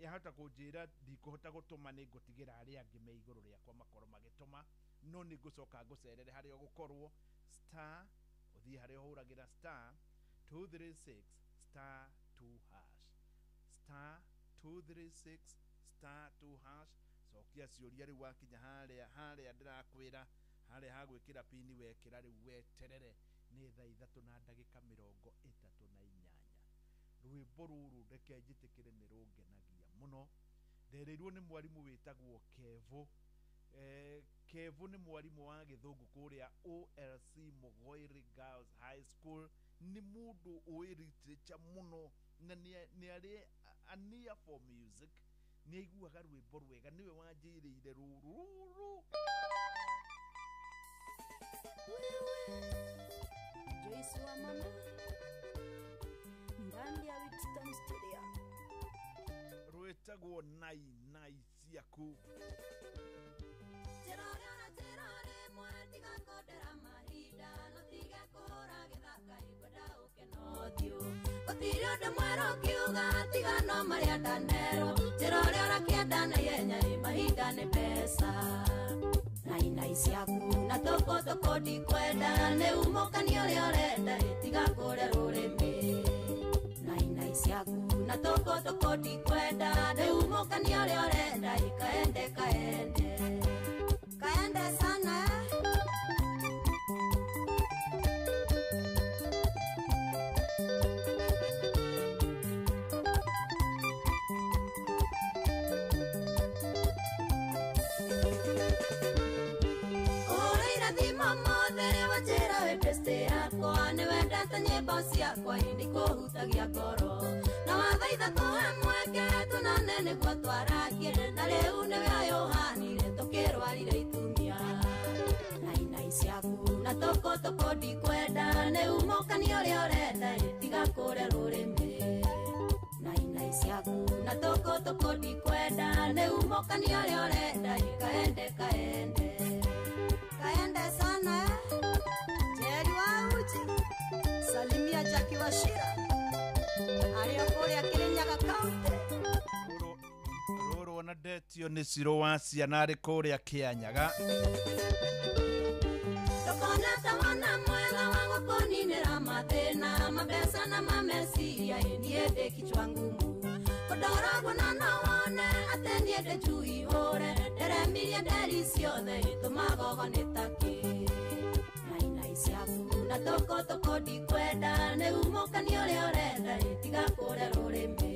yahota kũnjĩra ndikũhota gũtũma, nĩ ngũtigĩra arĩa angĩ me igũrũ rĩakwa makorwo magĩtũma, no nĩ ngũcoka ngũcerere harĩa ũgũkorwo star, ũthiĩ harĩa ũhũragĩra star 236 star 2 hash, star 236 star 2 hash. Cokia ciũria rĩu wakinya harĩa harĩa ndĩrakwĩra, harĩa hagwĩkĩra pini wekĩra rĩu weterere. Nĩ thaa 3:38. Rwĩmbo rũrũ reke njĩtĩkĩre nĩ rũngenagia mũno. Ndereirwo nĩ mwarimũ wĩtagwo Kevo. Kevo nĩ mwarimũ wa gĩthũngũ kũrĩa OLC Mugoiri Girls High School. Nĩ mũndũ ũĩ literature mũno, na nĩ arĩ an ear for music, nĩ aiguaga rwĩmbo rwega, nĩwe wanjĩrĩire rũrũ rũrũ. Joyce wa mama ndani ya Wheatstone Studio. Rwĩtagwo Nai Nai Ciaku. Gũtirĩ ũndũ mwerũ ũkiuga tiga no marĩa ndanerwo njĩra ũrĩa ũrakĩenda na ihenya ĩ mahinda nĩ mbeca nai nai ciaku na tũkũ tũkũ ndikwenda nĩ umũkani ũrĩa ũrenda ĩ tiga kũrĩa rũrĩmĩ nai nai ciaku na tũkũ tũkũ ndikwenda nĩ umũkani ũrĩa ũrenda ĩ kaende kaende kaende sana. Nyĩmbo ciakwa ĩndĩ kũhutagia ngoro na wathaitha tũhe mweke tũnane nĩguo twarakie na rĩu nĩwe ũyũ ũhanire tũkĩrwarire itumia nai nai ciaku na tũkũ tũkũ ndikwenda nĩ umũkani ũrĩa ũrenda ĩ tiga kũrĩa rũrĩmĩ nai nai ciaku na tũkũ tũkũ ndikwenda nĩ umũkani ũrĩa ũrenda ĩ kaende kaende kaende sana. Jerry wa uji Salimia Jackie Wachira arĩa kũrĩa Kirinyaga County. Rũrũ ona ndetio nĩ Ciro wa ciana arĩ kũrĩa Kĩanyaga. Ndũkona ta mwana mwega wa gũkũninĩra mathĩna mabeca na mameciria ĩ niĩ ndĩ kichwa ngumu kũndoragwo na no wone atĩ niĩ ndĩ njui hũre nderemirie nderi ciothe ĩtũmagogo nĩ takĩ ciaku na tũkũ tũkũ ndikwenda nĩ umũkani ũrĩa ũrenda ĩ tiga kũrĩa rũrĩmĩ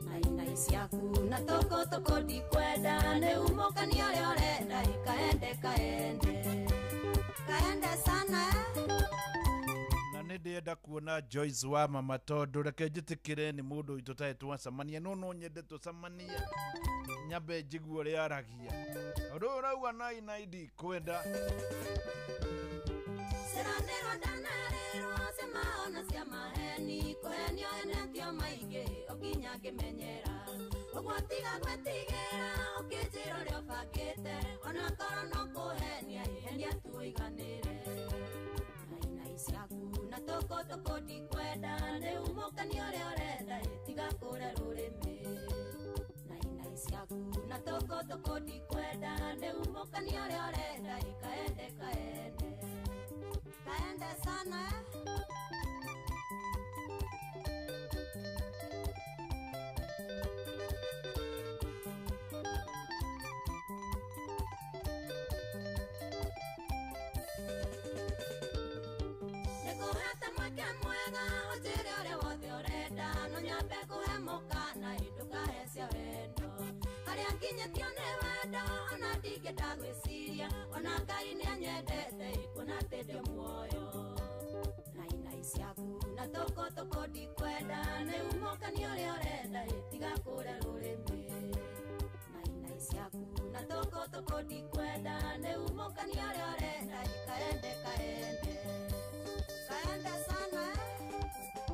nai nai ciaku na tũkũ tũkũ ndikwenda nĩ umũkani ũrĩa ũrenda ĩ kaende kaende kaende sana. Na nĩ ndĩrenda kuona Joyce wa mama tondũ reke njĩtĩkĩre nĩ mũndũ witũ tarĩ twacemania no no nyende tũcemanie nyambe njigue ũrĩa aragia ũndũ ũyũ ũrauga nai nai ndikwenda. Ciranĩrwo ndanarĩrwo cia ona cia maheni kũhenio enetio maingĩ ũkinya ngĩmenyera ũguo tiga gwĩtigĩra ũkĩnjĩra ũrĩa ũbangĩte ona korwo no kũhenia henia tu ũiganĩre nai nai ciaku na tũkũ tũkũ ndikwenda nĩ umũkani ũrĩa ũrenda ĩ tiga kũrĩa rũrĩmĩ nai nai ciaku na tũkũ tũkũ ndikwenda nĩ umũkani ũrĩa ũrenda ĩ kaende kaende kaende sana. Nĩngũhete mweke mwega ũnjĩre ũrĩa wothe ũrenda no nyambe kũhe mũkana ĩ ndũkahe cia wendo harĩa nginyĩtio nĩ wendo ona ndingĩenda gwĩciria ona Ngai nĩanyendete ĩ kuona atĩ ndĩ muoyo nai nai ciaku na tũkũ tũkũ ndikwenda nĩ umũkani ũrĩa ũrenda ĩ tiga kũrĩa rũrĩmĩ nai nai ciaku na tũkũ tũkũ ndikwenda nĩ umũkani ũrĩa ũrenda ĩ kaende kaende kaende sana.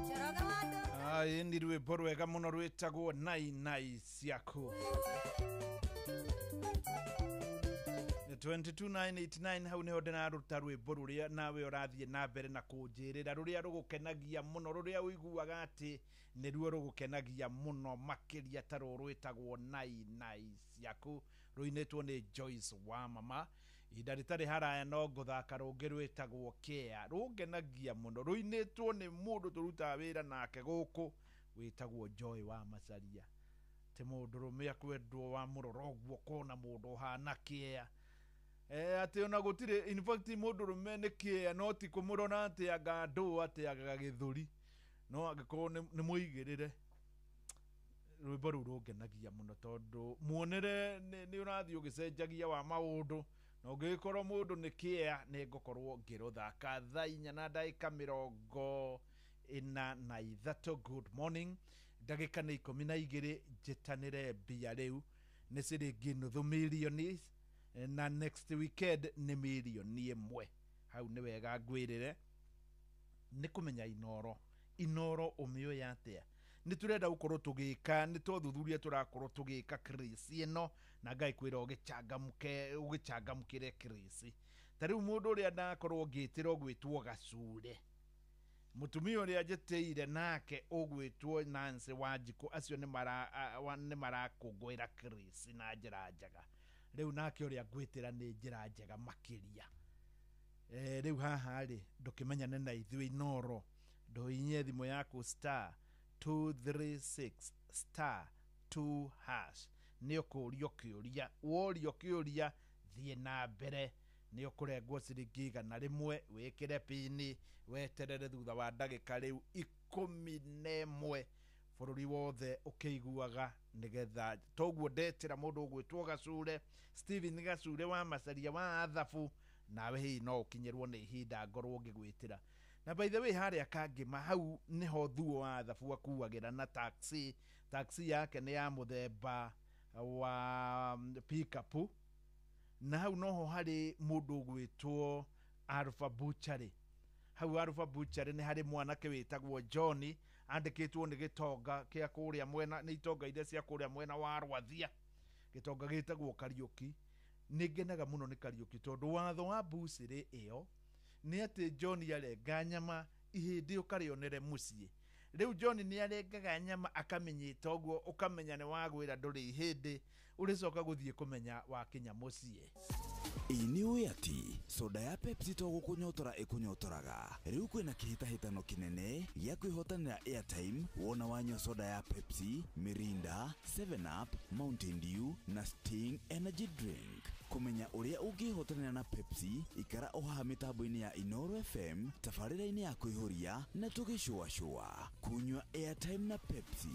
Njoroge wa ndũ Ĩĩ nĩ rwĩmbo rwega mũno rwĩtagwo Nai Nai Ciaku. 22989 hau niho ndĩraruta rwĩmbo rũrĩa nawe ũrathiĩ na mbere na kũnjĩrĩra rũrĩa rũgũkenagia mũno rũrĩa ũiguaga atĩ nĩruo rũgũkenagia mũno makĩria ta rũrũ rwĩtagwo Nai Nai Ciaku rũinĩtwo nĩ Joyce wa mama. Ihinda rĩtarĩ haraya no ngũthaka rũngĩ rwĩtagwo Kea rũngenagia mũno rũinĩtwo nĩ mũndũ tũrutaga wĩra nake gũkũ wĩtagwo Joy wa Macaria. Ti mũndũrũme akwendwo wa mũrora ũguo kona mũndũ ũhana kĩa atĩ ona gũtirĩ in fact mũndũrũme nĩ kĩa no ti kũmũrora atĩ anga ndũ atĩ anga gĩthũri no angĩkorwo nĩ mũigĩrĩre rwĩmbo rũu rũngenagia mũno tondũ muonere nĩ ũrathiĩ ũgĩcenjagia wa maũndũ na ũngĩgĩkorwo mũndũ nĩ kĩa nĩ ngũkorwo ngĩrũthaka thaa 4 na ndagĩka 43. Good morning. Ndagĩka nĩ 12 njĩtanĩre mbia rĩu nĩ ciringi nuthu mirioni na next weekend nĩ mirioni 1. Hau nĩ wega ngwĩrĩre nĩ kũmenya Inoro. Inoro ũmĩoya atĩa? Nĩ tũrenda gũkorwo tũgĩka, nĩ tothuthuria tũrakorwo tũgĩka kirisi ĩno, na Ngai kwĩra ũgĩcangamũke, ũgĩcangamũkĩre kirisi. Ta rĩu mũndũ ũrĩa ndakorwo ngĩtĩra ũgwĩtwo Gacure, mũtumia ũrĩa njĩtĩire nake ũgwĩtwo Nancy Wanjikũ, acio nĩ marakũngũĩra kirisi na njĩra njega. Rĩu nake ũrĩa ngwĩtĩra nĩ njĩra njega makĩria. Rĩu haha rĩ, ndũkĩmenyane na ithuĩ Inoro, ndũhihinye thimũ yaku star 236 star 2 hash, nĩ ũkũrio kĩũria, worio kĩũria thiĩ na mbere, nĩ ũkũrengwo ciringi 100, wĩkĩre pini, weterere thutha wa ndagĩka rĩu 11 bũrũri wothe ũkĩiguaga, nĩgetha toguo ndetĩra mũndũ ũgwĩtwo Gacure, Stephen Gacure wa Macaria wa Athabu, nawe hihi no ũkinyĩrwo nĩ ihinda ngorwo ngĩgwĩtĩra. Na by the way, harĩa Kangĩma hau nĩho thuo wa Athabu akuagĩra na taxi. Taxi yake nĩ ya mũthemba wa pickup, na hau noho harĩ mũndũ ũgwĩtwo Alpha Butchery. Hau Alpha Butchery nĩ harĩ mwanake wĩtagwo John, andĩkĩtwo nĩ gĩtonga kĩa kũrĩa mwena, nĩ itonga iria cia kũrĩa mwena wa Rwathia, gĩtonga gĩtagwo Kariũki. Nĩ ngenaga mũno nĩ Kariũki tondũ watho wa bucĩrĩ ĩyo nĩ atĩ John arenga nyama ihĩndĩ ũkarĩonere mũciĩ. Rĩu John nĩ arengaga nyama akamenyita ũguo, ũkamenya nĩ wagwĩra ndũrĩ ihĩndĩ, ũrĩcoka gũthiĩ kũmenya wakinya mũciĩ. Ĩ nĩ ũĩ atĩ soda ya Pepsi to gũkũnyotora ĩkũnyotoraga. Rĩu kwĩna kĩhĩtahĩtano kĩnene gĩa kwĩhotanĩra airtime wona wanyua soda ya Pepsi, Mirinda, 7up, Mountain Dew na Sting Energy Drink. Kũmenya ũrĩa ũngĩhotanĩra na Pepsi, ikara o haha mĩtambo-inĩ ya Inoro FM, tabarĩra-inĩ ya kwĩhũria na tũgĩcũacũa. Kunyua airtime na Pepsi.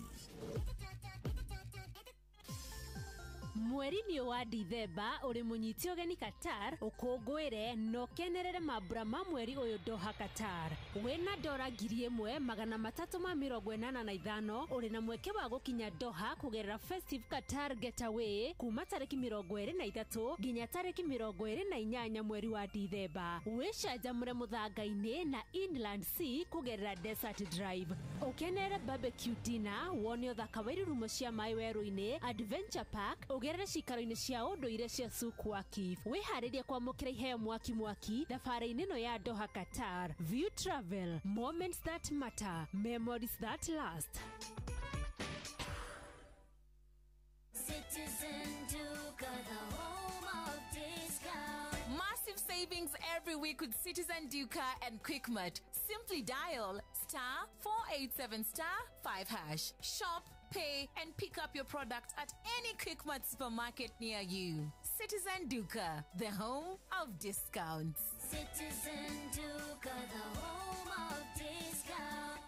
Mweri-inĩ wa Dithemba ũrĩ mũnyite ũgeni Qatar, ũkũngũĩre na ũkenerere mambura ma mweri ũyũ Doha Qatar. Wĩna dora 1385 ũrĩ na mweke wa gũkinya Doha kũgerera Festive Qatar Getaway kuma tarĩki 23 nginya tarĩki 28 mweri wa Dithemba. Wĩcanjamũre mũthanga-inĩ na Inland Sea kũgerera Desert Drive. Ũkenerere barbecue dinner, wone ũthaka wa irurumo cia maĩ werũ-inĩ, Adventure Park, ũgerere cikaro-inĩ cia ũndũire cia Souk Waqif. Wĩharĩrie kwamũkĩra iheo mwaki mwaki thabarĩ-inĩ ĩno ya Doha Qatar. View Travel, moments that matter, memories that last. Citizen Duka, the home of discount. Massive savings every week with Citizen Duka and Quickmart. Simply dial star 487 star 5 hash. Shop, pay, and pick up your product at any Quickmart supermarket near you. Citizen Duka, the home of discounts. Citizen Duka, the home of discount.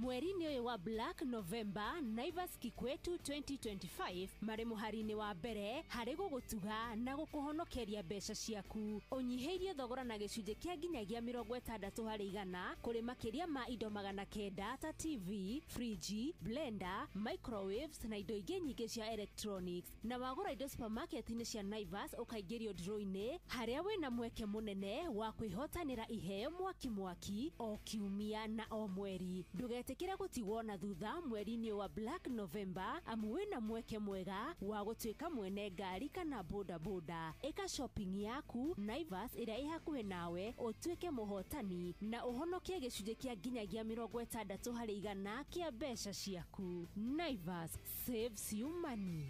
Mweri-inĩ ũyũ wa Black November, Naivas Kikwetu 2025 marĩ mũhari-inĩ wa mbere harĩ gũgũtuga na gũkũhonokeria mbeca ciaku. Ũnyihĩirie thogora na gĩcunjĩ kĩa nginyagia 60% kũrĩ makĩria ma indo 900 ta TV, friji, blender, microwaves na indo ingĩ nyingĩ cia electronics. Na wagũra indo supermarket-inĩ cia Naivas ũkaingĩrio draw-inĩ harĩa wĩna mweke mũnene wa kwĩhotanĩra iheo mwaki mwaki o kiumia na o mweri. Ndũgetĩkĩre gũtigwo na thutha mweri-inĩ wa Black November amu wĩna mweke mwega wa gũtuĩka mwene ngari kana boda boda. Ĩka shopping yaku Naivas ĩrĩa ĩ hakuhĩ nawe ũtuĩke mũhotani na ũhonokie gĩcunjĩ kĩa nginyagia 60% kĩa mbeca ciaku. Naivas saves you money.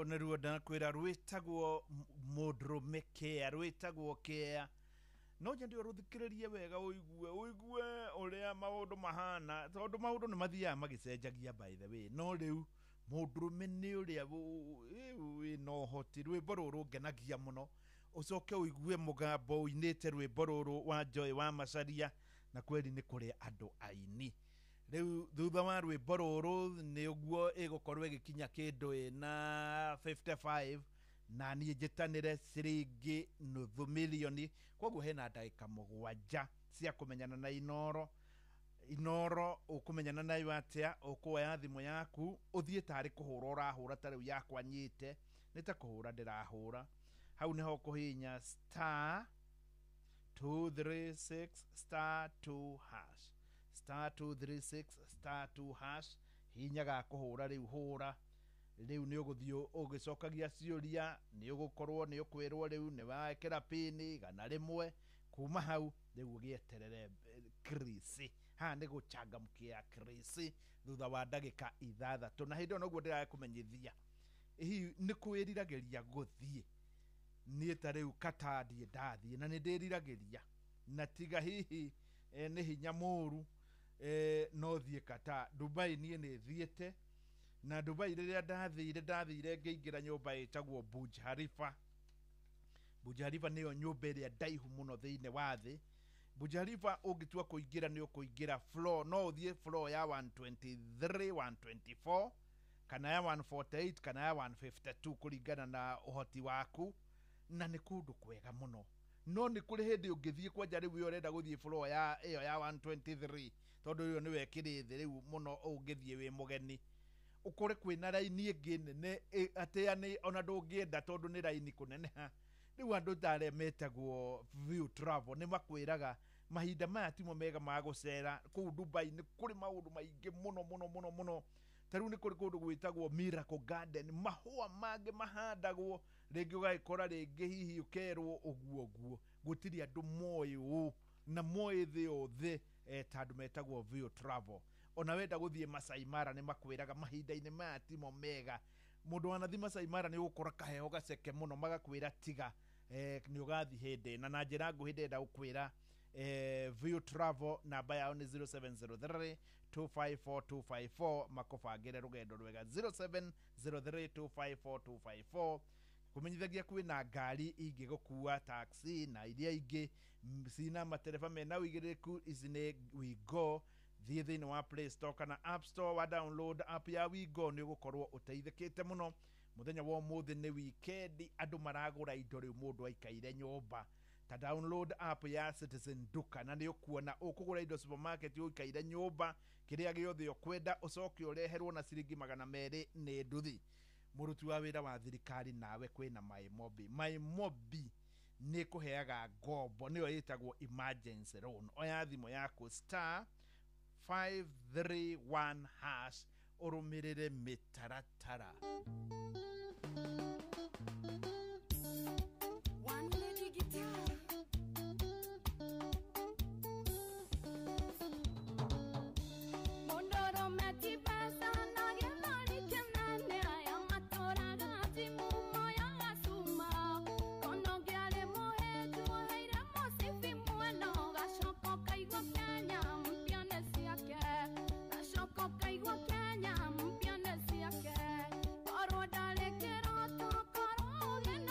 Nĩruo ndakwĩra rwĩtagwo mũndũrũme kĩa, rwĩtagwo kĩa. No nyende ũrũthikĩrĩrie wega ũigue ũrĩa maũndũ mahana, tondũ maũndũ nĩ mathiaga magĩcenjagia by the way. No rĩu mũndũrũme nĩ ũrĩa wĩna ũhoti. Rwĩmbo rũrũ ngenagia mũno, ũcoke ũigue mũgambo ũinĩte rwĩmbo rũrũ wa Joy wa Macaria, na kweri nĩ kũrĩ andũ aini. Rĩu thutha wa rwĩmbo rũrũ nĩ ũguo ĩgũkorwo ĩgĩkinya kĩndũ ĩna 55 na niĩ njĩtanĩre ciringi nuthu milioni. Koguo hena ndagĩka 7 cia kũmenyana na Inoro. Inoro ũkũmenyana nayo atĩa? Ũkuoya thimũ yaku ũthiĩ tarĩ kũhũra ũrahũra, ta rĩu yakwa nyite nĩ ta kũhũra ndĩrahũra. Hau nĩho ũkũhihinya star 236 star 2 hash, star 236 star 2 hash. Hinya ga kũhũra rĩu, hũra rĩu nĩ ũgũthiĩ ũgĩcokagia ciũria, nĩ ũgũkorwo nĩ ũkwĩrwo rĩu nĩ wekĩra pini 100. Kuma hau rĩu ũgĩeterere Chris. Haha nĩ gũchangamkia Chris thutha wa ndagĩka 6, na hĩndĩ ĩyo noguo ndĩrakũmenyithia hihi nĩ kwĩriragĩria gũthiĩ. Niĩ ta rĩu Qatar ndirĩ ndathiĩ na nĩ ndĩriragĩria, na tiga hihi nĩ hinya mũru no thiĩ Qatar. Dubai niĩ nĩ thiĩte, na Dubai rĩrĩa ndathire ngĩingĩra nyũmba ĩtagwo Burj Khalifa. Burj Khalifa nĩyo nyũmba ĩrĩa ndaihu mũno thĩinĩ wa thĩ. Burj Khalifa ũngĩtua kũingĩra nĩ ũkũingĩra floor, no ũthiĩ floor ya 123, 124 kana ya 148 kana ya 152 kũringana na ũhoti waku, na nĩ kũndũ kwega mũno. No nĩ kũrĩ hĩndĩ ũngĩthiĩ kwanja rĩu ũrenda gũthiĩ floor ya ĩyo ya 123, tondũ ĩyo nĩwe ĩkĩrĩ thĩ rĩu mũno ũngĩthiĩ wĩ mũgeni, ũkore kwĩna raini ĩngĩ nene atĩ yani ona ndũngĩenda tondũ nĩ raini kũneneha. Rĩu andũ ta arĩa metagwo View Travel nĩ makwĩraga mahinda maya timo mega ma gũcera kũu Dubai. Nĩ kũrĩ maũndũ maingĩ mũno mũno mũno mũno. Ta rĩu nĩ kũrĩ kũndũ gwĩtagwo Miracle Garden, mahũa mangĩ mahandagwo rĩngĩ ũgagĩkora rĩngĩ hihi ũkerwo ũguo ũguo, gũtirĩ andũ moĩ ũũ na moĩ thĩ yothe ta andũ metagwo View Travel. Ona wenda gũthiĩ Masai Mara nĩ makwĩraga mahinda-inĩ maya timo mega. Mũndũ wanathi Masai Mara nĩ ũgũkora kaheho gaceke mũno, magakwĩra tiga nĩ ũgathiĩ hĩndĩ na njĩra nguhĩ. Ndĩrenda gũkwĩra View Travel namba yao nĩ 0703 254 254, makũbangĩre rũgendo rwega. 0703 254 254. Kũmenyithagia kwĩna ngari ingĩgũkua, taxi na iria ingĩ cina matereba mena ũigĩrĩrĩku. Ici nĩ Wigo. Thiĩ thĩinĩ wa Play Store kana App Store wa download app ya Wigo, nĩ ũgũkorwo ũteithĩkĩte mũno. Mũthenya wa ũmũthĩ nĩ weekend, andũ maragũra indo rĩu mũndũ aikaire nyũmba. Ta download app ya Citizen Duka na nĩ ũkuona ũkũgũra indo supermarket ũikaire nyũmba, kĩrĩa gĩothe ũkwenda ũcoke ũreherwo na ciringi 200 nĩ nduthi. Mũruti wa wĩra wa thirikari nawe kwĩna MyMobi. MyMobi nĩ kũheaga ngombo, nĩyo ĩtagwo emergency loan. Oya thimũ yaku star 531 hash ũrũmĩrĩre mĩtaratara. One lady guitar. Kenya mpya nĩ ciake. Korwo ndarĩ kĩroto, korwo ũgeni.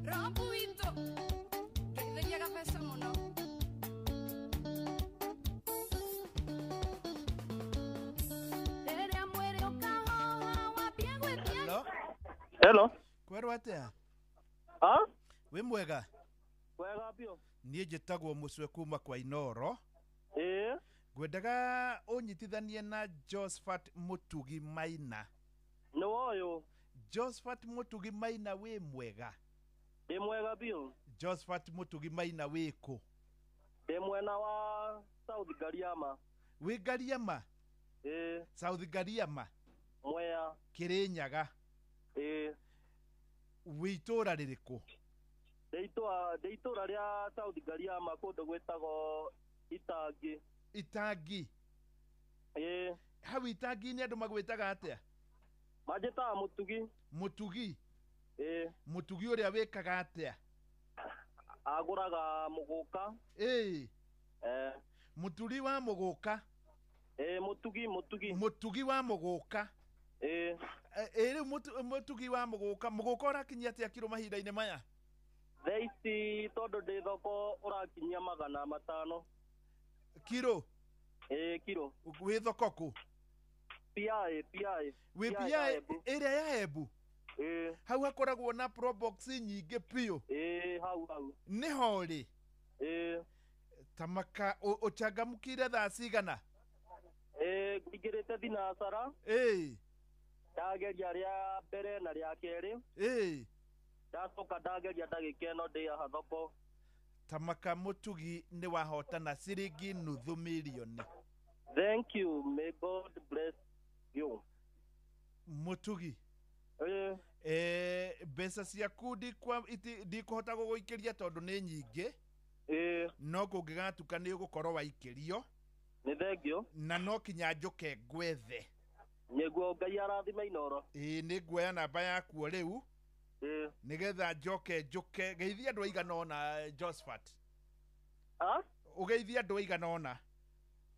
Robu witũ ngeithĩria gabeca mũno. Rĩrĩa mwĩrĩ ũkahoha wambie gwĩtia. Hello. Hello. Kwerwo atia? Ha? Wĩ mwega? Wega biũ. Niĩ njĩtagwo Mũcwe kuma kwa Inoro. Ĩĩ. Ngwendaga ũnyitithanie na Josephat Mũtugi Maina. Nĩ woyũ. Josephat Mũtugi Maina wĩ mwega? Ndĩ mwega biũ. Josephat Mũtugi Maina wĩ kũ? Ndĩ mwena wa South Gariama. Wĩ Gariama? Ĩĩ. South Gariama? Mwea. Kĩrĩnyaga? Ĩĩ. Wĩ itũũra rĩrĩkũ? Ndĩ itũũra rĩa South Gariama kũndũ gwĩtagwo Itangi. Itangi? Ĩĩ. Hau Itangi-inĩ andũ magwĩtaga atĩa? Manjĩtaga Mũtugi. Mũtugi? Ĩĩ. Mũtugi ũrĩa wĩkaga atĩa? Agũraga mũgũka. Ĩĩ. Eh. Mũturi wa mũgũka? Ĩĩ, Mũtugi, Mũtugi. Mũtugi wa mũgũka? Ĩĩ. Ĩ rĩu mũtugi wa mũgũka, mũgũka ũrakinyia atĩa kiro mahinda-inĩ maya? Thaa ici tondũ ndĩ thoko ũrakinyia 500. Kiro? Ĩĩ, kiro. Wĩ thoko kũ? PI, PI. Wĩ PI ĩrĩa ya Embu? Ĩĩ. Hau hakoragwo na probox nyingĩ biũ. Ĩĩ, hau hau. Nĩho rĩ? Ĩĩ. Tamaka ũchangamkire thaa cigana? Ĩĩ, ngũingĩrĩte thinacara. Ĩĩ. Ndageria rĩa mbere na rĩa kerĩ. Ĩĩ. Ndacoka ndageria ndagĩka ĩno ndĩ haha thoko. Tamaka Mũtugi nĩ wahotana ciringi nuthu mirioni. Thank you. May God bless you. Mũtugi. Ĩĩ. Mbeca ciaku ndikũhota gũgũikĩria tondũ nĩ nyingĩ. Ĩĩ. No kũngĩgatuka nĩ ũgũkorwo waikĩrio. Nĩ thengio. Na no kinya njũke ngwethe. Nĩguo Ngai arathime Inoro. Ĩĩ, nĩ nguoya namba yakuo rĩu. Ĩĩ. Nĩgetha njoke njũke geithia andũ aigana ũna Josephat. Ha? Ũgeithie andũ aigana ũna.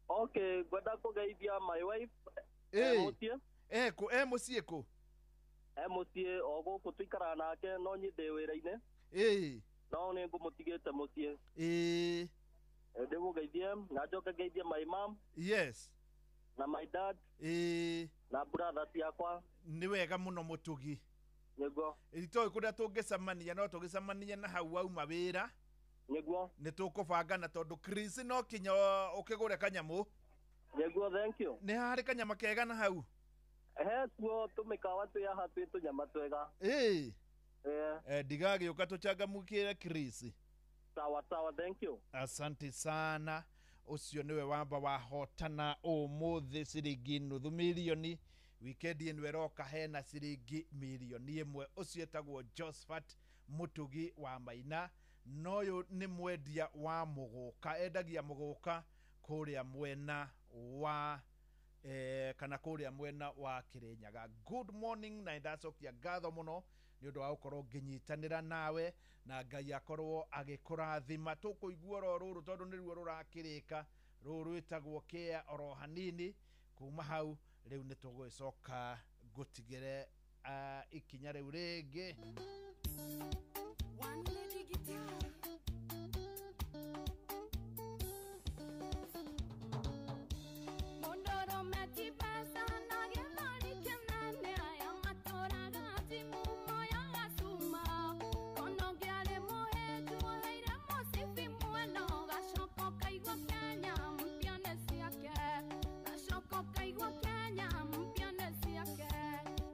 Okay, ngwenda kũgeithia my wife. Ĩĩ. Mũciĩ. Kũ, mũciĩ kũ? Mũciĩ o gũkũ tũikaraga nake no niĩ ndĩ wĩra-inĩ. Ĩĩ. No nĩ ngũmũtigĩte mũciĩ. Ĩĩ. Ndĩmũgeithie na njoke ngeithie my mom. Yes. Na my dad. Ĩĩ. Na brother ciakwa. Nĩ wega mũno Mũtugi. Nĩguo. Itoĩ kũrĩa tũngĩcemania no tũgĩcemanie na hau wauma wĩra. Nĩguo. Nĩ tũkũbangana tondũ Chris no kinya ũkĩgũre kanyamũ. Nĩguo, thank you. Nĩ harĩ kanyama kega na hau? He kuo tũmĩkawa twĩ haha twĩ tũnyama twega. Ĩĩ. Ĩĩ. Ndigagĩũka tũchangamũkĩre Chris. Sawa sawa, thank you. Asante sana. Ũcio nĩwe wamba wahotana ũmũthĩ ciringi nuthu mirioni. Wikendi ĩno ĩroka hena ciringi mirioni 1. Ũcio etagwo Josephat Mũtugi wa Maina. Noyũ nĩ mwendia wa mũgũka, endagia mũgũka kũrĩa mwena wa kana kũrĩa mwena wa Kĩrĩnyaga. Good morning, na ndacokia ngatho mũno nĩ ũndũ wa gũkorwo ngĩnyitanĩra nawe na Ngai akorwo agĩkũrathima. Tũkũigua oro rũrũ tondũ nĩruo rũrakĩrĩka, rũrũ rwĩtagwo kĩa oro hanini. Kuma hau rĩu nĩ tũgũgĩcoka ngũtigĩre ikinya rĩu rĩngĩ. One lady guitar.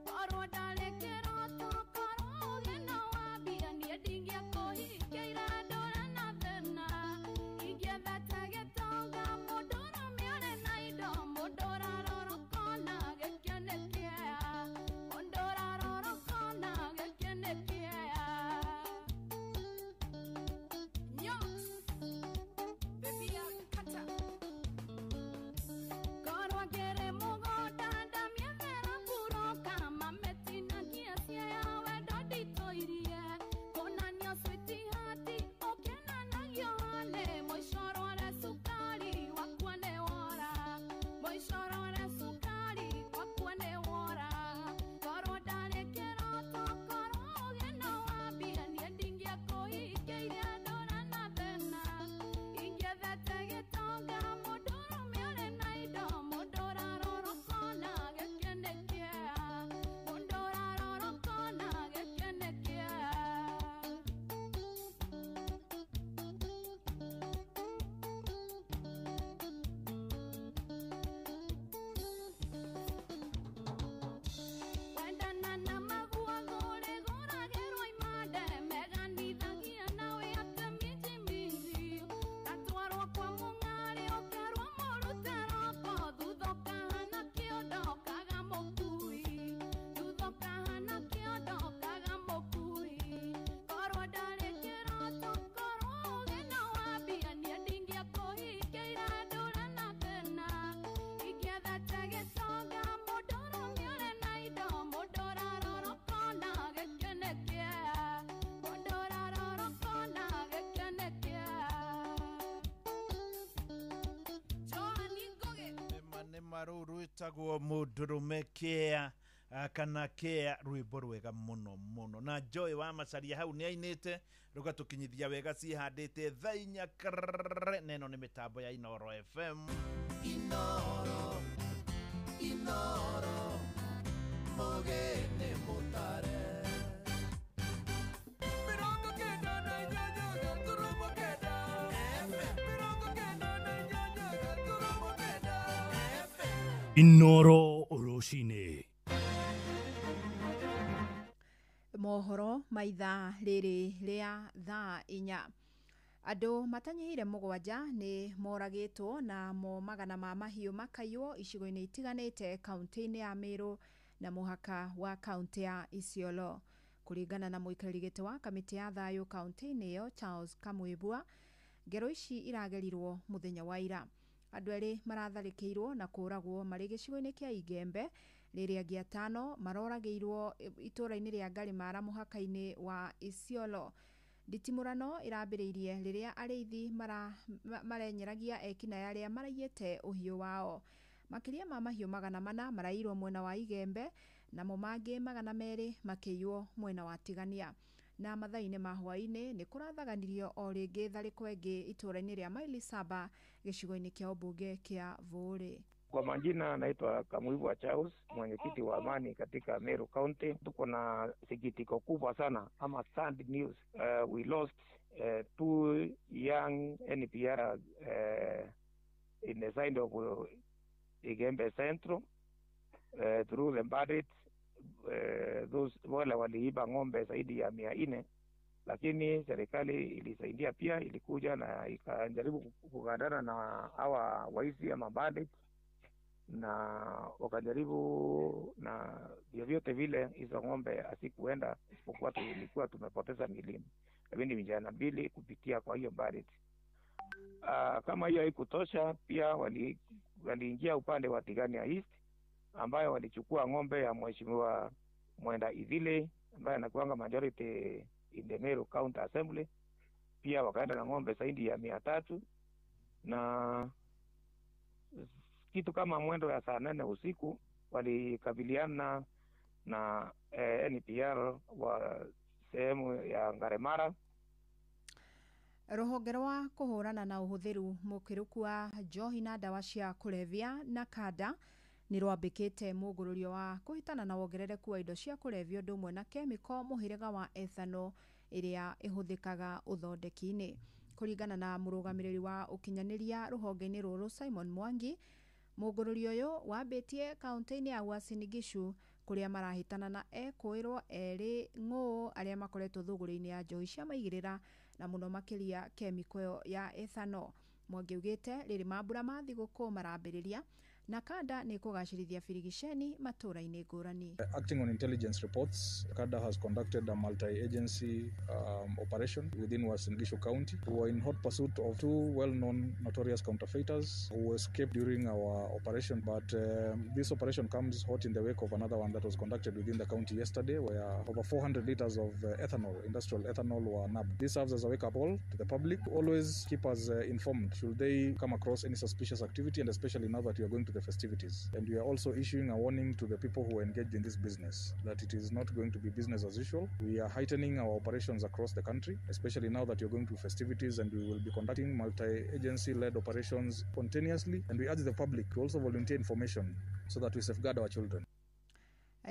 Korwo ndarĩ kĩroto, korwo ũgĩ no wambia, niĩ ndingĩakũrire. Rũgoma rũu rwĩtagwo mũndũrũme kĩa kana kĩa, rwĩmbo rwega mũno mũno, na Joy wa Macaria hau nĩ ainĩte rũgatũkinyithia wega. Ciĩhandĩte thaa 4 krrrr, na ĩno nĩ mĩtambo ya Inoro FM. Inoro, Inoro, mũgeni mũtare. 98.9 FM, 98.9 FM. Inoro rũcinĩ. Mohoro ma ithaa rĩrĩ rĩa thaa 4: andũ matanyihĩire 7 nĩ moragĩtwo na mo magana ma mahiũ makaiywo icigo-inĩ itiganĩte kaunti-inĩ ya Meru na mũhaka wa kaunti ya Isiolo. Kũringana na mũikarĩri gĩtĩ wa kamĩtĩ ya thayũ kaunti-inĩ ĩyo, Charles Kamwĩbua, ngero ici iragerirwo mũthenya wa ira. Andũ erĩ maratharĩkĩirwo na kũragwo marĩ gĩcigo-inĩ kĩa Igembe, rĩrĩa angĩ 5 maroragĩirwo itũũra-inĩ rĩa Ngarimara mũhaka-inĩ wa Isiolo. Nditimũrano ĩrambĩrĩirie rĩrĩa arĩithi marenyeragia ekinaĩ arĩa maraiyĩte ũhiũ wao. Makĩria ma mahiũ 400 maraiyirwo mwena wa Igembe, namo mangĩ 200 makĩiywo mwena wa Tigania. Na mathaa-inĩ ma hwaĩ-inĩ nĩ kũrathaganirio o rĩngĩ tharĩko ĩngĩ itũũra-inĩ rĩa Maili Saba gĩcigo-inĩ kĩa ũmbunge kĩa Vũũrĩ. Kwa majina naitwa Kamuibwa Charles, mwenyekiti wa amani katika Meru County. Tuko na sikitiko kubwa sana ama sad news. We lost two young NPR in the side of Igembe Central through the bandits. Those wale waliiba ng'ombe zaidi ya 400, lakini serikali ilisaidia pia, ilikuja na ikajaribu kukandana na hawa waizi ama bandits na wakajaribu na vyovyote vile hizo ng'ombe asikuenda, isipokuwa tulikuwa tumepoteza milimi lakini vijana mbili kupitia kwa hiyo bandits. Kama hiyo haikutosha, pia waliingia upande wa Tigania East ambayo walichukua ng'ombe ya mheshimiwa Mwenda Ithile ambaye anakuanga majority in the Meru County Assembly. Pia wakaenda na ng'ombe zaidi ya 300, na kitu kama mwendo ya saa 8 usiku walikabiliana na NPR wa sehemu ya Ngaremara. Rũhonge rwa kũhũrana na ũhũthĩru mũkĩrũku wa njohi na ndawa cia kũrebia na kanda nĩ rwambĩkĩte mũngũrũrio wa kũhĩtana na wongerereku wa indo cia kũrebia ũndũ ũmwe na kemiko mũhĩrĩga wa ethanol ĩrĩa ĩhũthĩkaga ũthondeki-inĩ. Kũringana na mũrũgamĩrĩri wa ũkinyanĩria rũhonge-inĩ rũrũ, Simon Mwangi, mũngũrũrio ũyũ wambĩtie kaunti-inĩ ya Uasin Gishu kũrĩa marahĩtana na ekũĩrwo erĩ ng'ũ arĩa makoretwo thũgũrĩ-inĩ ya njohi cia maigĩrĩra na mũno makĩria kemiko ĩyo ya ethanol. Mwangi augĩte rĩrĩ mambura ma thigũkũ marambĩrĩria na kanda nĩ kũgacĩrithia birigiceni matũũra-inĩ ngũrani. Acting on intelligence reports, CADA has conducted a multi-agency operation within Uasin Gishu County. We were in hot pursuit of two well-known notorious counterfeiters who escaped during our operation, but this operation comes hot in the wake of another one that was conducted within the county yesterday, where over 400 liters of ethanol, industrial ethanol, were nabbed. This serves as a wake-up call to the public. Always keep us informed should they come across any suspicious activity, and especially now that we are going to the festivities. And we are also issuing a warning to the people who are engaged in this business that it is not going to be business as usual. We are heightening our operations across the country, especially now that you're going to festivities, and we will be conducting multi-agency led operations spontaneously. And we urge the public to also volunteer information so that we safeguard our children.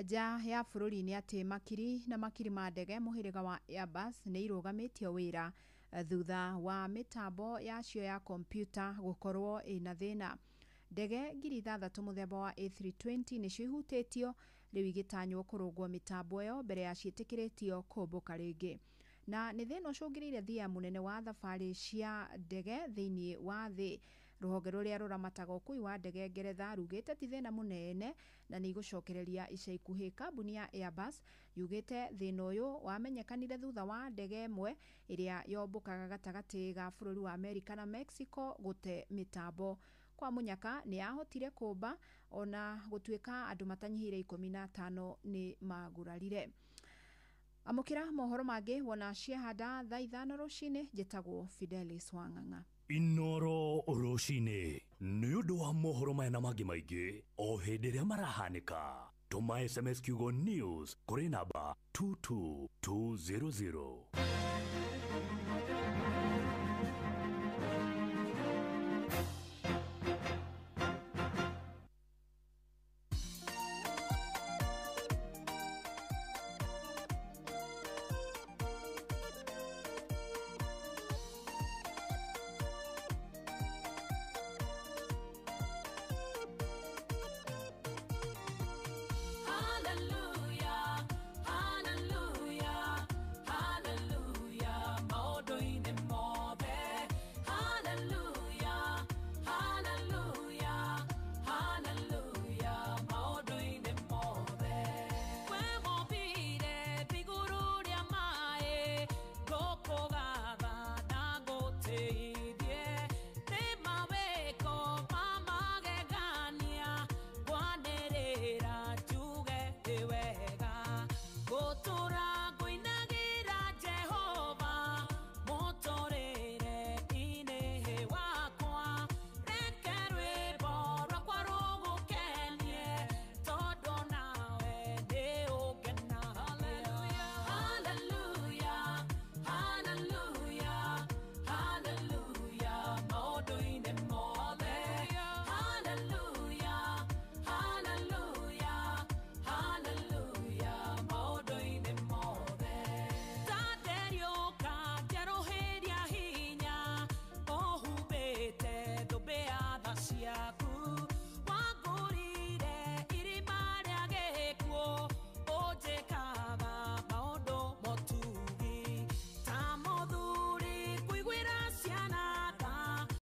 Nja ya bũrũri nĩ atĩ makiri na makiri ma ndege mũhĩrĩga wa Airbus nĩ irũgamĩtio wĩra thutha wa mĩtambo yacio ya kompiuta gũkorwo ĩna thĩna. Ndege 6,000 mũthemba wa A320 nĩcio ihutĩtio rĩu, igĩtanywo kũrũngwo mĩtambo ĩyo mbere ya ciĩtĩkĩrĩtio kũmbũka rĩngĩ. Na nĩ thĩna ũcũngĩrĩire thia mũnene wa thabarĩ cia ndege thĩinĩ wa thĩ. Rũhonge rũrĩa rũramataga ũkui wa ndege Ngeretha rugĩte ti thĩna mũnene na nĩ igũcokereria ica ikuhĩ. Kambuni ya Airbus yugĩte thĩna ũyũ wamenyekanire thutha wa ndege ĩmwe ĩrĩa yombũkaga gatagatĩ ga bũrũri wa Amerika na Mexico gũte mĩtambo. Kwa mũnyaka nĩ yahotire kũmba ona gũtuĩka andũ matanyihĩire 15 nĩ magurarire. Amũkĩra mohoro mangĩ wona ciahanda thaa 5 rũcinĩ. Njĩtagwo Fidelis Wang'ang'a. Inoro rũcinĩ nĩ ũndũ wa mohoro maya na mangĩ maingĩ o hĩndĩ ĩrĩa marahanĩka, tũma SMS kiugo NEWS kũrĩ namba 22200.